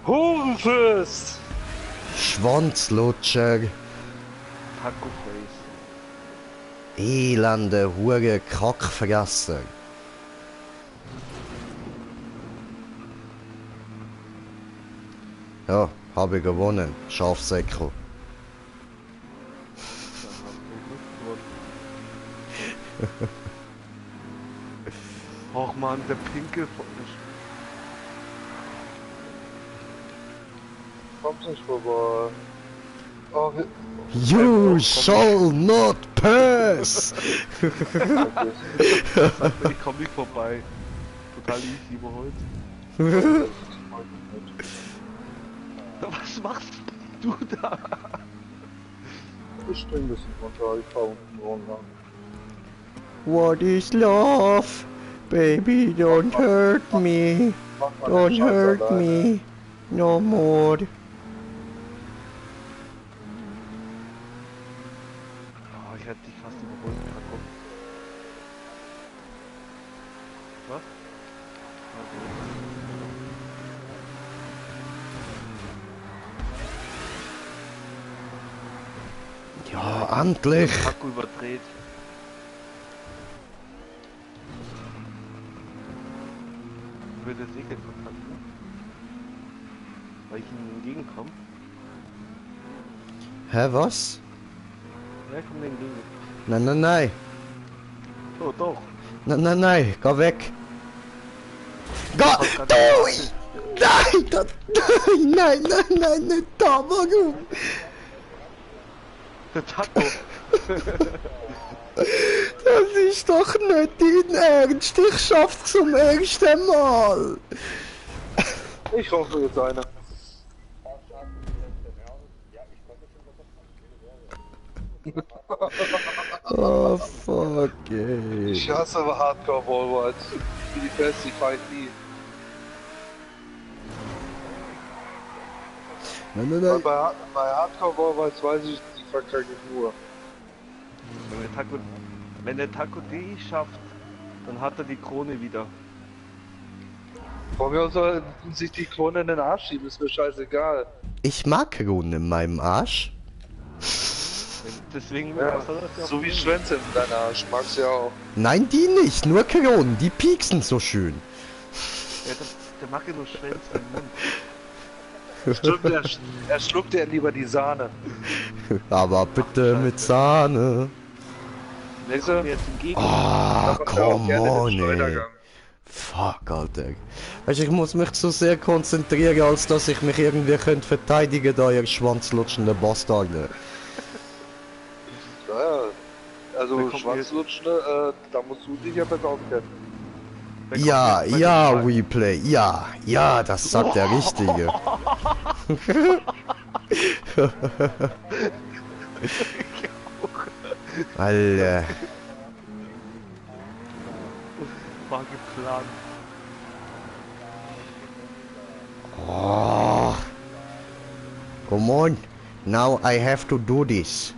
Hurenfürst! Schwanzlutscher! Taco Face. Elende Hure Kackfresser! Ja, habe ich gewonnen. Schafsäckel. Och man, der Pinkel von Kommt nicht vorbei. Oh, You shall not pass! ich komm nicht vorbei. Total easy überholt. Was machst du da? ich spring ein bisschen runter, ich fahr unten runter. What is love? Baby, don't hurt me. Mach mal Don't den Scheiß hurt alleine. me. No more. Oh, ich hätte dich fast überholt, Taco. Was? Ja, endlich! Akku überdreht. Wird das eh kein Kontakt, ne? Weil ich ihm entgegenkomme. Hä, was? Ja, komm dir entgegen. Nein, nein, nein! Oh, doch. Nein, nein, nein! Geh weg! Geh! Du! Nein! Das, nein, nein, nein, nicht da! Warum? Der Taco. Das ist doch nicht dein Ernst! Ich schaff's zum ersten Mal! Ich hoffe jetzt einer. Oh, fuck, ey. Ich hasse aber Hardcore Wallrides. Wie die Best, die fight nie. Nein, nein, Weil nein. bei Hardcore Wallrides weiß ich, die verkacke ich nur. Wenn der Taco die schafft, dann hat er die Krone wieder. Von mir aus soll sich die Krone in den Arsch schieben, ist mir scheißegal. Ich mag Runen in meinem Arsch. Deswegen Ja, was soll das ja so auch wie bringen? Schwänze in deinem Arsch, magst du ja auch. Nein, die nicht, nur Kronen, die pieksen so schön. Ja, der macht ja nur Schwänze im Mund. Stimmt, er schluckt ja lieber die Sahne. Aber bitte mit Sahne. Wer kommt mir jetzt entgegen? Ah, Da macht er auch come gerne den on, ey. Schleudergang. Fuck, Alter. Weißt du, ich muss mich zu sehr konzentrieren, als dass ich mich irgendwie könnte verteidigen, da ihr schwanzlutschende Bastarde. Naja, Wer also kommt Schwanzlutschende, da musst du dich ja besser auskennen. Wer kommt Ja, jetzt bei ja, dem Tag? Replay, ja, ja, das sagt der Richtige. Alter. War geplant. Oh. Come on. Now I have to do this.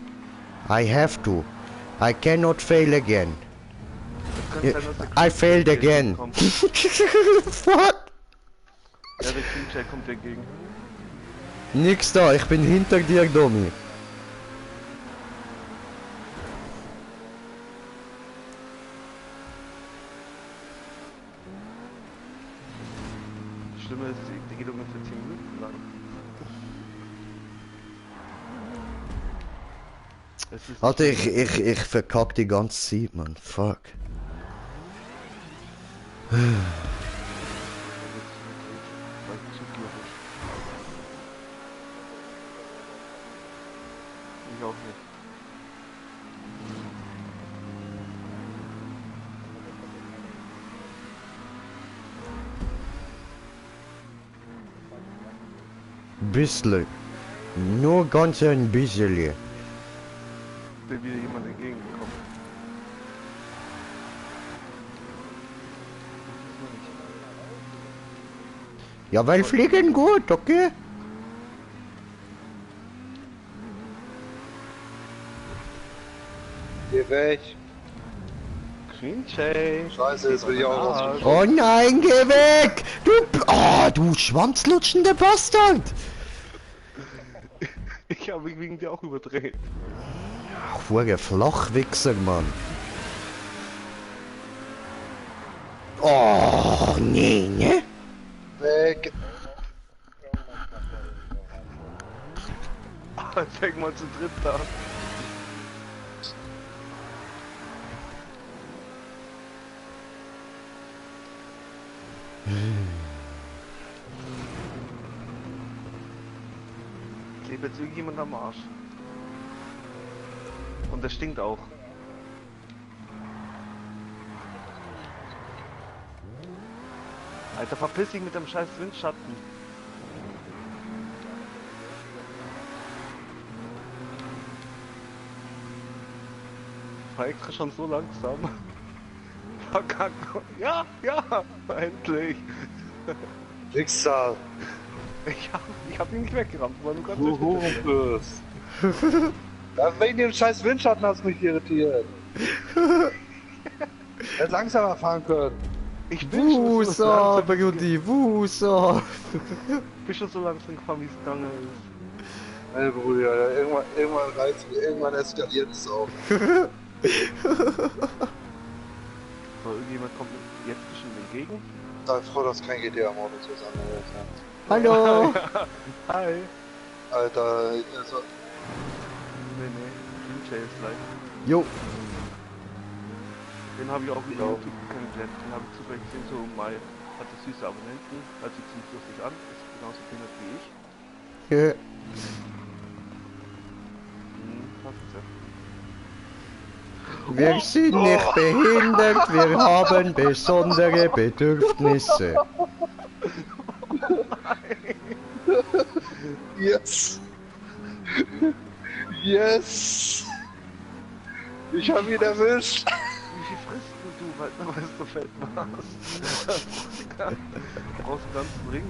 I have to. I cannot fail again. Das kann sein, dass der I failed Queen again. kommt. Fuck. Ja, der Queen kommt dagegen. Nix da, ich bin hinter dir, Domi. Das Schlimme ist, die geht ungefähr 10 Minuten lang. Es ist Alter, ich verkack die ganze Zeit, man. Fuck. Ich auch nicht. Bissle. Nur ganz ein bisschen. Will wieder jemand entgegenkommen. Ja, weil fliegen gut, okay? Geh weg. Queen Shay. Scheiße, jetzt will ich auch raus. Oh nein, geh weg! Du schwanzlutschende Bastard! Ich habe mich wegen dir auch überdreht. Vorher Flachwichser, Mann. Oh, nee, ne? Weg. Jetzt fängt man zu dritt da. Ich lebe jetzt irgendjemand am Arsch. Und das stinkt auch. Alter, verpiss dich mit dem scheiß Windschatten. War extra schon so langsam. Verkackt. Ja, ja, endlich. Wichser. Ich hab ihn nicht weggerammt, war nur ganz Du Hurenbös. Ja, wegen dem scheiß Windschatten hast du mich irritiert. Hätte langsamer fahren können. Ich bin schon so Wusa, langsam, Brudi, Wusa. bin schon so langsam gefahren, wie es gegangen ist. Hey Bruder, irgendwann reizt irgendwann eskaliert es auch. So, irgendjemand kommt jetzt bestimmt entgegen. Sei froh, dass kein GTA-Modus ist an der Welt. Hallo! Hi. Alter, also, Nee, DJ ist live. Jo, Den habe ich auch in YouTube kennengelernt. Den habe ich zufällig gesehen, so mal hatte süße Abonnenten, hört sich ziemlich lustig an, ist genauso behindert wie ich. Passt ja. wir sind nicht behindert, wir haben besondere Bedürfnisse. yes! Yes! Ich hab ihn erwischt! Wie viel frisst du, weil du fett warst? Du brauchst einen ganzen Ring.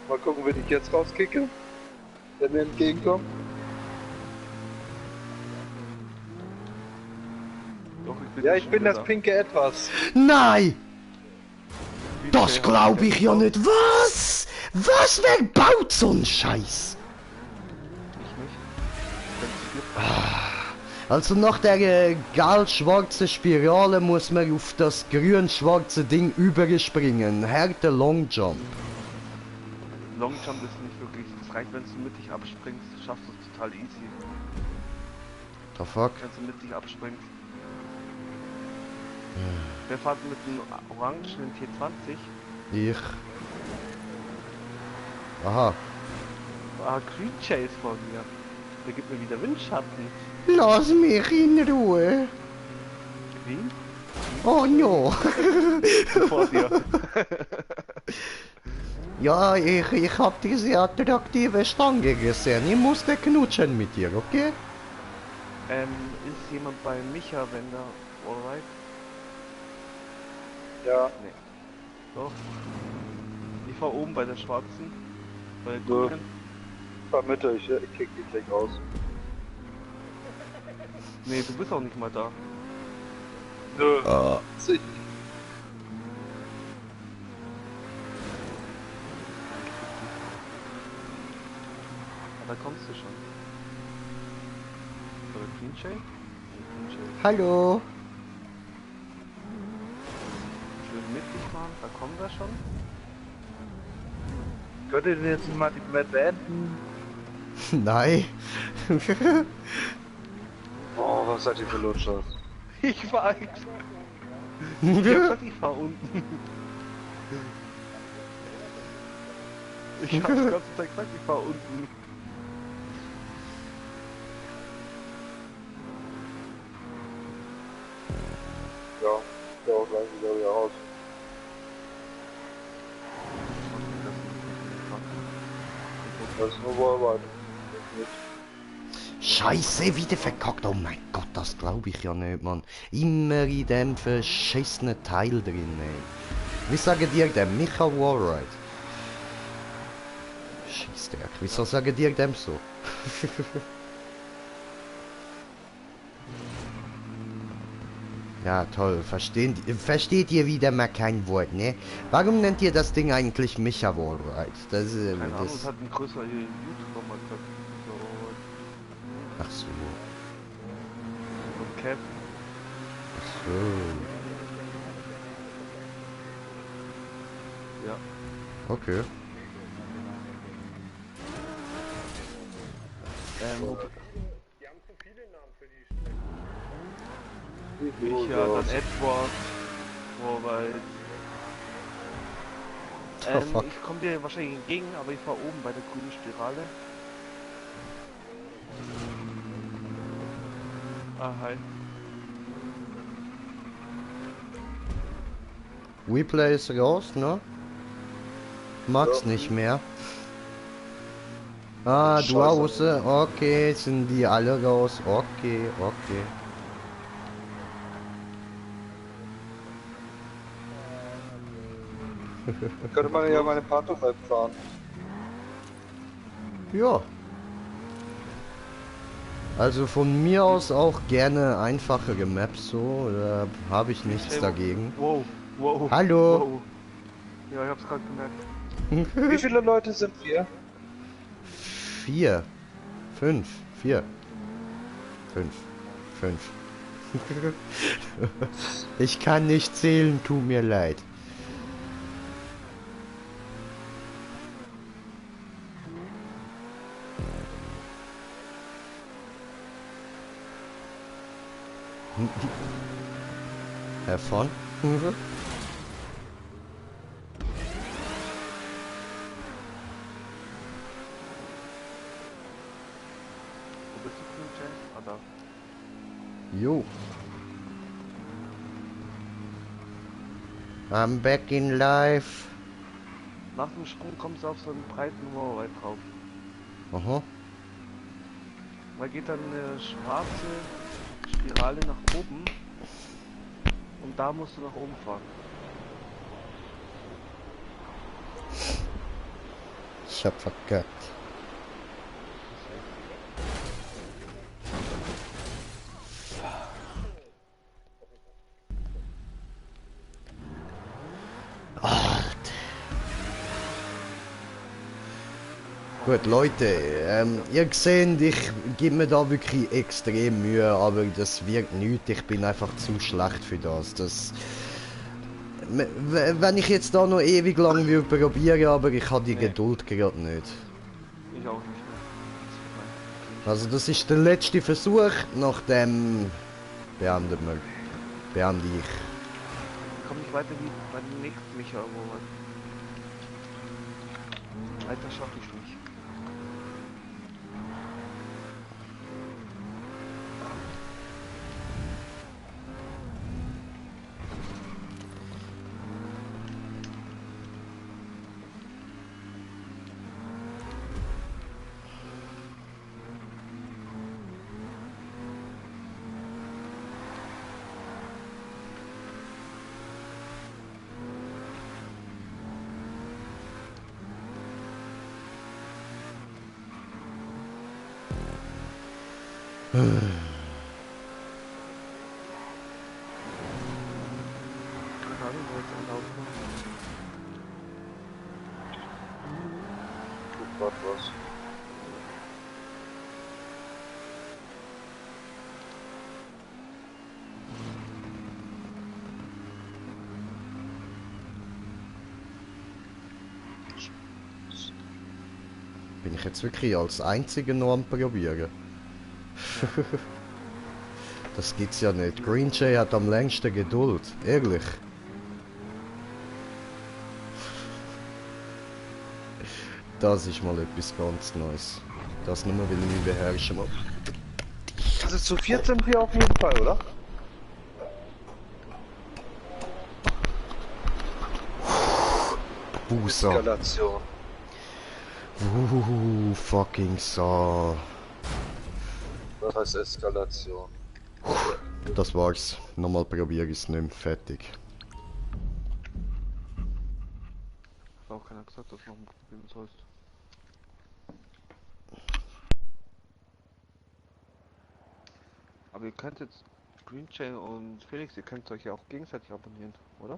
Mal gucken, wenn ich jetzt rauskicke. Wenn mir entgegenkommt. Doch, Ja, ich bin das pinke Etwas. Nein! Das glaube ich ja nicht. Was? Was? Wer baut so einen Scheiß? Ich nicht. Also nach der gelb-schwarzen Spirale muss man auf das grün-schwarze Ding überspringen. Härter Long Jump. Long Jump ist nicht wirklich. Es reicht, wenn du mittig abspringst, schaffst du es total easy. The fuck? Wenn du mittig abspringst. Wer fährt mit einem orangenen T20? Ich. Aha. Ah, Green Chase vor mir. Der gibt mir wieder Windschatten. Lass mich in Ruhe. Wie? Oh no. Vor dir. Ja, ich hab diese attraktive Stange gesehen. Ich musste knutschen mit dir, okay? Ist jemand bei Micha Wender alright? Ja. Nee. Doch. Ich fahr oben bei der schwarzen. Bei der So. grünen. Fahr mit, ich kick die gleich raus. Nee, du bist auch nicht mal da. Nö. Ah. Sich. Ah, da kommst du schon. Oder Green Chain? Green Chain. Hallo. Schön mittig fahren, da kommen wir schon. Könnt ihr denn jetzt mal die Map beenden? Nein. Oh, was seid ihr für Lutscher? Ich fahr extra. Ich hab gesagt, ich fahr unten. Ich hab's die ganze Zeit gesagt, ich fahr unten. Ja, der auch gleich wieder aus. Das ist nur Wallride. Scheiße, wieder verkackt. Oh mein Gott, das glaube ich ja nicht, Mann. Immer in dem verschissenen Teil drin, ey. Wie sagen dir dem? Micha Wallride. Scheissdreck, wieso sagen dir dem so? Ja, toll. Versteht ihr wieder mal kein Wort, ne? Warum nennt ihr das Ding eigentlich Micha Wallride? Das ist... Keine Ahnung, es hat ein größerer YouTuber mal gesagt. So, Ach so. und Cap. Ach so. Ja. Okay. Micha, dann Edward, Wallride. Fuck. Ich komme dir wahrscheinlich entgegen, aber ich fahr oben bei der grünen Spirale. Ah, hi. Replay ist raus, ne? Mag's Ja. nicht mehr. Ah, du Scheiße. Hause. Okay, sind die alle raus. Okay, okay. Könnte man ja meine Panto-Map fahren. Ja. Also von mir aus auch gerne einfachere Maps so, da habe ich nichts dagegen. Wow, wow. Hallo. Wow. Ja, ich hab's gerade gemerkt. Wie viele Leute sind wir? 4. 5. 4. 5. 5. Ich kann nicht zählen, tut mir leid. Herr von? Wo bist du, Jay? Ah, da. Jo. I'm back in life. Nach dem Sprung kommst du auf so einen breiten Wall drauf. Aha. Da geht dann eine schwarze Spirale nach oben. Und da musst du nach oben fahren. Ich hab verkackt. Gut, Leute, ihr seht, ich gebe mir da wirklich extrem Mühe, aber das wirkt nichts. Ich bin einfach zu schlecht für das. Wenn ich jetzt da noch ewig lang will probieren, aber ich habe die Nee. Geduld gerade nicht. Ich auch nicht mehr. Also das ist der letzte Versuch, nachdem beende ich. Ich komm nicht weiter wie beim nächsten Micha irgendwo mal. Alter, schaff ich nicht. Keine Ahnung, wo jetzt anlaufen. Guck grad was. Bin ich jetzt wirklich als Einziger noch am probieren? Das gibt's ja nicht. Green Jay hat am längsten Geduld. Ehrlich. Das ist mal etwas ganz Neues. Das nur weil ich beherrschen muss. Also zu 4 sind wir auf jeden Fall, oder? Busa. Eskalation. Fucking Saw. Was heißt Eskalation? Das war's. Nochmal probiere ich's nicht mehr. Fertig. Hat auch keiner gesagt, dass du noch ein Problem sollst. Aber ihr könnt jetzt Green Chain und Felix, ihr könnt euch ja auch gegenseitig abonnieren, oder?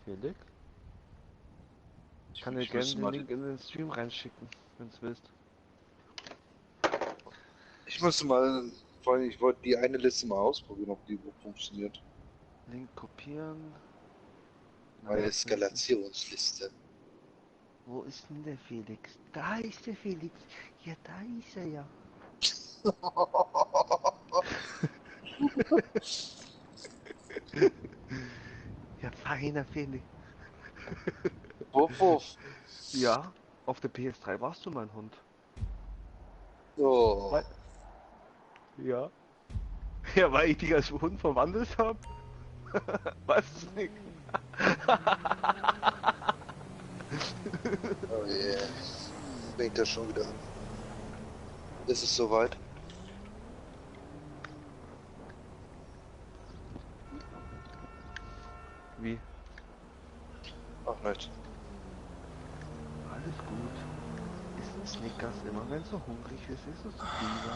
Felix? Ich kann dir Ich gerne müsste den mal Link in den Stream reinschicken, wenn du willst. Ich musste mal, vor allem, ich wollte die eine Liste mal ausprobieren, ob die überhaupt funktioniert. Link kopieren. Meine Nein, Eskalationsliste. wo ist denn der Felix? Da ist der Felix. Ja, da ist er ja. Ja, feiner Felix. Wuff, wuff. Ja, auf der PS3 warst du mein Hund. Oh. Weil- Ja. Ja, weil ich dich als Hund verwandelt habe. Weißt du nicht? Oh yeah. Fängt das schon wieder an. Ist es soweit? Wie? Ach nicht. Alles gut. Ist ein Snickers immer, wenn du hungrig bist, ist es zu viel.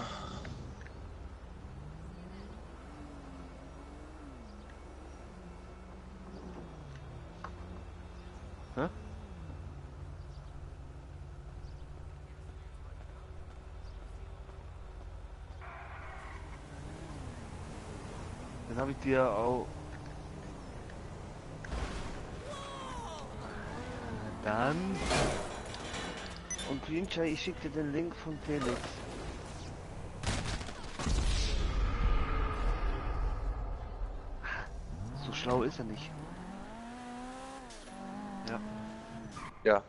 Hä? Dann habe ich dir auch... Dann... Und Green Jay, ich schicke dir den Link von Felix. So schlau ist er nicht. Ja. Ja.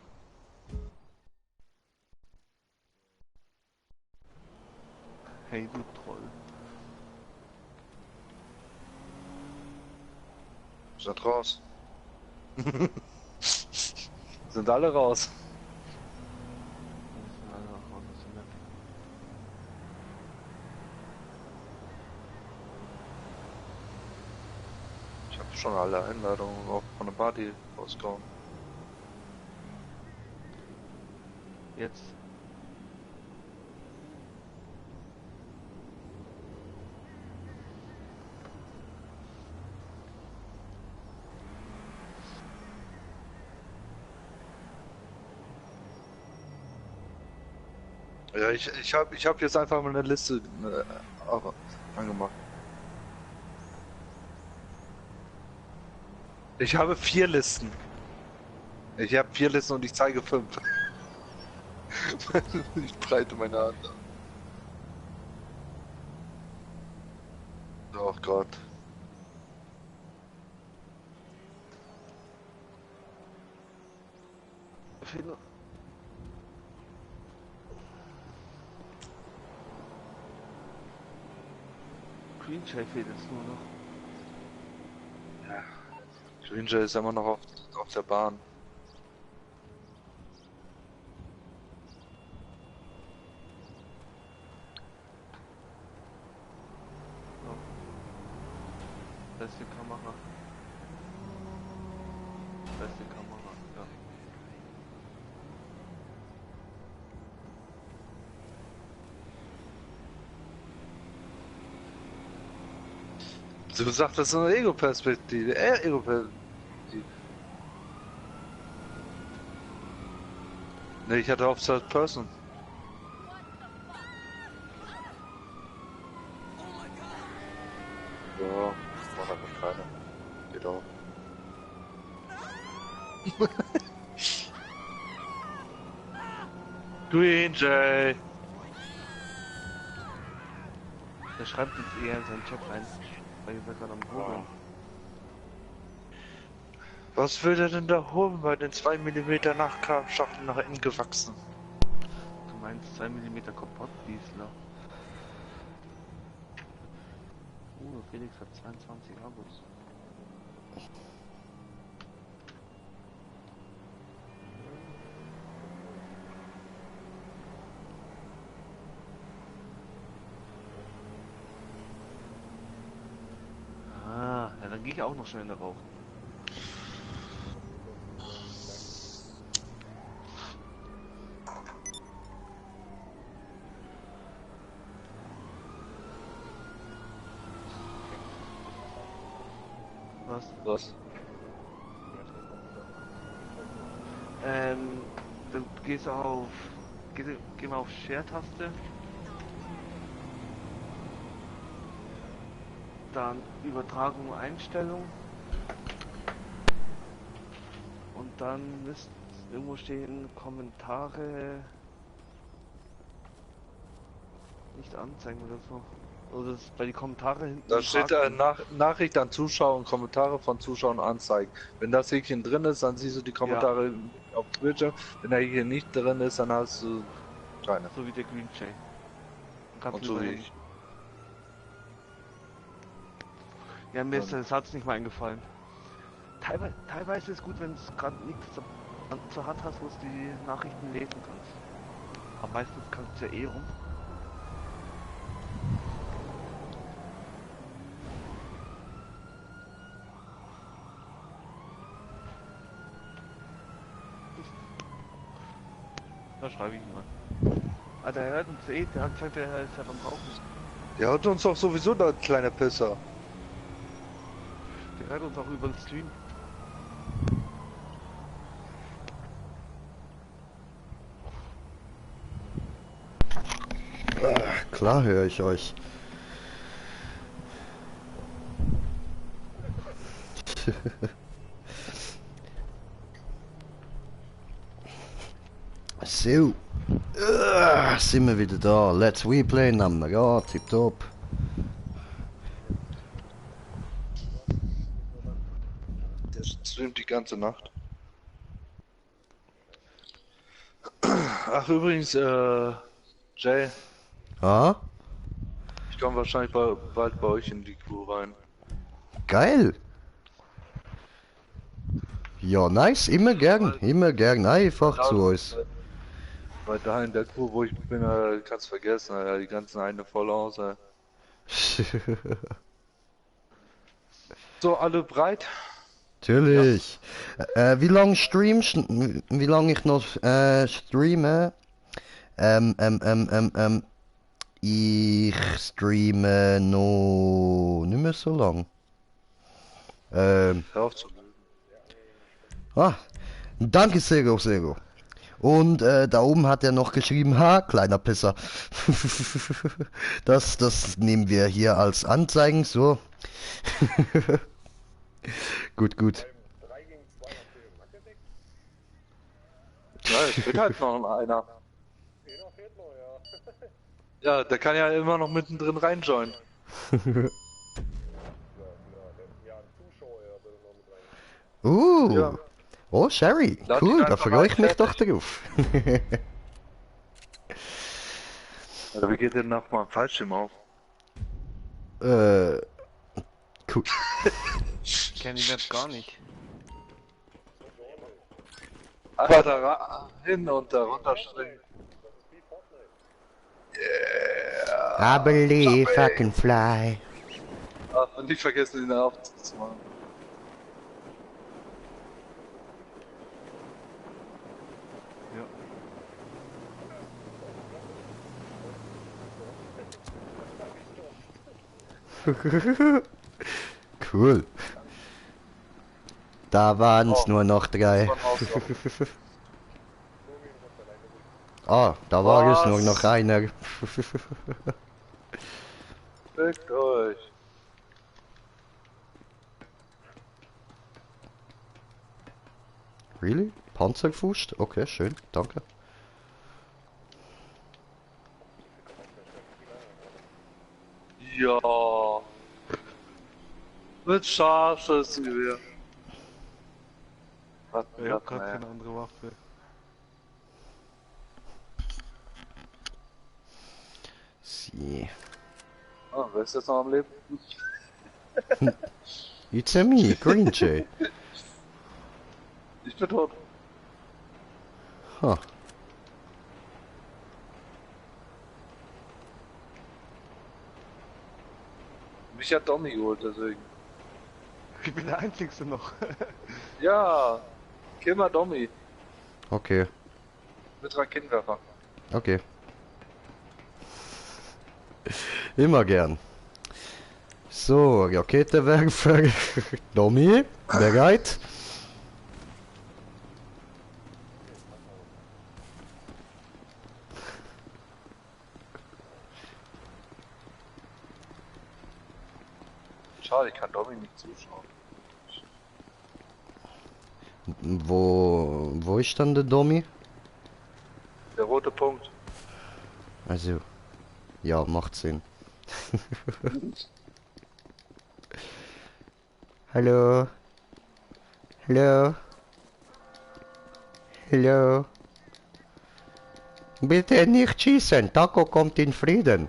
Hey du Troll. Sind raus. Sind alle raus. Ich habe schon alle Einladungen auch von der Party rausgehauen. Jetzt. Ja, ich hab jetzt einfach mal eine Liste angemacht. Ich habe 4 Listen. Ich habe 4 Listen und ich zeige 5. Ich breite meine Hand an. Oh Gott. Green Jay fehlt jetzt nur noch. Ja. Ranger ist immer noch auf der Bahn. Da ist die Kamera. Da ist die Kamera, ja. Du sagst, das ist eine Ego-Perspektive. Ego-Perspektive. Ne, ich hatte auf Third Person. Ja, das macht einfach keiner. Geht auch. Green Jay! Der schreibt jetzt eher in seinen Chat rein, weil ihr seid gerade am Googeln. Was will er denn da holen bei den 2 mm Nachschachteln nach innen gewachsen? Du meinst 2 mm Kompott-Diesler. Felix hat 22 Abos. Ah, ja, dann gehe ich auch noch schnell rauchen. Was? Du gehst auf... Geh mal auf Share-Taste. Dann Übertragung, Einstellung. Und dann müsste irgendwo stehen Kommentare nicht anzeigen oder so. Oder das bei die Kommentare hinten. Da steht Nachricht an Zuschauer und Kommentare von Zuschauern anzeigen. Wenn das Häkchen drin ist, dann siehst du die Kommentare auf Bildschirm. Wenn der hier nicht drin ist, dann hast du keine. So wie der Green Jay. Und so wie ich. Ja, mir ist der Satz nicht mal eingefallen. Teilweise ist es gut, wenn es gerade nichts zur Hand hast, wo du die Nachrichten lesen kannst. Aber meistens kannst du ja eh rum. Da schreibe ich ihn mal. Ah, der hört uns eh, der hat gesagt, der ist ja beim Rauchen. Der hat uns doch sowieso da, kleiner Pisser. Der hört uns auch über den Stream. Klar höre ich euch. So. Sind wir wieder da. Let's Replay nehmen wir. Ja, tipptopp. Der streamt die ganze Nacht. Ach, übrigens, Jay, Ah, ich komme wahrscheinlich bald bei euch in die Crew rein. geil. Ja, nice. Immer gern. Immer gern. Einfach zu uns. Weil da in der Crew, wo ich bin, kannst vergessen, die ganzen eine voll aus. So, alle bereit? Natürlich. Wie lange streamst du? Wie lange ich noch streame? Ich streame noch nicht mehr so lang. Hör auf zu lügen. Danke Sego, Sego. Und da oben hat er noch geschrieben, ha, kleiner Pisser. Das nehmen wir hier als Anzeigen, so. Gut, gut. Ja, es fehlt halt noch einer. Ja, der kann ja immer noch mittendrin reinjoinen. Ja. Oh, Sherry, Lad cool, ihn da einfach freue ich rein, mich doch fertig. drauf. Also, wie geht denn nochmal ein Fallschirm auf? Cool. Ich kenne die Map gar nicht. Einfach da hin und da runterspringen. I believe I can fly. Ach, und nicht vergessen, den Aufzug zu machen. Ja. Cool. Da waren's Oh. nur noch 3. Von Haus aus. Da war es Was? nur noch einer. Fickt euch. Really? Panzerfußt? Okay, schön, danke. Ja. Mit Scharfschützengewehr. Was Ich hab grad keine andere Waffe. Sie. Ah, wer ist jetzt noch am Leben? It's a me, Green Jay. Ich bin tot. Huh. Mich hat Domi geholt, deswegen. Ich bin der Einzigste noch. Ja. Kill mal Domi. Okay, Mit Raketenwerfer. okay. Immer gern. So, Raketenwerfer. Domi, bereit? Schade, ich kann Domi nicht zuschauen. Wo ist dann der Domi? Der rote Punkt. Also, ja, macht Sinn. Hallo? Hallo? Hallo? Bitte nicht schießen, Taco kommt in Frieden.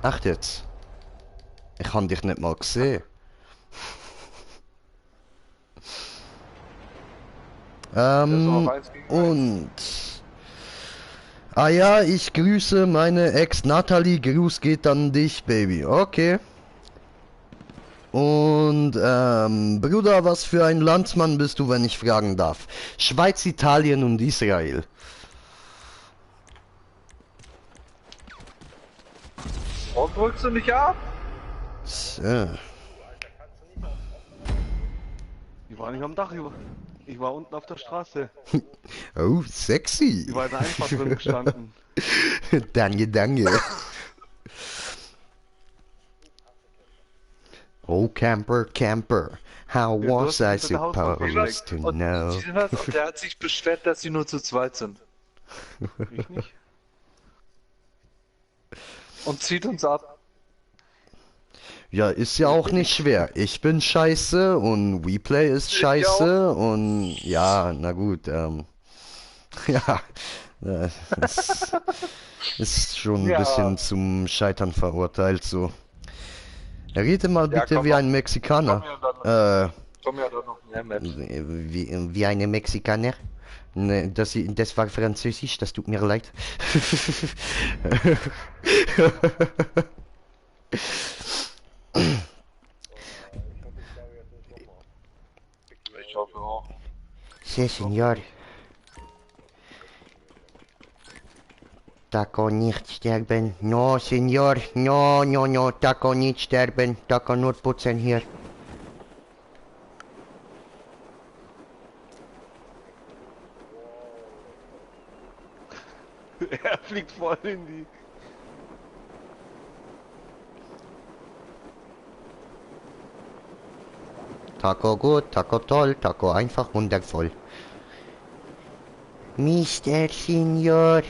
Echt jetzt? Ich habe dich nicht mal gesehen. noch eins gegen Und... Ah ja, ich grüße meine Ex Natalie. Gruß geht an dich, Baby. Okay. Und, Bruder, was für ein Landsmann bist du, wenn ich fragen darf? Schweiz, Italien und Israel. Warum drückst du mich ab? So. Ich war nicht am Dach, ich war unten auf der Straße. Oh, sexy. Ich war in der Einfahrt drin gestanden. Danke, danke. Oh, Camper, Camper. How Ja, du was hast I hinter der Hauswand supposed to know? Und der hat sich beschwert, dass sie nur zu zweit sind. Ich nicht. Und zieht uns ab. Ja, ist ja auch nicht schwer. Ich bin scheiße und WePlay ist scheiße und ja, na gut, ja, das ist schon ein Ja. bisschen zum Scheitern verurteilt so. Rede mal Ja, bitte komm wie mal. ein Mexikaner. Kommen ja dann noch mehr Maps. Wie eine Mexikaner? Ne, das war Französisch, das tut mir leid. Ich hoffe auch. Sí, señor. Taco nicht sterben. No, señor. No, no, no. Taco nicht sterben. Taco nur putzen hier. Er fliegt voll in die... Taco gut, Taco toll, Taco einfach wundervoll. Mr. Senior,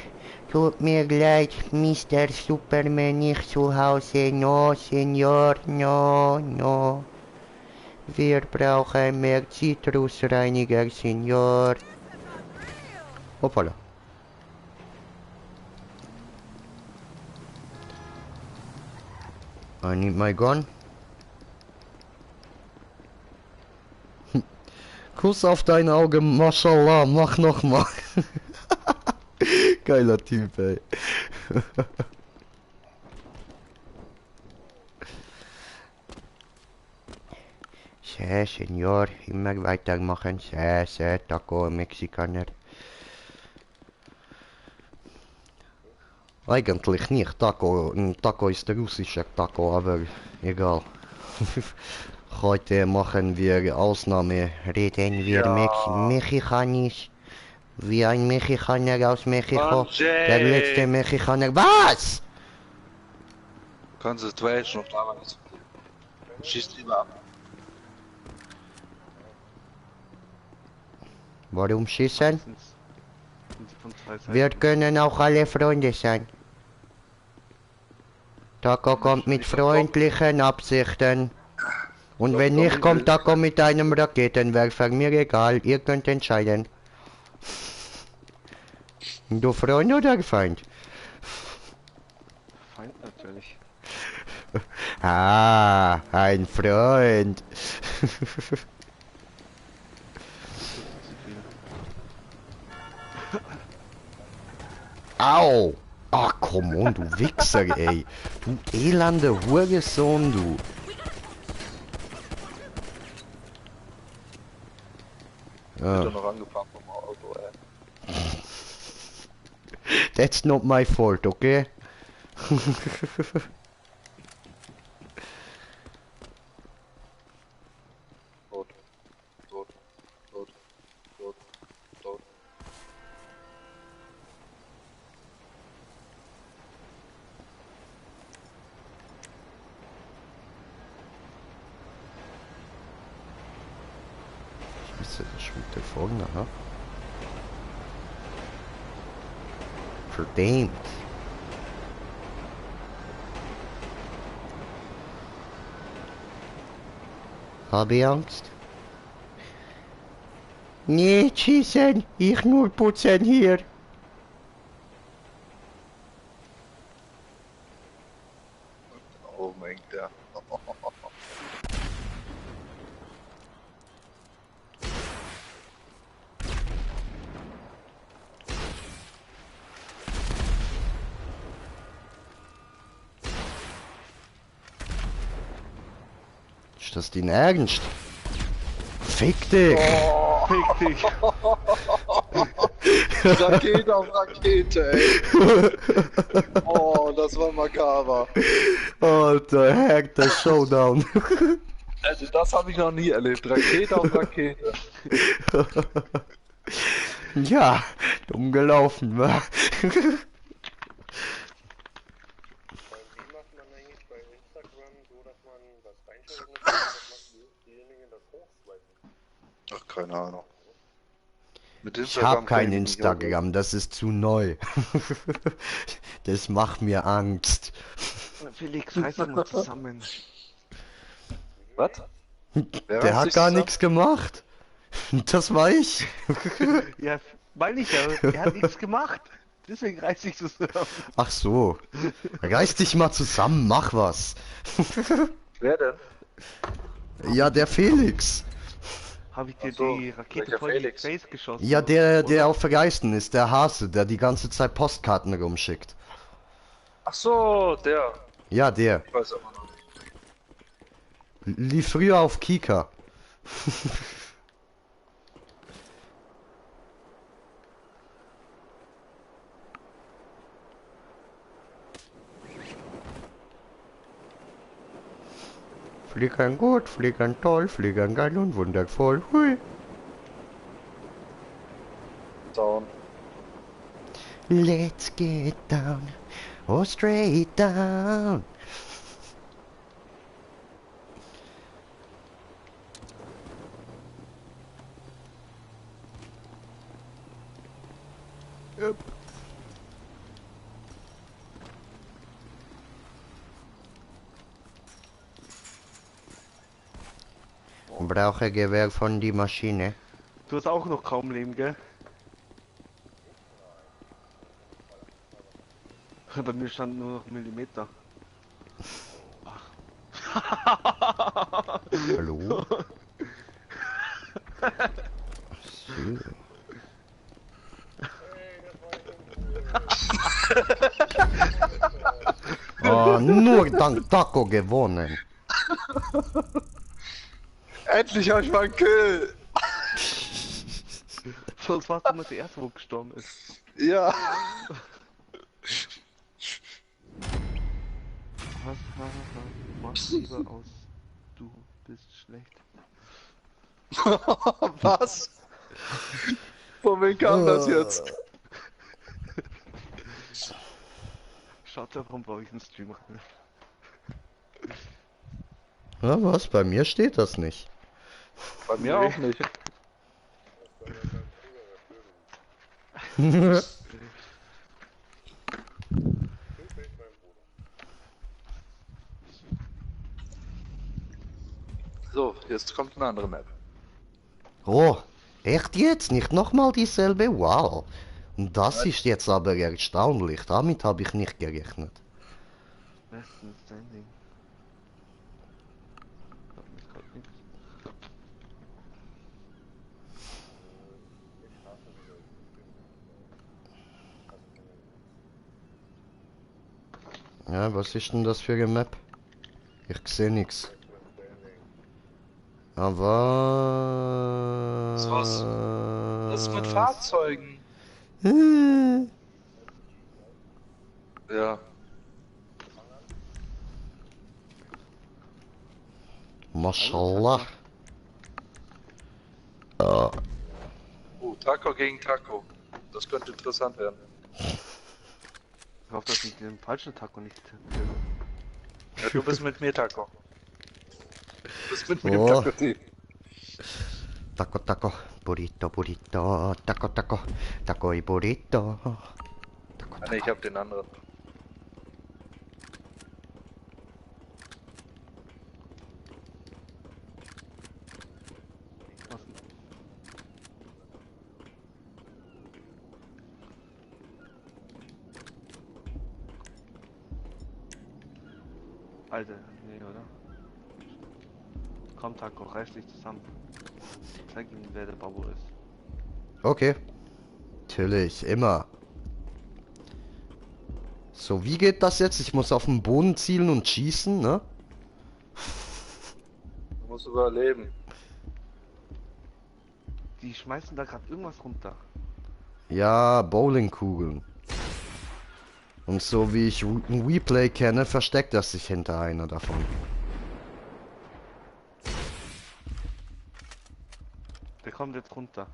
tut mir leid, Mr. Superman nicht zu Hause. No, Senior, no, no. Wir brauchen mehr Zitrusreiniger, Senior. Hoppala. I need my gun. Kuss auf dein Auge, Mashallah, mach noch mal. Geiler Typ, ey. Sehr, Senor, immer weitermachen. Sehr, sehr, Taco, Mexikaner. Eigentlich nicht, Taco. Taco ist der russische Taco, aber egal. Heute machen wir Ausnahme. Reden wir Mexikanisch. Wie ein Mexikaner aus Mexiko. Der letzte Mexikaner. Was? Concentration auf damals. Schießt lieber ab. Warum schießen? Sind sie von zwei Seiten. Wir können auch alle Freunde sein. Taco kommt mit freundlichen Absichten. Und wenn nicht, kommt Taco mit einem Raketenwerfer. Mir egal, ihr könnt entscheiden. Du Freund oder Feind? Feind natürlich. Ah, ein Freund. Au! Ach, komm on, du Wichser, ey. Du elende Hurensohn, du. Wird doch noch angefangen vom Auto, ey. That's not my fault, okay? Tot. Tot. Tot. Tot. Tot. Ist das schon der Folgen, aha? Verdammt. Habe ich Angst? Nee, schießen, ich nur putzen hier. Oh mein Gott. Ist das dein Ernst? Fick dich! Fick dich! Rakete auf Rakete, ey. Oh, das war makaber. Alter, Hack, der Showdown. Also das habe ich noch nie erlebt. Rakete auf Rakete. Ja, dumm gelaufen, wa? Wie macht man eigentlich bei Instagram so, dass man was reinschreiben muss, dass man diejenigen das hochswipen? Ach, keine Ahnung. Mit Ich hab kein kann ich mich nicht Instagram, das ist zu neu. Das macht mir Angst. Felix, reiß dich mal zusammen. Was? Wer Der reißt hat sich gar zusammen? nichts gemacht. Das war ich. Ja, meine ich ja, er hat nichts gemacht. Deswegen reiß dich zusammen. Ach so. Reiß dich mal zusammen, mach was. Wer denn? Ja, der Felix. Habe ich dir Ach so, die Rakete welcher voll in die Felix? Face geschossen? Ja, der oder? auf Vergeisten ist, der Hase, der die ganze Zeit Postkarten rumschickt. Ach so, der. Ja, der. Ich weiß aber noch nicht. Lief früher auf Kika. Fliegern gut, fliegern toll, fliegern geil und wundervoll. Hui. Down. Let's get down, oh straight down. Yep. Brauche Gewehr von die Maschine. Du hast auch noch kaum Leben, gell? Bei mir stand nur noch Millimeter. Hallo? So. Oh, nur dank Taco gewonnen. Endlich habe ich mal einen Kill! Sonst warst du immer der Erste, wo gestorben ist. Ja! Machst lieber aus. Du bist schlecht. Was? Von wem kam das jetzt? Schaut doch, warum brauche ich einen Stream rein. Na was? Bei mir steht das nicht. Bei mir Nee. auch nicht. So, jetzt kommt eine andere Map. Oh, echt jetzt? Nicht nochmal dieselbe? Wow. Und das ist jetzt aber erstaunlich. Damit habe ich nicht gerechnet. Besten Standing. Ist grad nix. Ja, was ist denn das für eine Map? Ich sehe nichts. Aber... Was? Das ist mit Fahrzeugen. Ja. Mashallah. Ah, Taco gegen Taco. Das könnte interessant werden. Ich hoffe, dass ich den falschen Taco nicht tippe. Ja, du bist mit mir Taco. Du bist mit mir im Oh. Taco-Team. Taco, taco, burrito, burrito, taco, taco, taco y burrito. Taco, Ah, nee, ich hab den anderen. Was? Alter, nee, oder? Komm, Taco, reiß dich zusammen. Zeig ihm, wer der Babo ist. Okay. Natürlich, immer. So, wie geht das jetzt? Ich muss auf den Boden zielen und schießen, ne? Du musst überleben. Die schmeißen da gerade irgendwas runter. Ja, Bowlingkugeln. Und so wie ich ein Replay kenne, versteckt er sich hinter einer davon. Der kommt jetzt runter.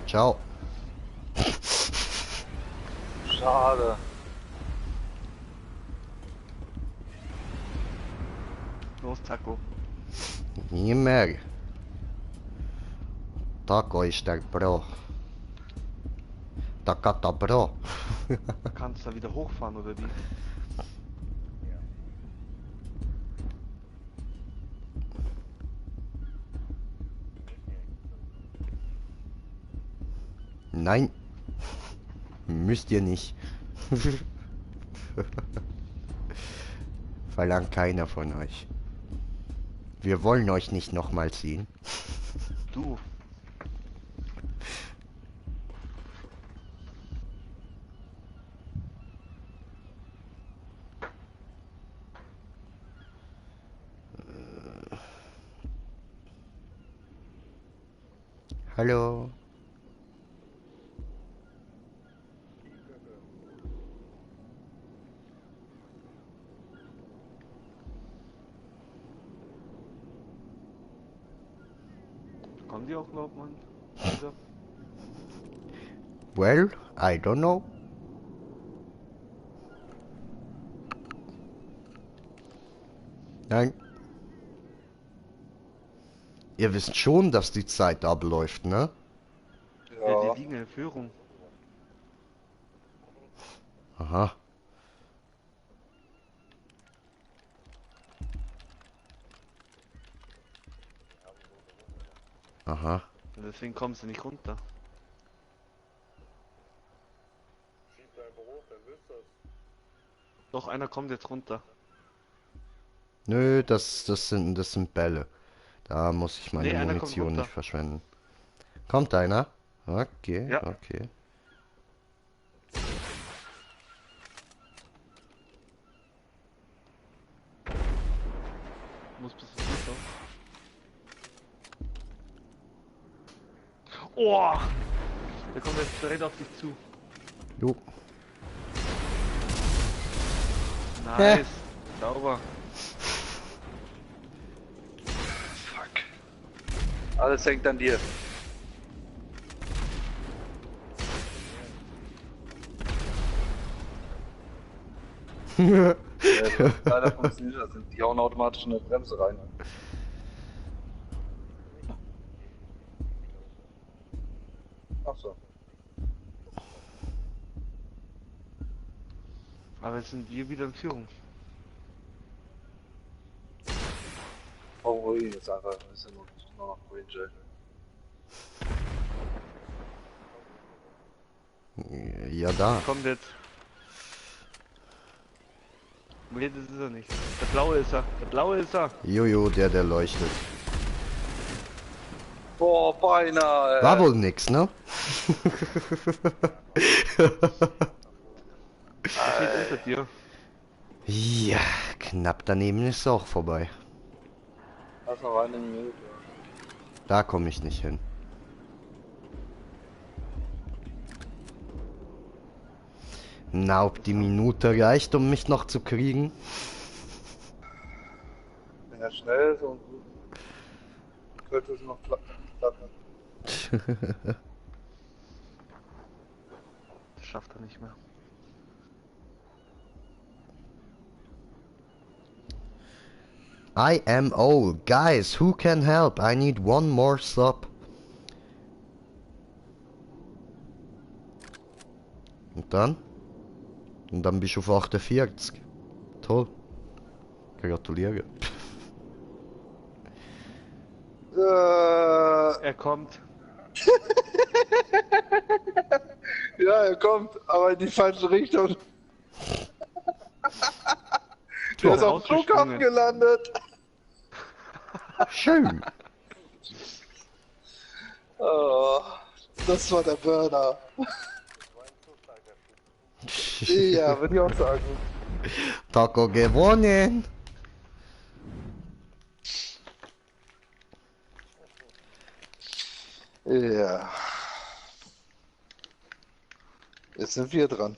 Ciao. Schade. Los, Taco. Nie mehr. Taco ist der Bro. Takata Bro. Kannst du da wieder hochfahren oder wie? Nein. Müsst ihr nicht. Verlangt keiner von euch. Wir wollen euch nicht nochmal sehen. Du. Hallo. Kommen die auch überhaupt, Mann? Wieder? Well, I don't know. Nein. Ihr wisst schon, dass die Zeit abläuft, ne? Ja, Ja. die liegen in Führung. Aha. Aha. Und deswegen kommen sie nicht runter. Schieb einfach hoch, wer will's das? Doch, einer kommt jetzt runter. Nö, das sind Bälle. Da muss ich meine Nee, einer kommt Munition runter. nicht verschwenden. Kommt einer? Okay, Ja. okay. Muss bis zum Schluss auf. Oh! Der kommt jetzt direkt auf dich zu. Jo. Nice. Sauber. Fuck. Alles hängt an dir. Leider funktioniert das. Die hauen automatisch in eine Bremse rein. Ach so. Aber jetzt sind wir wieder in Führung. Oh, Ruin ist einfach. Das ist ja nur noch Ruin Jail. Ja, da. Kommt jetzt. Nee, das ist er nicht. Der blaue ist er. Der blaue ist er. Jojo, der leuchtet. Boah, beinahe. War wohl nix, ne? Der steht unter dir. Ja, knapp daneben ist es auch vorbei. Hast noch eine Minute. Da komme ich nicht hin. Na, ob die Minute reicht, um mich noch zu kriegen? Wenn er schnell ist und könnte es noch klappen. Das schafft er nicht mehr. I am old. Guys, who can help? I need one more sub. Und dann? Und dann bist du auf 48. Toll. Gratuliere. Er kommt. Ja, er kommt, aber in die falsche Richtung. Der ist Ja, auf dem Flughafen rausgesprungen. gelandet. Schön. Oh, das war der Burner. Ja, würde ich auch sagen. Taco gewonnen. Ja. Jetzt sind wir dran.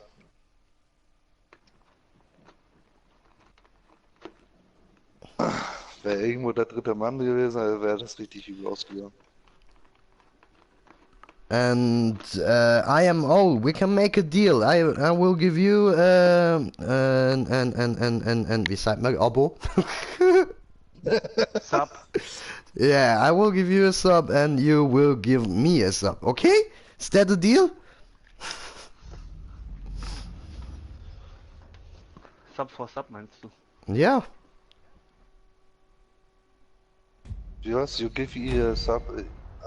Wäre irgendwo der dritte Mann gewesen, wäre das richtig übel ausgegangen. And I am old. We can make a deal. I will give you an wie sagt man Abo? Sub. Yeah, I will give you a sub and you will give me a sub. Okay? Is that a deal? Sub for Sub meinst du? Yeah. Yes, you give me a sub.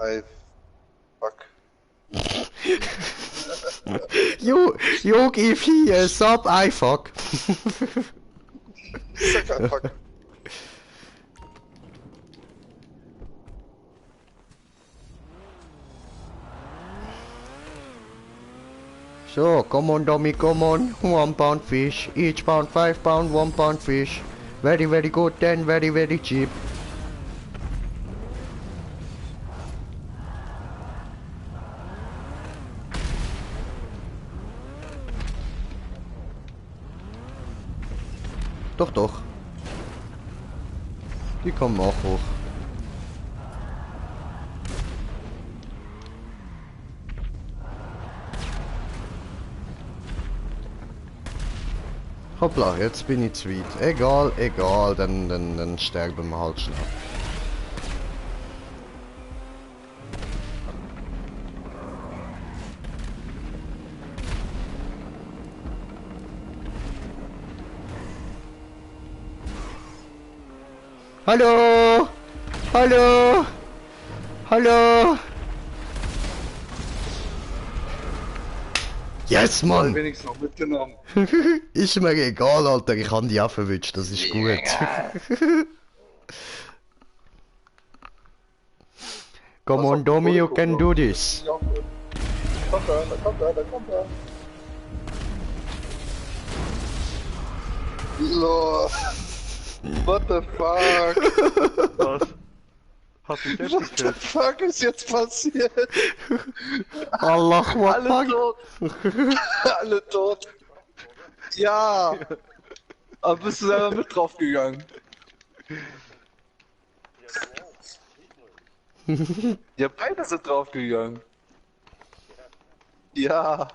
I fuck. You give me a sub. I fuck. Sag einfach. So, come on, dummy, come on. 1 pound fish. Each pound 5 pound, 1 pound fish. Very, very good and very, very cheap. Doch, doch. Die kommen auch hoch. Hoppla, jetzt bin ich zu weit. Egal, egal, dann sterben wir halt schnell. Hallo! Hallo! Hallo! Yes, Mann! Wenigstens noch mitgenommen. Ist mir egal, Alter, ich habe die auch verwünscht, das ist gut. Come on, Domi, you can do this. Ja, gut. Kommt er, da kommt er, da kommt er. Lol. What the fuck? Was? Hast du selbst What the gekillt? fuck ist jetzt passiert? Allah, what Alle fuck? tot. Alle tot. Ja. Aber bist du selber mit draufgegangen? Ja, beide sind draufgegangen. Ja.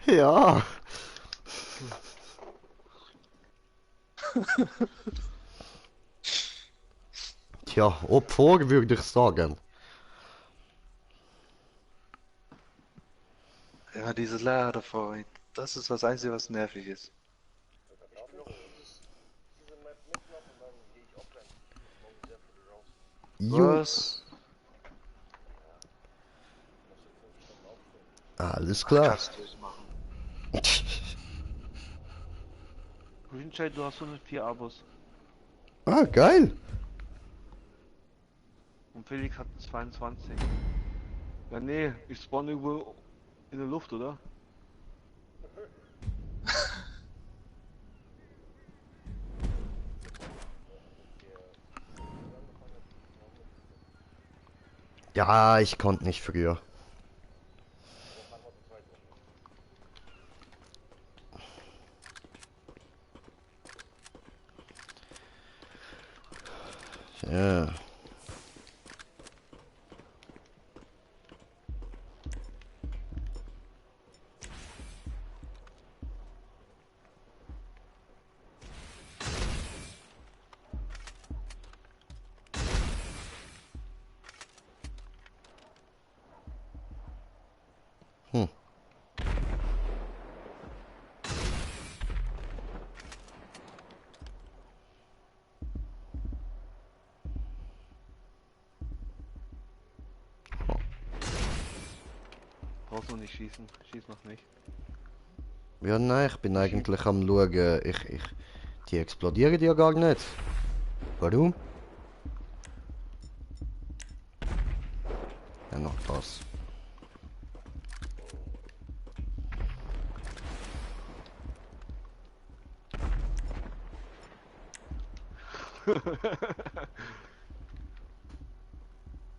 Ja. Tja, Opfer würde ich sagen. Ja, diese Ladevorrichtung. Das ist das Einzige, was nervig ist. Jo. Was? Alles klar. Kannst du nicht machen. Greenshade, du hast 104 Abos. Ah, geil. Und Felix hat 22. Ja, nee, ich spawn irgendwo in der Luft, oder? Ja, ich konnte nicht früher. Ja. Hm. Brauchst noch nicht schießen. Schieß noch nicht. Ja, nein, ich bin eigentlich am schauen. Die explodieren ja gar nicht. Warum? Ja, noch was.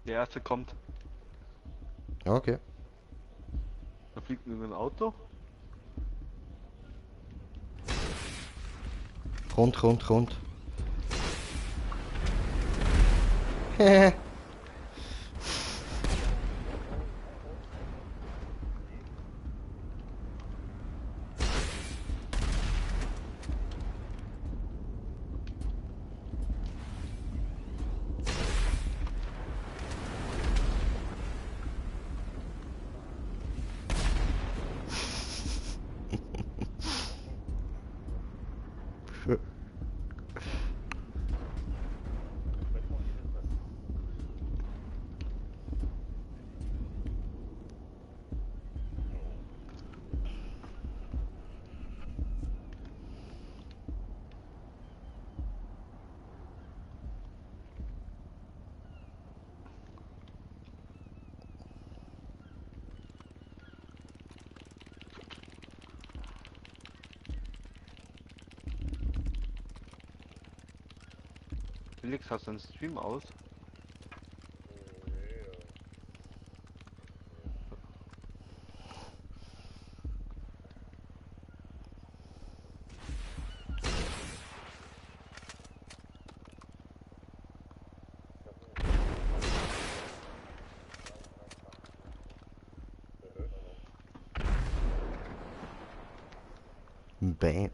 Der erste kommt. Okay. Da fliegt nur ein Auto. Kommt. Hehe. Felix, hast du einen Stream aus? Bam.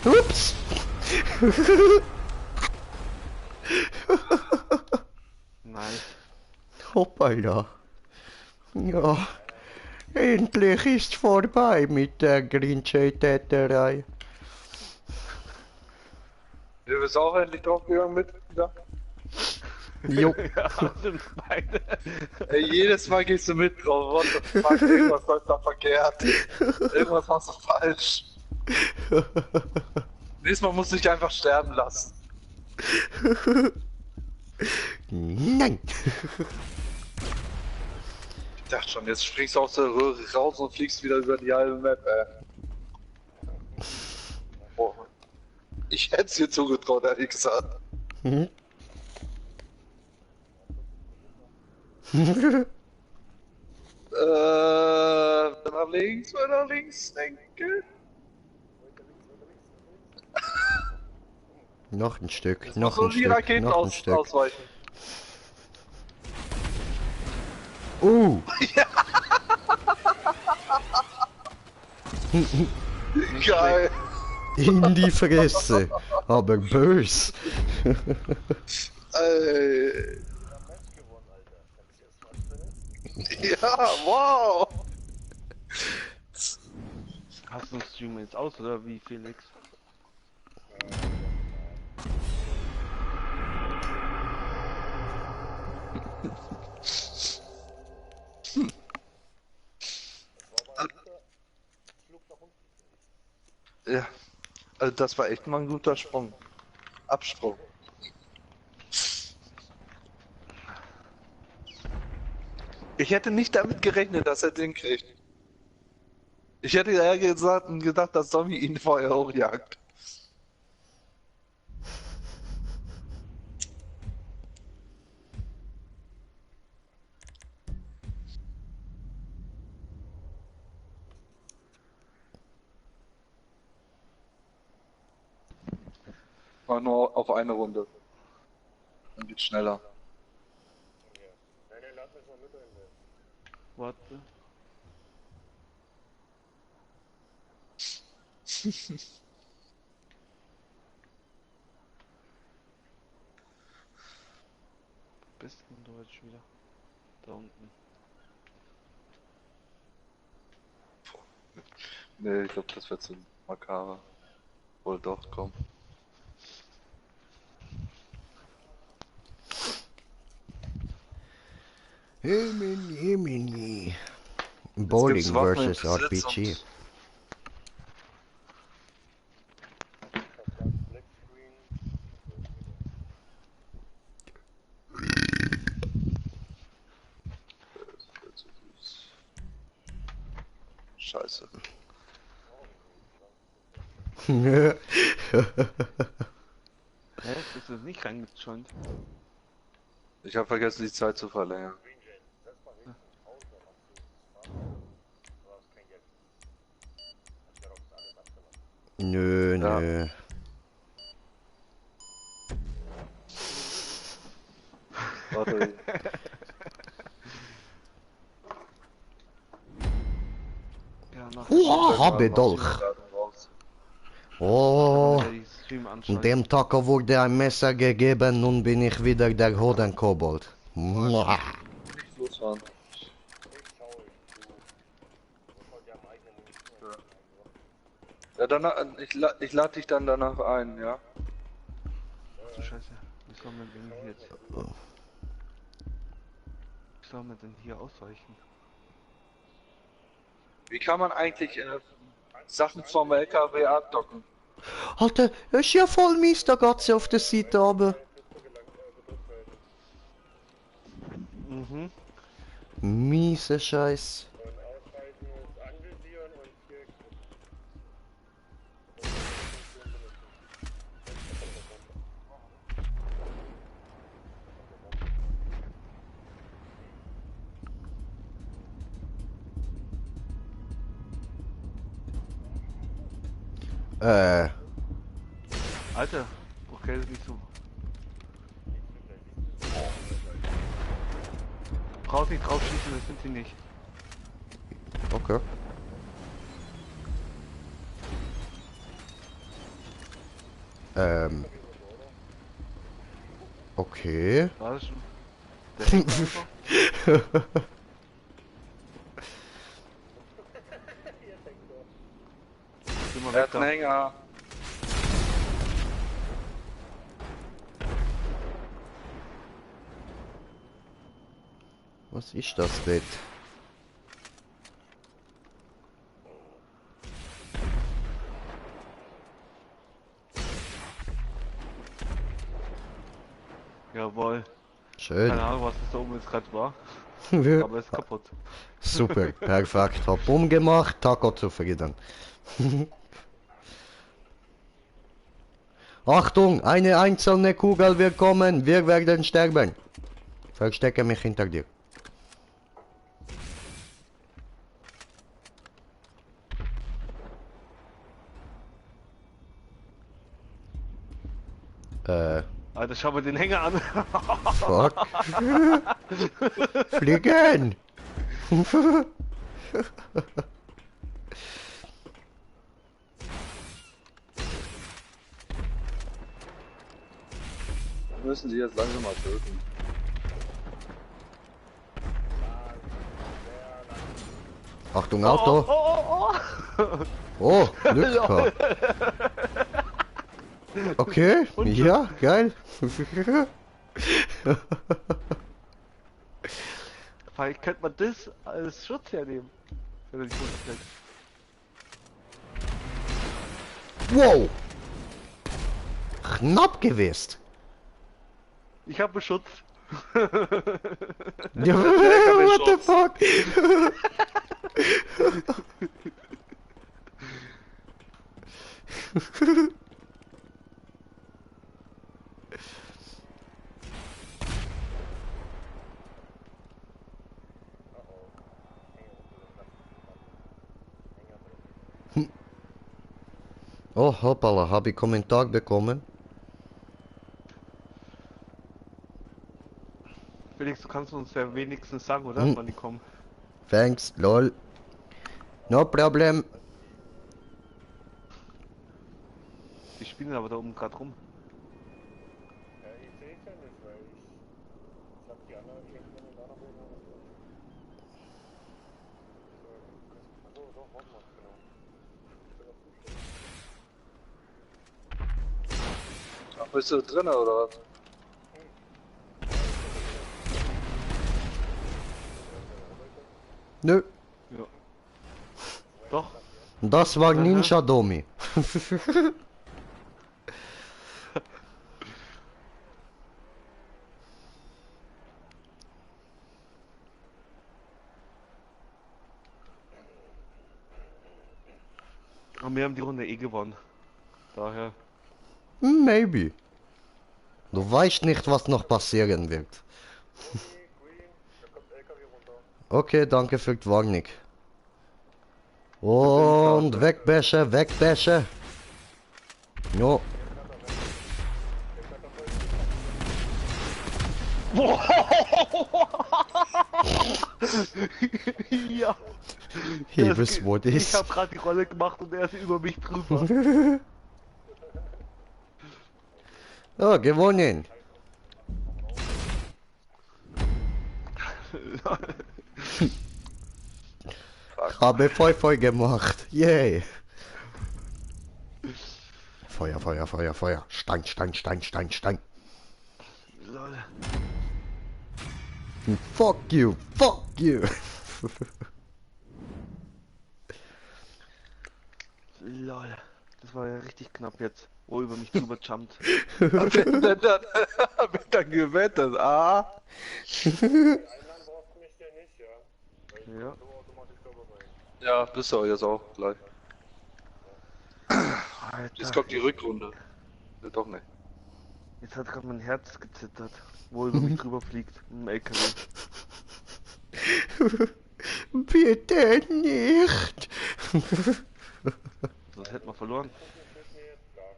Ups! Nice. Hoppala. Ja, endlich ist vorbei mit der Greenshade-Täterei. Du bist auch endlich draufgegangen mit? Ja. Jo. Ja, sind beide. Ey, jedes Mal gehst du mit drauf. What the fuck, irgendwas läuft da verkehrt. Irgendwas machst du falsch. Nächstes Mal musst du dich einfach sterben lassen. Nein. Ich dachte schon, jetzt springst du aus der Röhre raus und fliegst wieder über die halbe Map, ey. Boah. Ich hätte es dir zugetraut, ehrlich gesagt. Mhm. Nach links, denke. Noch ein Stück, Jetzt noch musst du ein die Stück, Raketen noch ein Stück. ausweichen. Geil. In die Fresse. Aber bös. Ey. Ja, wow. Hast du den Stream jetzt aus oder wie, Felix? Ja, also das war echt mal ein guter Sprung. Absprung. Ich hätte nicht damit gerechnet, dass er den kriegt. Ich hätte eher gedacht, dass Zombie ihn vorher hochjagt. War nur auf eine Runde. Dann geht's schneller. Nein, lad mich mal mit ein. Warte. Bist du Deutsch wieder? Da unten. Nee, ich glaube, das wird zu makaber. Wohl doch, komm. Himini. Bowling gibt's Waffen im versus Besitz RPG. und- Black Screen. Scheiße. Hä? Bist du nicht reingejoint? Ich habe vergessen, die Zeit zu verlängern. Setz mal hinten ins Haus, dann machst du du hast kein Geld. Das wäre doch alles abgelassen. Nö, Ja. nö. Warte. Ja, nach Uah, habe Noch Dolch. die Ladung raus. Oh, die Stream an anschauen. dem Tag wurde ein Messer gegeben, nun bin ich wieder der Hodenkobold. Muah. Nicht losfahren. Ich schau, du musst halt ja am eigenen Munition. Ja, danach, ich lade dich dann danach ein, ja? Ach du Scheiße. Wie soll man denn hier jetzt... Wie soll man denn hier ausweichen? Wie kann man eigentlich Sachen vom LKW abdocken? Alter, ist ja voll mies, da geht's ja auf der Seite runter. Mhm. Miese Scheiß. Und ausweisen ist anvisieren und hier Alter, okay, das ist nicht so. Brauchst nicht drauf schießen, das sind sie nicht. Okay. Okay. War das schon? Der hängt einfach. Geh mal Er weg hat einen da. Hänger. Was ist das denn? Jawohl. Schön. Keine Ahnung, was das da oben jetzt gerade war. Aber ist kaputt. Super, perfekt. Hab umgemacht, Taco zufrieden. Achtung, eine einzelne Kugel wird kommen, wir werden sterben. Verstecke mich hinter dir. Alter, schau mal den Hänger an. Fuck. Fliegen! Wir müssen sie jetzt langsam mal töten. Achtung, Auto! Oh. Oh, Glück gehabt. Okay, ja, geil. Vielleicht könnte man das als Schutz hernehmen. Wenn er sich runterfällt. Wow! Knapp gewesen. Ich habe Schutz. Ja, what the fuck? Oh, hoppala, habe ich Kommentar bekommen? Felix, du kannst uns ja wenigstens sagen, oder? Wann die kommen. Thanks, lol. No problem. Die spielen aber da oben gerade rum. Ja, ich sehe es ja nicht, weil ich hab die anderen irgendwann in einer Wohnung. So, doch, warte mal, genau. Ach, bist du drin oder was? Nö, Ja. Doch. das war Aha. Ninja Domi. Und wir haben die Runde eh gewonnen. Daher. Maybe. Du weißt nicht, was noch passieren wird. Green, da kommt LKW runter. Okay, danke für die Warnung. Und wegbäsche, wegbäsche. Jo. Ja. Hier wisst wo das Ich ist. habe gerade die Rolle gemacht und er ist über mich drüber. Oh, gewonnen. Habe voll gemacht. Yay. Feuer, Feuer, Feuer, Feuer. Stein, Stein, Stein, Stein, Stein. Lol. Fuck you, fuck you. Lol. Das war ja richtig knapp jetzt. Wo er über mich drüber jumpt. Wer dann gewettet? Ah? Einladen brauchst du mich ja nicht, ja. Weil Ja. so automatisch dabei sein. Ja, bist du jetzt auch gleich. Alter. Jetzt kommt die Rückrunde. Ja, doch nicht. Jetzt hat gerade mein Herz gezittert. Wo er über mich drüber fliegt. Im LKW. Bitte nicht. Sonst hätten wir verloren. Interessiert mir jetzt gar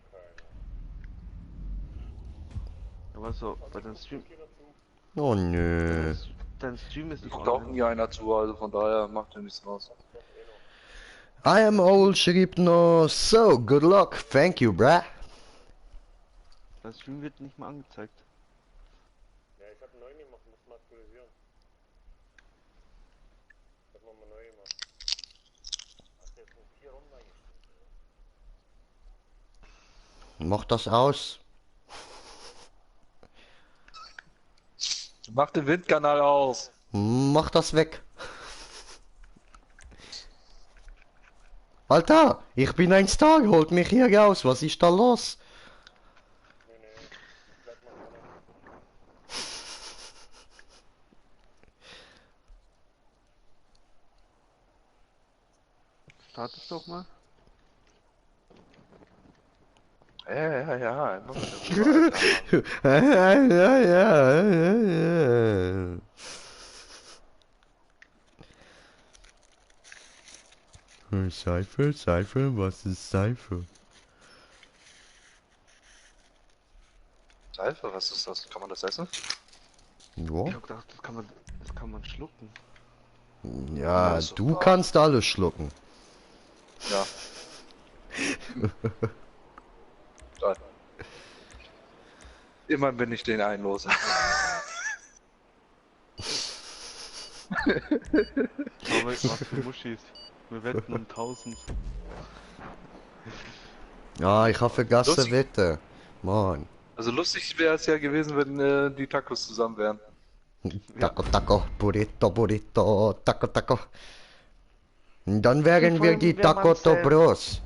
keiner. Aber so, bei deinem Stream. Geh dazu. Oh nö. Dein Stream ist nicht Guckt auch online. nie einer zu, also von daher macht ja nichts raus. I am old schrieb noch, so, good luck, thank you, bruh. Dein Stream wird nicht mal angezeigt. Ja, ich hab einen neuen gemacht, muss mal aktualisieren. Ich hab nochmal neu gemacht. Hast du jetzt nur 4 Runden eingestellt? Mach das aus. Mach den Windkanal aus. Mach das weg. Alter, ich bin ein Star, holt mich hier raus, was ist da los? Nee, bleib mal dran. Start es doch mal. Ja. Ja. Seife, Seife, was ist Seife? Seife, was ist das? Kann man das essen? Ja, Ich hab gedacht, das kann man schlucken. ja, Ja, du super. kannst alles schlucken. Ja. Toll. Immerhin bin ich den einen los. Aber was für Muschis. Wir wetten um 1000. Ja, ich habe vergessen Lustig. Wette. Mann. Also lustig wäre es ja gewesen, wenn die Tacos zusammen wären. Taco, Taco, Burrito, Burrito, Taco, Taco. Und dann wären wir die Taco Bros.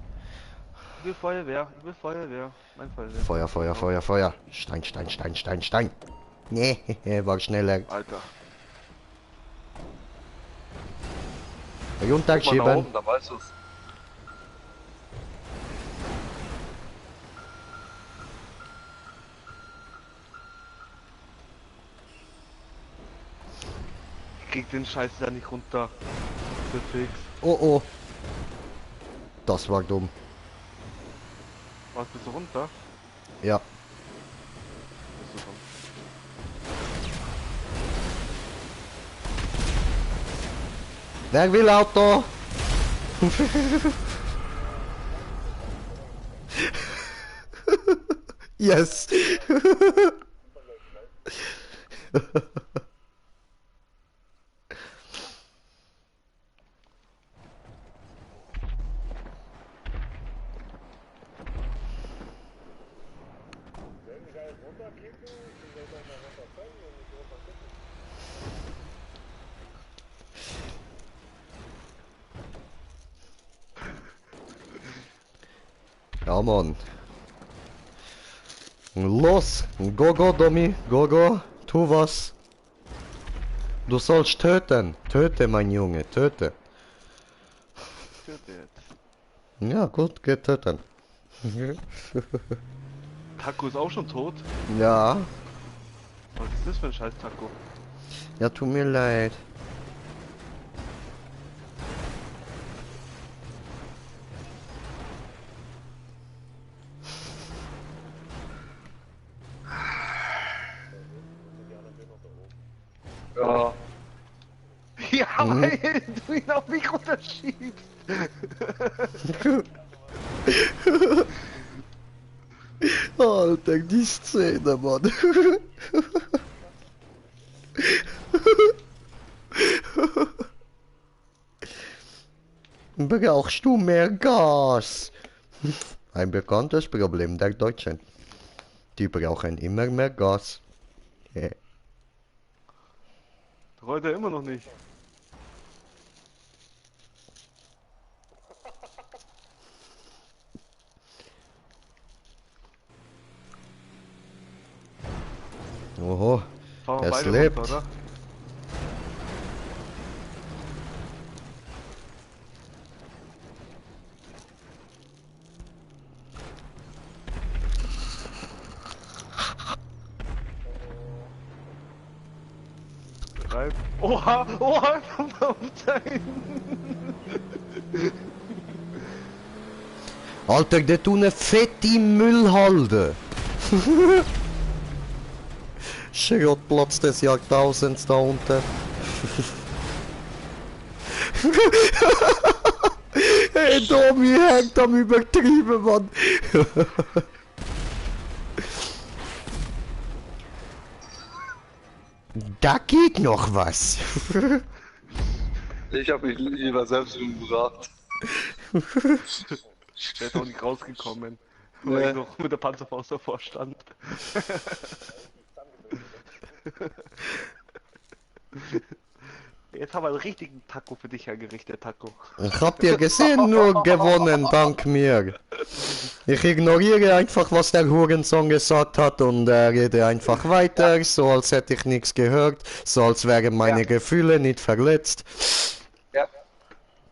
Ich will Feuerwehr. Mein Feuerwehr. Feuer, Feuer, Feuer, Feuer. Stein, Stein, Stein, Stein, Stein. Nee, war schneller. Alter. Runter Guck mal nach schieben. oben, da weißt du's. Ich krieg den Scheiß da nicht runter. Für fix. Oh oh. Das war dumm. Was, bist du runter? Ja. Bist du runter? Wer will Auto? Yes. Wenn ich alles runterklicken, dann soll ich auch mal runterfallen und nicht runterklicken. Ja, Mann. Los, go, Domi, go, tu was. Du sollst töten. Töte, mein Junge, töte. Töte jetzt. Ja, gut, geh töten. Taco ist auch schon tot. Ja, Was ist das für ein scheiß Taco? ja, tut mir leid. Ja, Ja, weil du ihn auf mich runterschiebst. Alter, die Szene, Mann. Brauchst du mehr Gas? Ein bekanntes Problem der Deutschen. Die brauchen immer mehr Gas. Rollt er immer noch nicht. Oho, Fahren wir es beide lebt. runter, oder? Drei. Oha, oha, Alter, der tut eine fette Müllhalde. Schrottplatz des Jahrtausends da unten. Hey, Domi hängt am übertrieben, Mann. Da geht noch was. ich habe mich lieber selbst umgebracht. Der ist auch nicht rausgekommen. Weil ich noch mit der Panzerfaust davor stand. Jetzt haben wir einen richtigen Taco für dich hergerichtet, Taco. Ich hab dir gesehen, nur gewonnen, dank mir. Ich ignoriere einfach, was der Hurensohn gesagt hat und rede einfach weiter, so als hätte ich nichts gehört, so als wären meine Gefühle nicht verletzt. Ja,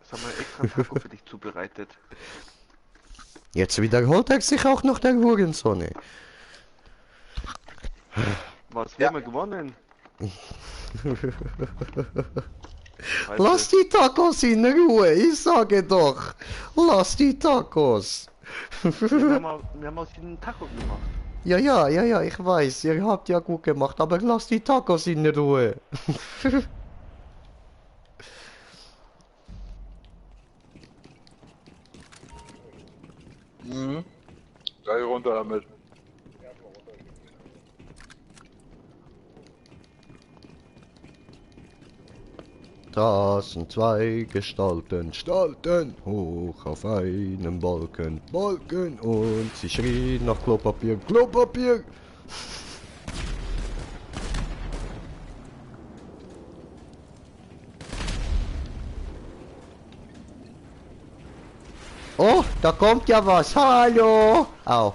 Das haben wir extra einen Taco für dich zubereitet. Jetzt wiederholt er sich auch noch der Hurensohn. Ey. Was, wir haben wir gewonnen? Lass die Tacos in Ruhe, ich sage doch. Lass die Tacos. Wir haben aus ihnen einen Taco gemacht. Ja, ich weiß, ihr habt ja gut gemacht, aber lass die Tacos in Ruhe. gleich runter damit. Das sind zwei Gestalten, hoch auf einem Balken, und sie schrien nach Klopapier, Klopapier! Oh, da kommt ja was, hallo! Au.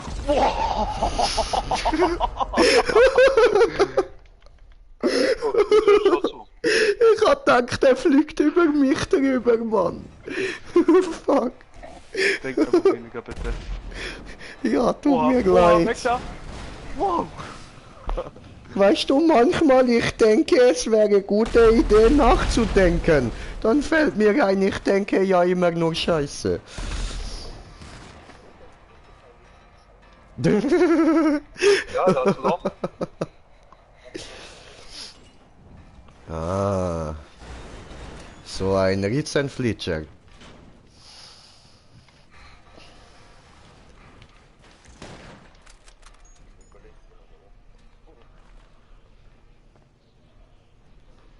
Ich hab gedacht, der fliegt über mich drüber, Mann. Fuck. Denk einfach weniger bitte. Ja, tut Boah, mir boah, leid. weg da! Wow! Weißt du, manchmal ich denke, es wäre eine gute Idee nachzudenken. Dann fällt mir ein, ich denke ja immer nur Scheiße. Ja, das Loch. Ah. So ein Ritzenflitscher.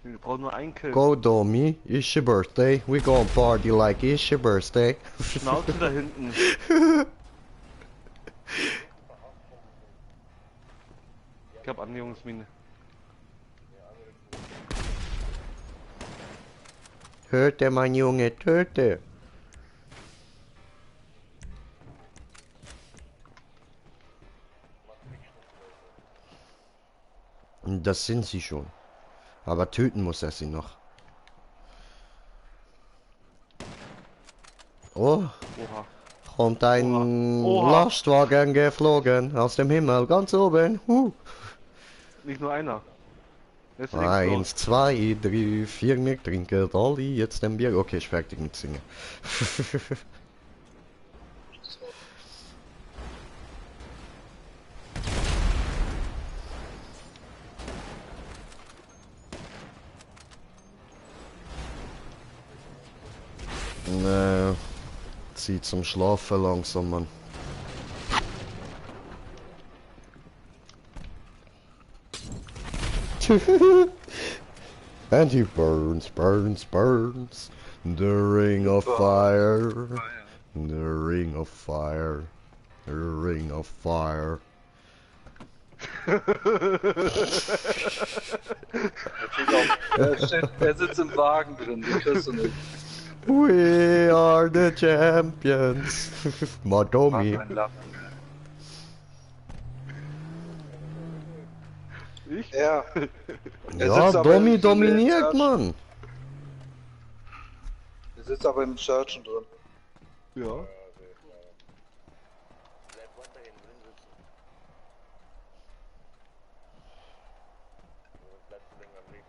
Wir brauchen nur einen Kill. Go Domi, it's your birthday. We gon' party like it's your birthday. Schnauze da hinten. Ich hab Annäherungsmine. Töte, mein Junge, töte. Das sind sie schon. Aber töten muss er sie noch. Oh, Oha. kommt ein Oha. Lastwagen geflogen aus dem Himmel, ganz oben. Nicht nur einer. Wer ist links 1, 2, 3, 4, wir trinken alle jetzt ein Bier. Okay, ich fertig mit singen. Zieht zum Schlafen langsam, Mann. And he burns, burns, burns. The ring of fire. The ring of fire. The ring of fire. Er sitzt im Wagen drin, die kriegst du nicht. We are the champions. Madomi. Mach einen Lachen. Ich? Ja. Er Ja, sitzt aber Domi im dominiert, Search. Mann. Er sitzt aber im Searchen drin. Ja. Bleib weiterhin drin sitzen. Sonst bleibst du länger am Leben.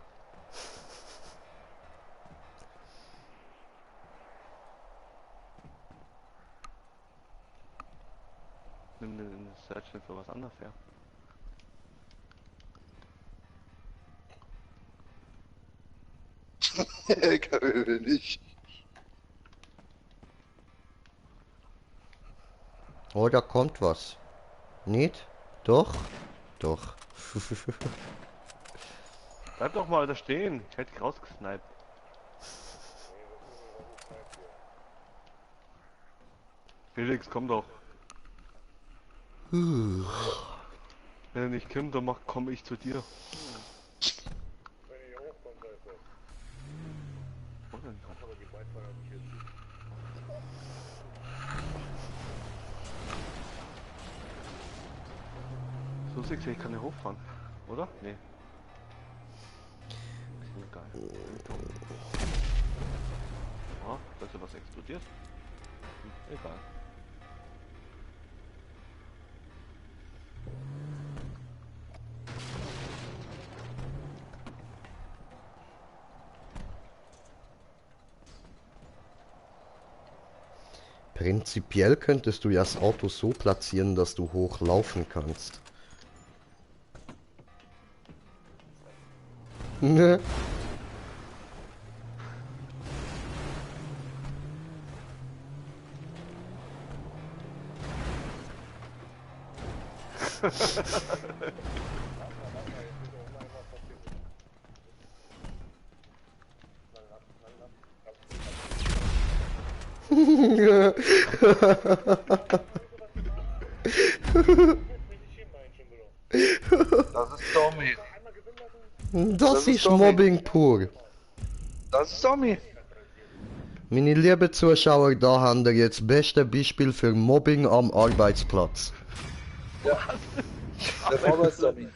Nimm den Search für was anderes her. Kann will nicht. Oh, da kommt was. Nicht? Doch? Doch. Bleib doch mal da stehen. Ich hätte dich rausgesniped. Felix, komm doch. Wenn er nicht kommt, dann komme ich zu dir. Wenn ihr hochkommt, da ist das. Oder nicht? Aber die Beifahrer nicht jetzt. So sexy, ich kann hier hochfahren. Oder? Nee. Egal. Ah, da ist ja was explodiert. Egal. Prinzipiell könntest du ja das Auto so platzieren, dass du hochlaufen kannst. Ne? Das ist Tommy. Das ist Tommy. Mobbing pur. Das ist Tommy. Meine lieben Zuschauer, da haben wir jetzt das beste Beispiel für Mobbing am Arbeitsplatz. Der Papa ist Tommy.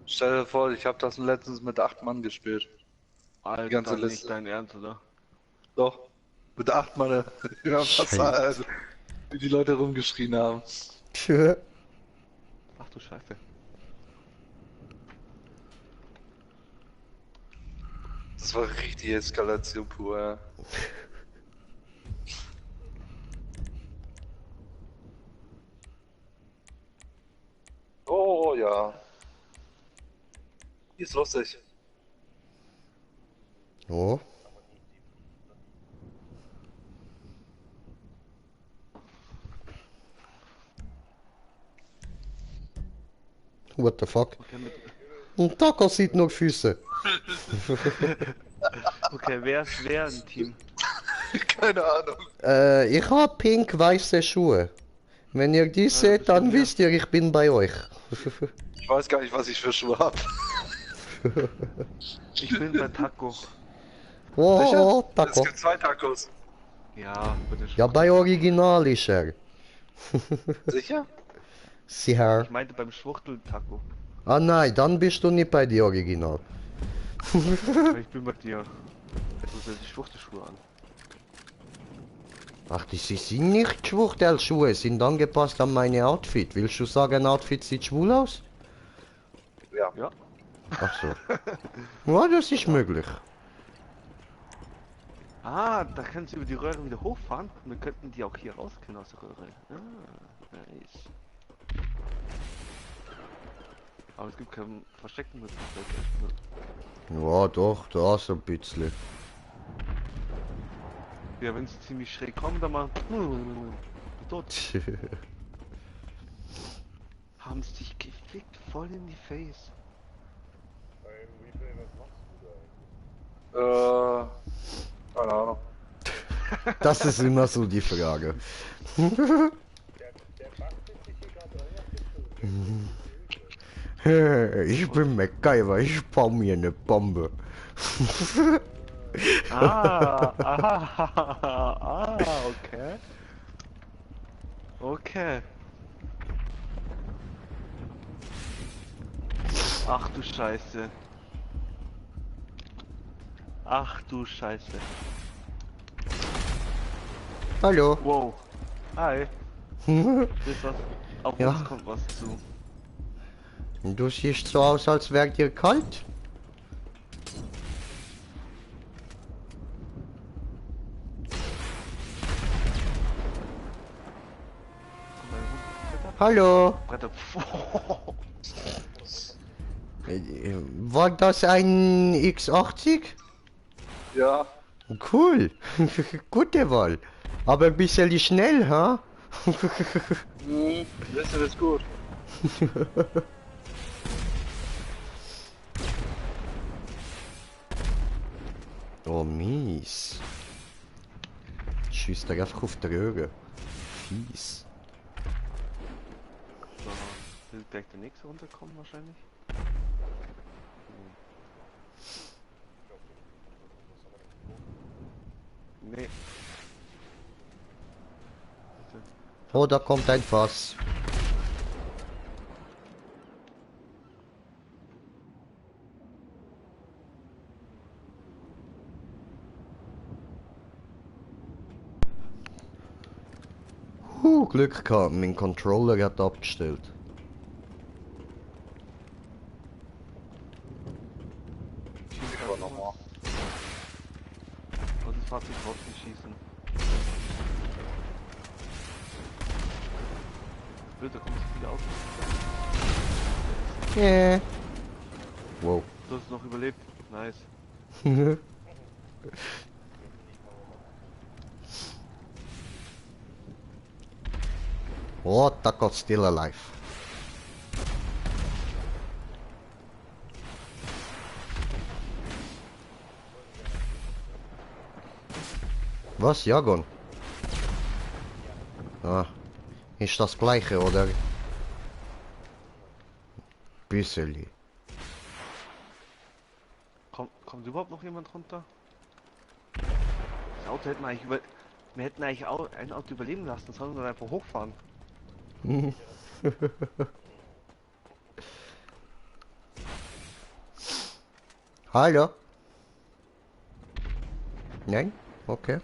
Stell dir vor, ich habe das letztens mit 8 Mann gespielt. Alter, ganze nicht Liste. dein Ernst, oder? Doch. Mit 8 Mann. Ja, Scheiße. wie die Leute rumgeschrien haben. Ach du Scheiße. Das war richtig Eskalation pur. Ja. Oh ja. Die ist lustig. Oh. What the fuck? Okay, mit, Ein Taco sieht nur Füße. okay, wer ist wer im Team? Keine Ahnung. Ich hab pink-weiße Schuhe. Wenn ihr die seht, dann wisst ihr, ich bin bei euch. Ich weiß gar nicht, was ich für Schuhe habe. Ich bin bei Taco. Oh, Es Taco. gibt 2 Tacos. Ja, bitte Ja, bei Original ist er. Sicher? Sicher. Ich meinte beim Schwuchtel-Taco. Ah nein, dann bist du nicht bei die Original. Ich bin bei dir. Du hast die Schwuchtelschuhe an. Ach, die sind nicht Schwuchtelschuhe, sind angepasst an meine Outfit. Willst du sagen, Outfit sieht schwul aus? Ja. Ja. Ach so. Ja, das ist möglich. Ah, da kannst du über die Röhre wieder hochfahren. Wir könnten die auch hier rauskriegen aus der Röhre. Ah, nice. Aber es gibt keinen versteckten Möglichkeit. Ja, doch, da so ein bisschen. Ja, wenn sie ziemlich schräg kommen, dann mal. Dort haben sie dich gefickt voll in die Face. Beim Replay, was machst du da eigentlich? Keine Ahnung. Das ist immer so die Frage. Der bastelt sich hier gerade rein. Ich bin MacGyver, ich baue mir eine Bombe. Okay. Okay. Ach du Scheiße. Ach du Scheiße. Hallo. Wow. Hi. Ist was? Auf Ja. uns kommt was zu. Du siehst so aus, als wäre dir kalt. Hallo. Bretter. War das ein X80? Ja. Cool. Gute Wahl. Aber ein bisschen schnell, ha? Wissen ist gut. Oh, mies. Schießt er einfach auf die Röhre. Fies. So, will gleich der nächste runterkommen wahrscheinlich. Nee. Oh, da kommt ein Fass. Glück gehabt, mein Controller hat abgestellt. Aber nochmal. Und das Fahrzeug trotzdem schießen. Blöd, da kommen so viele Autos. Yeah. Wow. Du hast noch überlebt. Nice. Oh, Taco's still alive. Was, Jagon? Ah, ist das gleiche, oder? Bisseli. Kommt überhaupt noch jemand runter? Das Auto hätten wir eigentlich wir hätten eigentlich auch ein Auto überleben lassen, sollen wir dann einfach hochfahren. Hallo? Nein? Okay.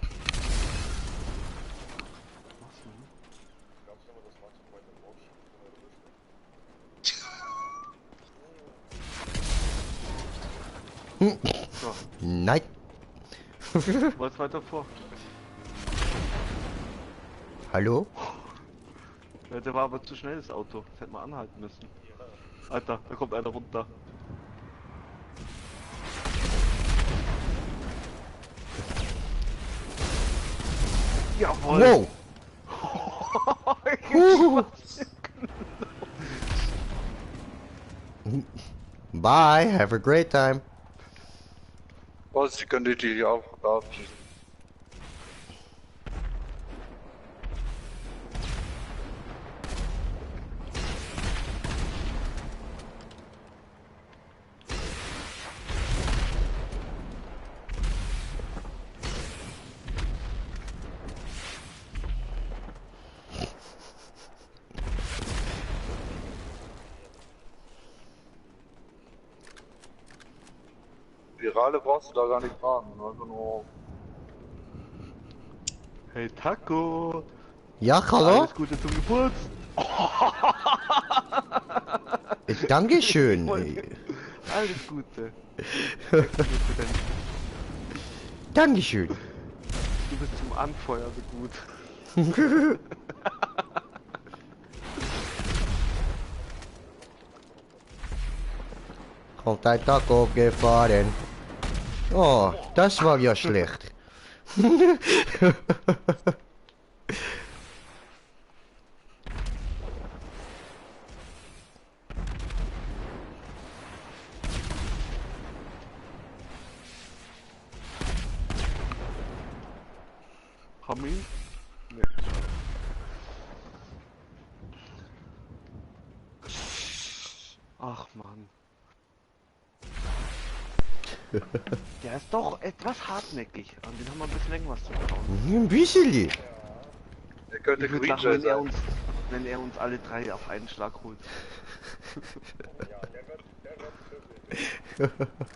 Glaubst du aber, das Fahrzeug weiter rausschieben von der Erwischt? So, Nein. wollt's weiter vor? Hallo? Ja, der war aber zu schnell, das Auto. Das hätte man anhalten müssen. Alter, da kommt einer runter. Jawohl! Wow. Bye, have a great time. Oh, sie können die auch abschießen. Spirale brauchst du da gar nicht fahren. Einfach nur. Hey Taco! Ja, hallo? Alles Gute zum Geburtstag! Dankeschön. Alles Gute. Alles Gute für dein- Dankeschön. Du bist zum Anfeuern so gut. Kommt ein Taco gefahren. Oh, das war ja schlecht. Haben wir ihn? Nee. Ach Mann. Der ist doch etwas hartnäckig. An den haben wir ein bisschen länger was zu bauen. Ein bisschen. Er könnte Ich würde Green sagen, Jay sein. wenn er uns alle drei auf einen Schlag holt.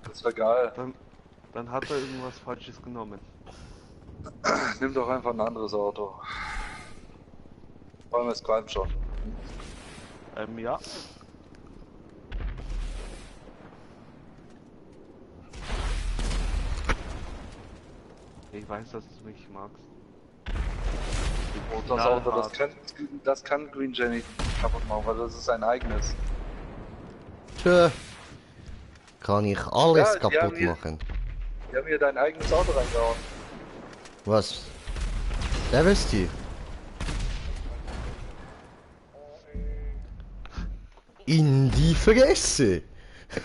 Das wäre geil. Dann hat er irgendwas Falsches genommen. Nimm doch einfach ein anderes Auto. Vor allem es qualmt schon. Ja. Ich weiß, dass du mich magst. Und das Auto, das kann Green Jay nicht kaputt machen, weil das ist sein eigenes. Tja. Kann ich alles Ja, die kaputt haben hier- machen. Die haben hier dein eigenes Auto reingehauen. Was? Der wisst ihr. In die Fresse.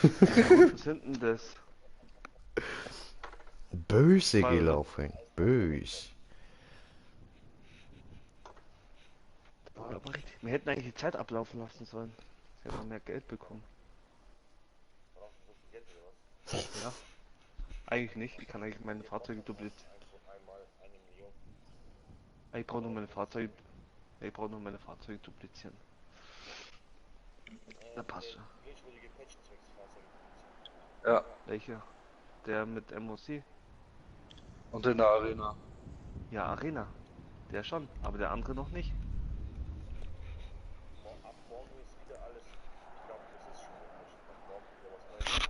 Was sind denn das? Böse Fall. gelaufen. Böse. Aber richtig. Wir hätten eigentlich die Zeit ablaufen lassen sollen. Sie hätten noch mehr Geld bekommen. Ja. Eigentlich nicht. Ich kann eigentlich meine Fahrzeuge duplizieren. Ich brauche nur meine Fahrzeuge. Ich brauche nur meine Fahrzeuge duplizieren. Da passt schon. Ja, Welcher? Der mit MOC? und in der Arena. Ja, Arena. Der schon, aber der andere noch nicht. Ab morgen ist wieder alles. Ich glaube, das ist schon möglich. Ab morgen wieder was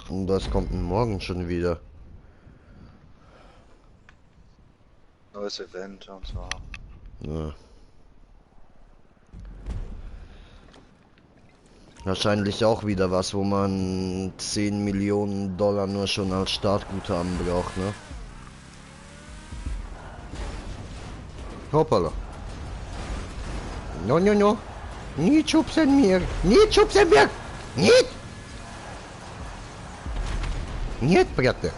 Neues. Und das kommt morgen schon wieder. Neues Event und so. Ja. Wahrscheinlich auch wieder was, wo man 10 Millionen Dollar nur schon als Startguthaben braucht, ne? Hoppala. No, no, no. Nicht schubsen mir. Nicht schubsen mir. Nicht. Nicht, Bratte.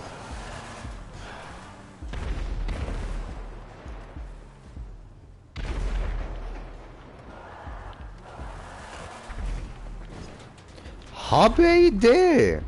Habe Idee.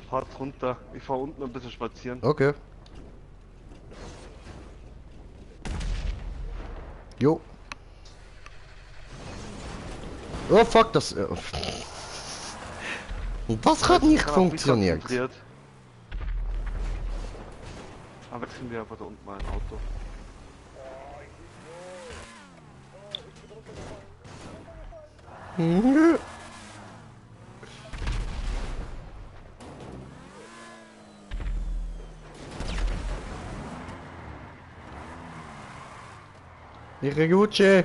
Fahrt runter. Ich fahr unten ein bisschen spazieren. Okay. Jo. Oh fuck, das... Das hat nicht Kann auf mich funktioniert. konzentriert. Aber wechseln wir einfach da unten mal ein Auto. Ihre Gucci.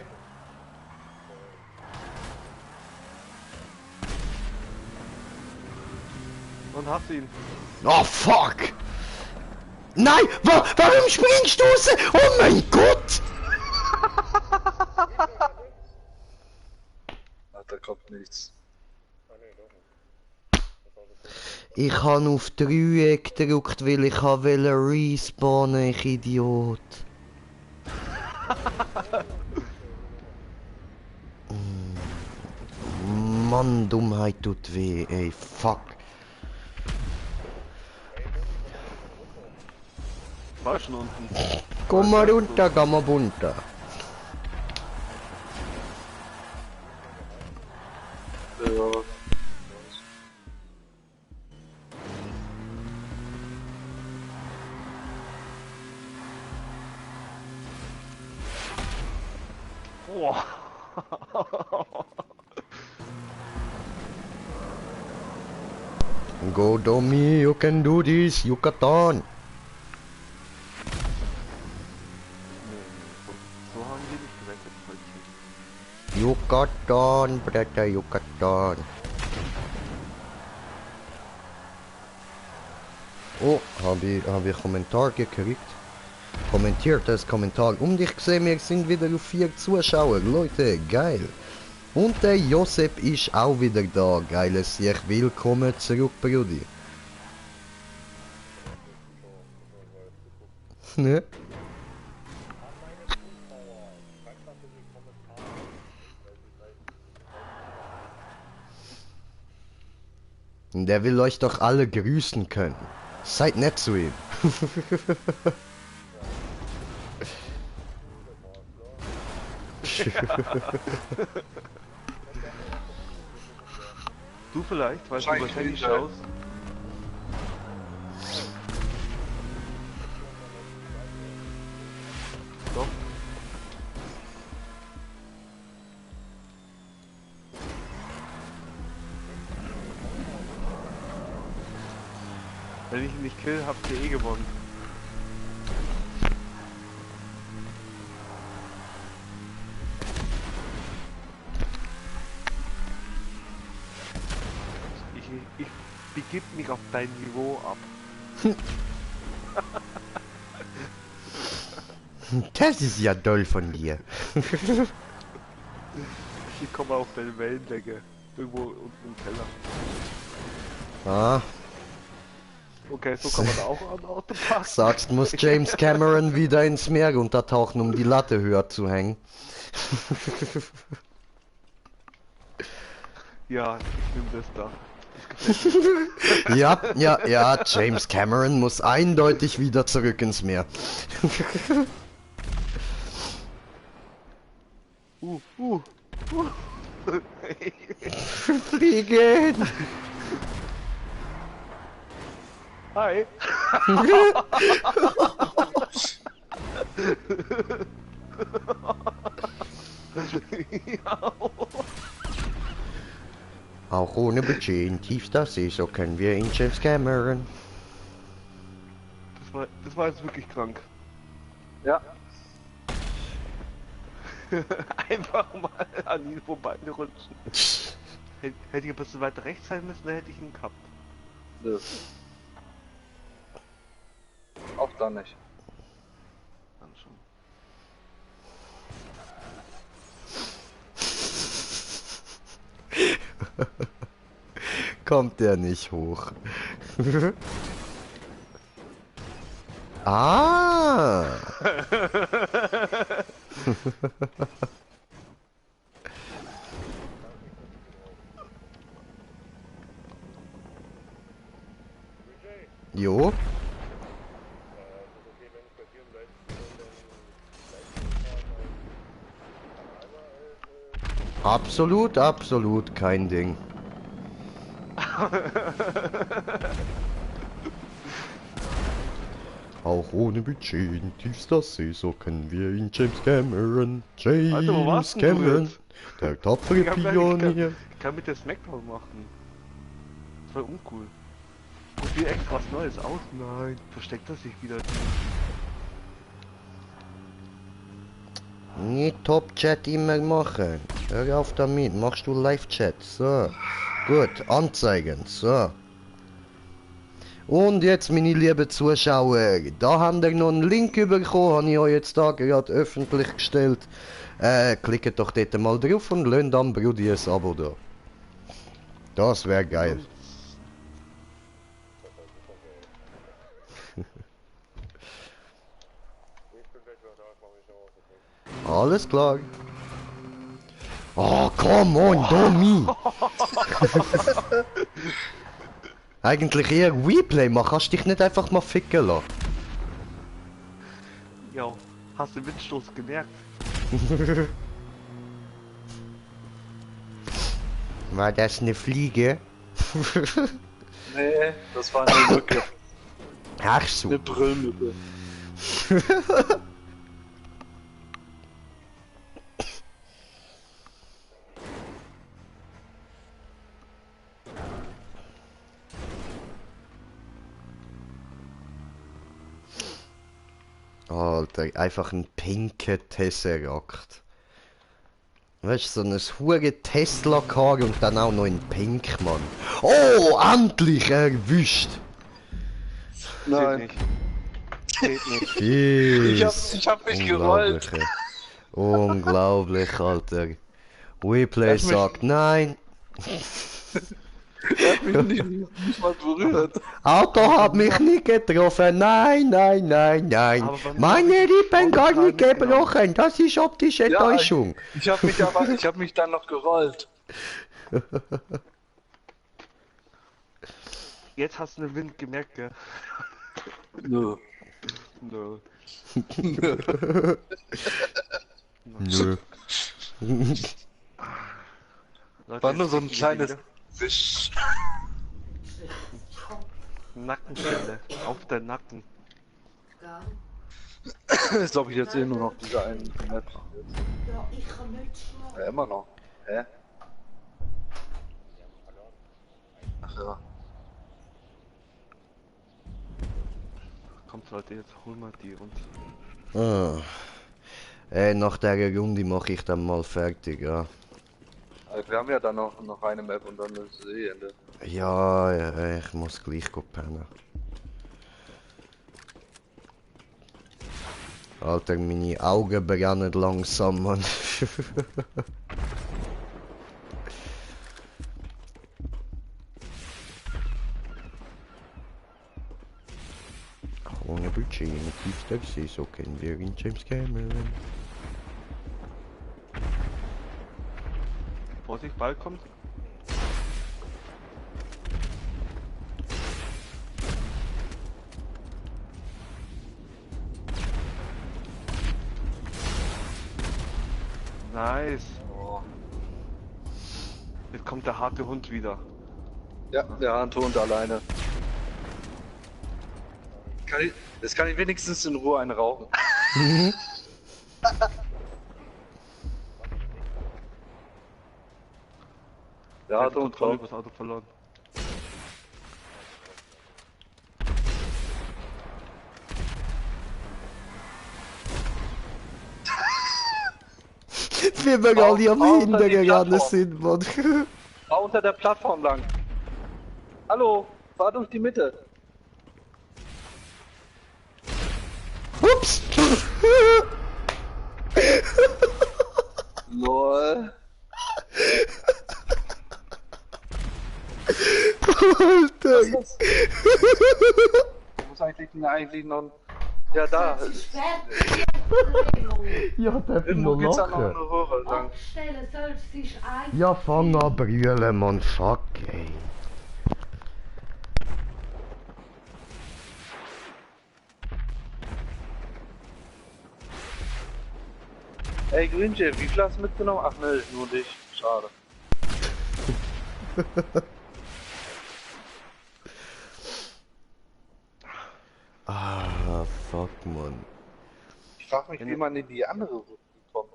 Und hast du ihn? Oh fuck! Nein! Warum springst du raus? Oh mein Gott! Ach, da kommt nichts. Ich habe auf Dreieck gedrückt, weil ich wollte respawnen, ich Idiot. Mann, Dummheit tut weh, ey, fuck. War schon unten. Komm mal runter, komm mal runter. Ja. Boah. Go Domi, you can do this, Yucatan. So haben die nicht gewettet, Freundchen. Yucatan, Bretter, Yucatan. Oh, hab ich Kommentar gekriegt. Kommentiert das Kommentar. Und ich sehe, wir sind wieder auf 4 Zuschauer. Leute, geil. Und der Josep ist auch wieder da. Geiles Sieg. Willkommen zurück, Brudi. Ne? Der will euch doch alle grüßen können. Seid nett zu ihm. Du vielleicht, weißt du, Wahrscheinlich was Handy nicht, schaust? Doch. Wenn ich ihn nicht kill, habt ihr eh gewonnen. Ich begib mich auf dein Niveau ab. Das ist ja doll von dir. Ich komme auf deine Wellenlänge. Irgendwo unten im Keller. Ah, Okay, so kann man da auch an Auto parken. sagst, muss James Cameron wieder ins Meer untertauchen, um die Latte höher zu hängen. Ja, ich nehme das da. Das gefällt mir. Ja, James Cameron muss eindeutig wieder zurück ins Meer. uh. Fliegen! Hi. Auch ohne Budget in tiefster See, so können wir in James Cameron. Das war jetzt wirklich krank. Ja. Einfach mal an ihn vorbeirutschen. Hätte ich ein bisschen weiter rechts sein müssen, dann hätte ich ihn gehabt. Nö. Auch da nicht. Dann schon. Kommt der nicht hoch. Ah! Jo. Absolut kein Ding. Auch ohne Budget in tiefster See, so können wir ihn James Cameron. Alter, wo warst James denn du Cameron, jetzt? der tapfere Ich Pionier. kann mit der Smackdown machen. Das war uncool. Probier echt was Neues aus. Nein, versteckt er sich wieder. Nicht Top-Chat immer machen. Hör auf damit, machst du Live-Chat. So. Gut, anzeigen. So. Und jetzt, meine lieben Zuschauer, da habt ihr noch einen Link bekommen, habe ich euch jetzt da gerade öffentlich gestellt. Klickt doch dort mal drauf und lasst am Brudi ein Abo da. Das wäre geil. Alles klar. Oh, come on, Domi! Eigentlich eher Replay machen, kannst du dich nicht einfach mal ficken lassen. Jo, hast du den Windstoß gemerkt? War das eine Fliege? Nee, das war eine Mücke. Ach so. Eine Brüllmücke. Alter, einfach ein pinker Tesseract. Weißt du, so ein hure Tesla-Car und dann auch noch in Pink, Mann. Oh, endlich erwischt! Nein. Geht nicht. Ich hab mich gerollt. Unglaublich, Alter. Replay Lass mich- sagt nein. Er hat mich nicht mal berührt. Auto hat mich nicht getroffen. Nein, nein, nein, nein. Aber bei mir Meine hab ich Rippen gar original nicht gebrochen. Das ist optische Ja, Täuschung. Ich hab mich dann noch gerollt. Jetzt hast du den Wind gemerkt, gell? Nö. Nö. Nö. Leute, War nur so ein jetzt kleines wieder Wisch. Nackenstelle. Auf der Nacken. Ist glaube ich jetzt nur noch dieser eine Map. Ja, ich kann nicht schlafen. Ja, immer noch. Hä? Ach ja. Kommt Leute, jetzt holen wir die und... Ah. Ey, nach der Runde mache ich dann mal fertig, ja. Also wir haben ja dann noch eine Map und dann ist Ende. Ja, ja, ich muss gleich pennen. Alter, meine Augen brennen langsam, Mann. Ohne Budget mit Tiefstaxi, so kennen wir ihn, James Cameron. Vorsicht, Ball kommt. Nice. Oh. Jetzt kommt der harte Hund wieder. Ja, der Handhund alleine. Jetzt kann ich wenigstens in Ruhe einen rauchen. Der hat Handhund Kontrolle kommt. über das Auto verloren. Wie wir alle am Auf Hintern die gegangen Plattform. sind, Mann. Fahr unter der Plattform lang. Hallo, fahr durch die Mitte. Ups! Lol. Alter! Ich muss eigentlich noch. Ja, da. Fertig. Ja, darf ich Irgendwo noch geht's da noch eine lachen? Röhre lang. Abstellen sollst du dich ein. Ja, fang an brüllen, Mann. Fuck, ey. Ey, Grünche, wie viel hast du mitgenommen? Ach ne, nur dich. Schade. Ah, fuck, Mann. Ich frag mich, wie man in die andere Route kommt.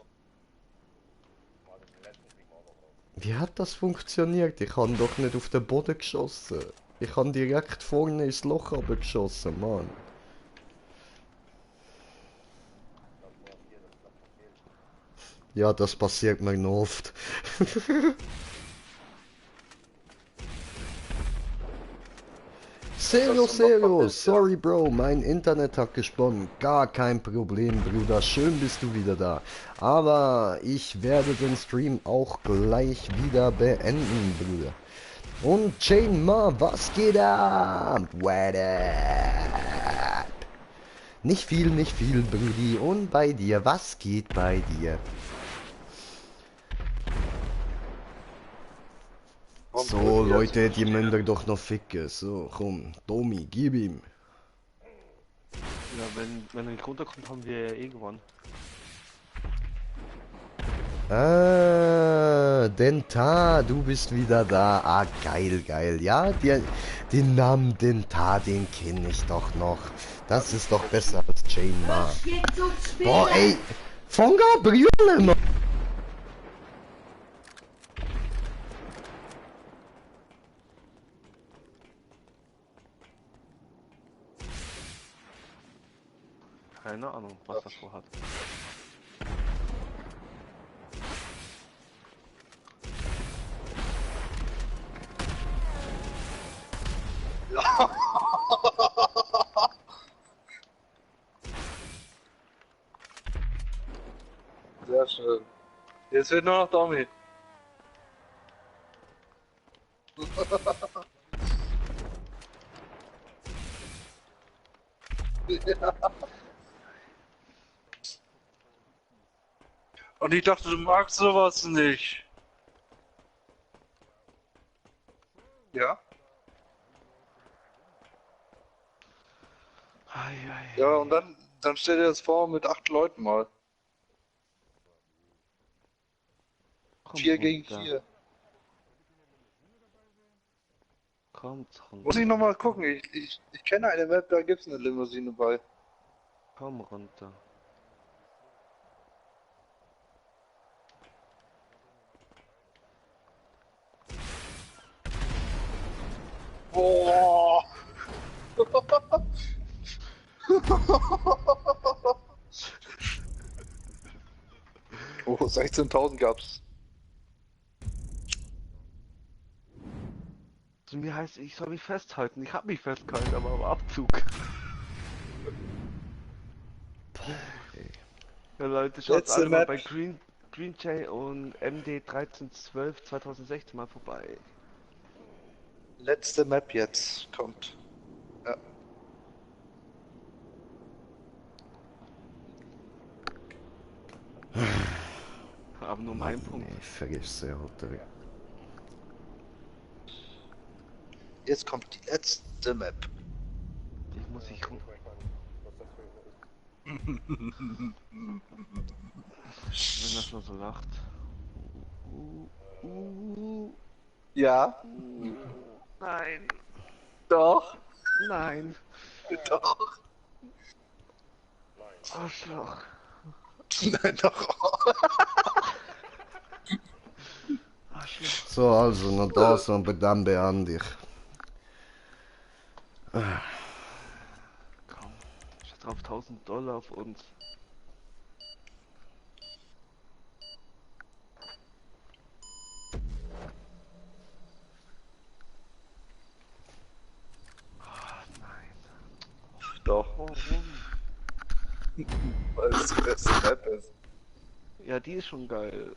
Wie hat das funktioniert? Ich habe doch nicht auf den Boden geschossen. Ich habe direkt vorne ins Loch geschossen, Mann. Ja, das passiert mir noch oft. Zero, sorry Bro, mein Internet hat gesponnen. Gar kein Problem, Bruder, schön bist du wieder da. Aber ich werde den Stream auch gleich wieder beenden, Bruder. Und Chain Ma, was geht ab? What up? Nicht viel, Brudi. Und bei dir, was geht bei dir? So, Leute, die müssen wir doch noch ficken. So, komm, Domi, gib ihm. Ja, wenn er nicht runterkommt, haben wir ja eh gewonnen. Dentar, du bist wieder da. Ah, geil, geil. Ja, den Namen Dentar, den kenne ich doch noch. Das ist doch besser als Jane Ma. Was jetzt so spielen? Boah, ey, von Gabriele noch. Keine Ahnung, was das vorhat. Sehr schön. Jetzt wird nur noch Domi. Ja. Und ich dachte, du magst sowas nicht. Ja? Ja, und dann stell dir das vor mit 8 Leuten mal. Komm 4 gegen runter. 4. Kommt runter. Muss ich nochmal gucken, ich kenne eine Map, da gibt's eine Limousine bei. Komm runter. Boah! Oh, 16.000 gab's. Zu mir heißt, ich soll mich festhalten. Ich hab mich festgehalten, aber am Abzug. Ja Leute, schaut Letzte alle mal Map. bei Green Jay und MD 1312 2016 mal vorbei. Letzte Map jetzt kommt. Ja. Aber nur um einen Punkt. Nee, vergiss ja, Hotel. Jetzt kommt die letzte Map. Ich muss ich rum. Wenn das nur so lacht. Ja, Nein, doch, nein. doch. Arschloch. Nein, doch. Arschloch. So, also, noch da so ein Bedambe an dich. Komm. Scheiß drauf, $1000 auf uns. Ah, nein. Doch, Warum? weil es die beste Map ist. Ja, die ist schon geil.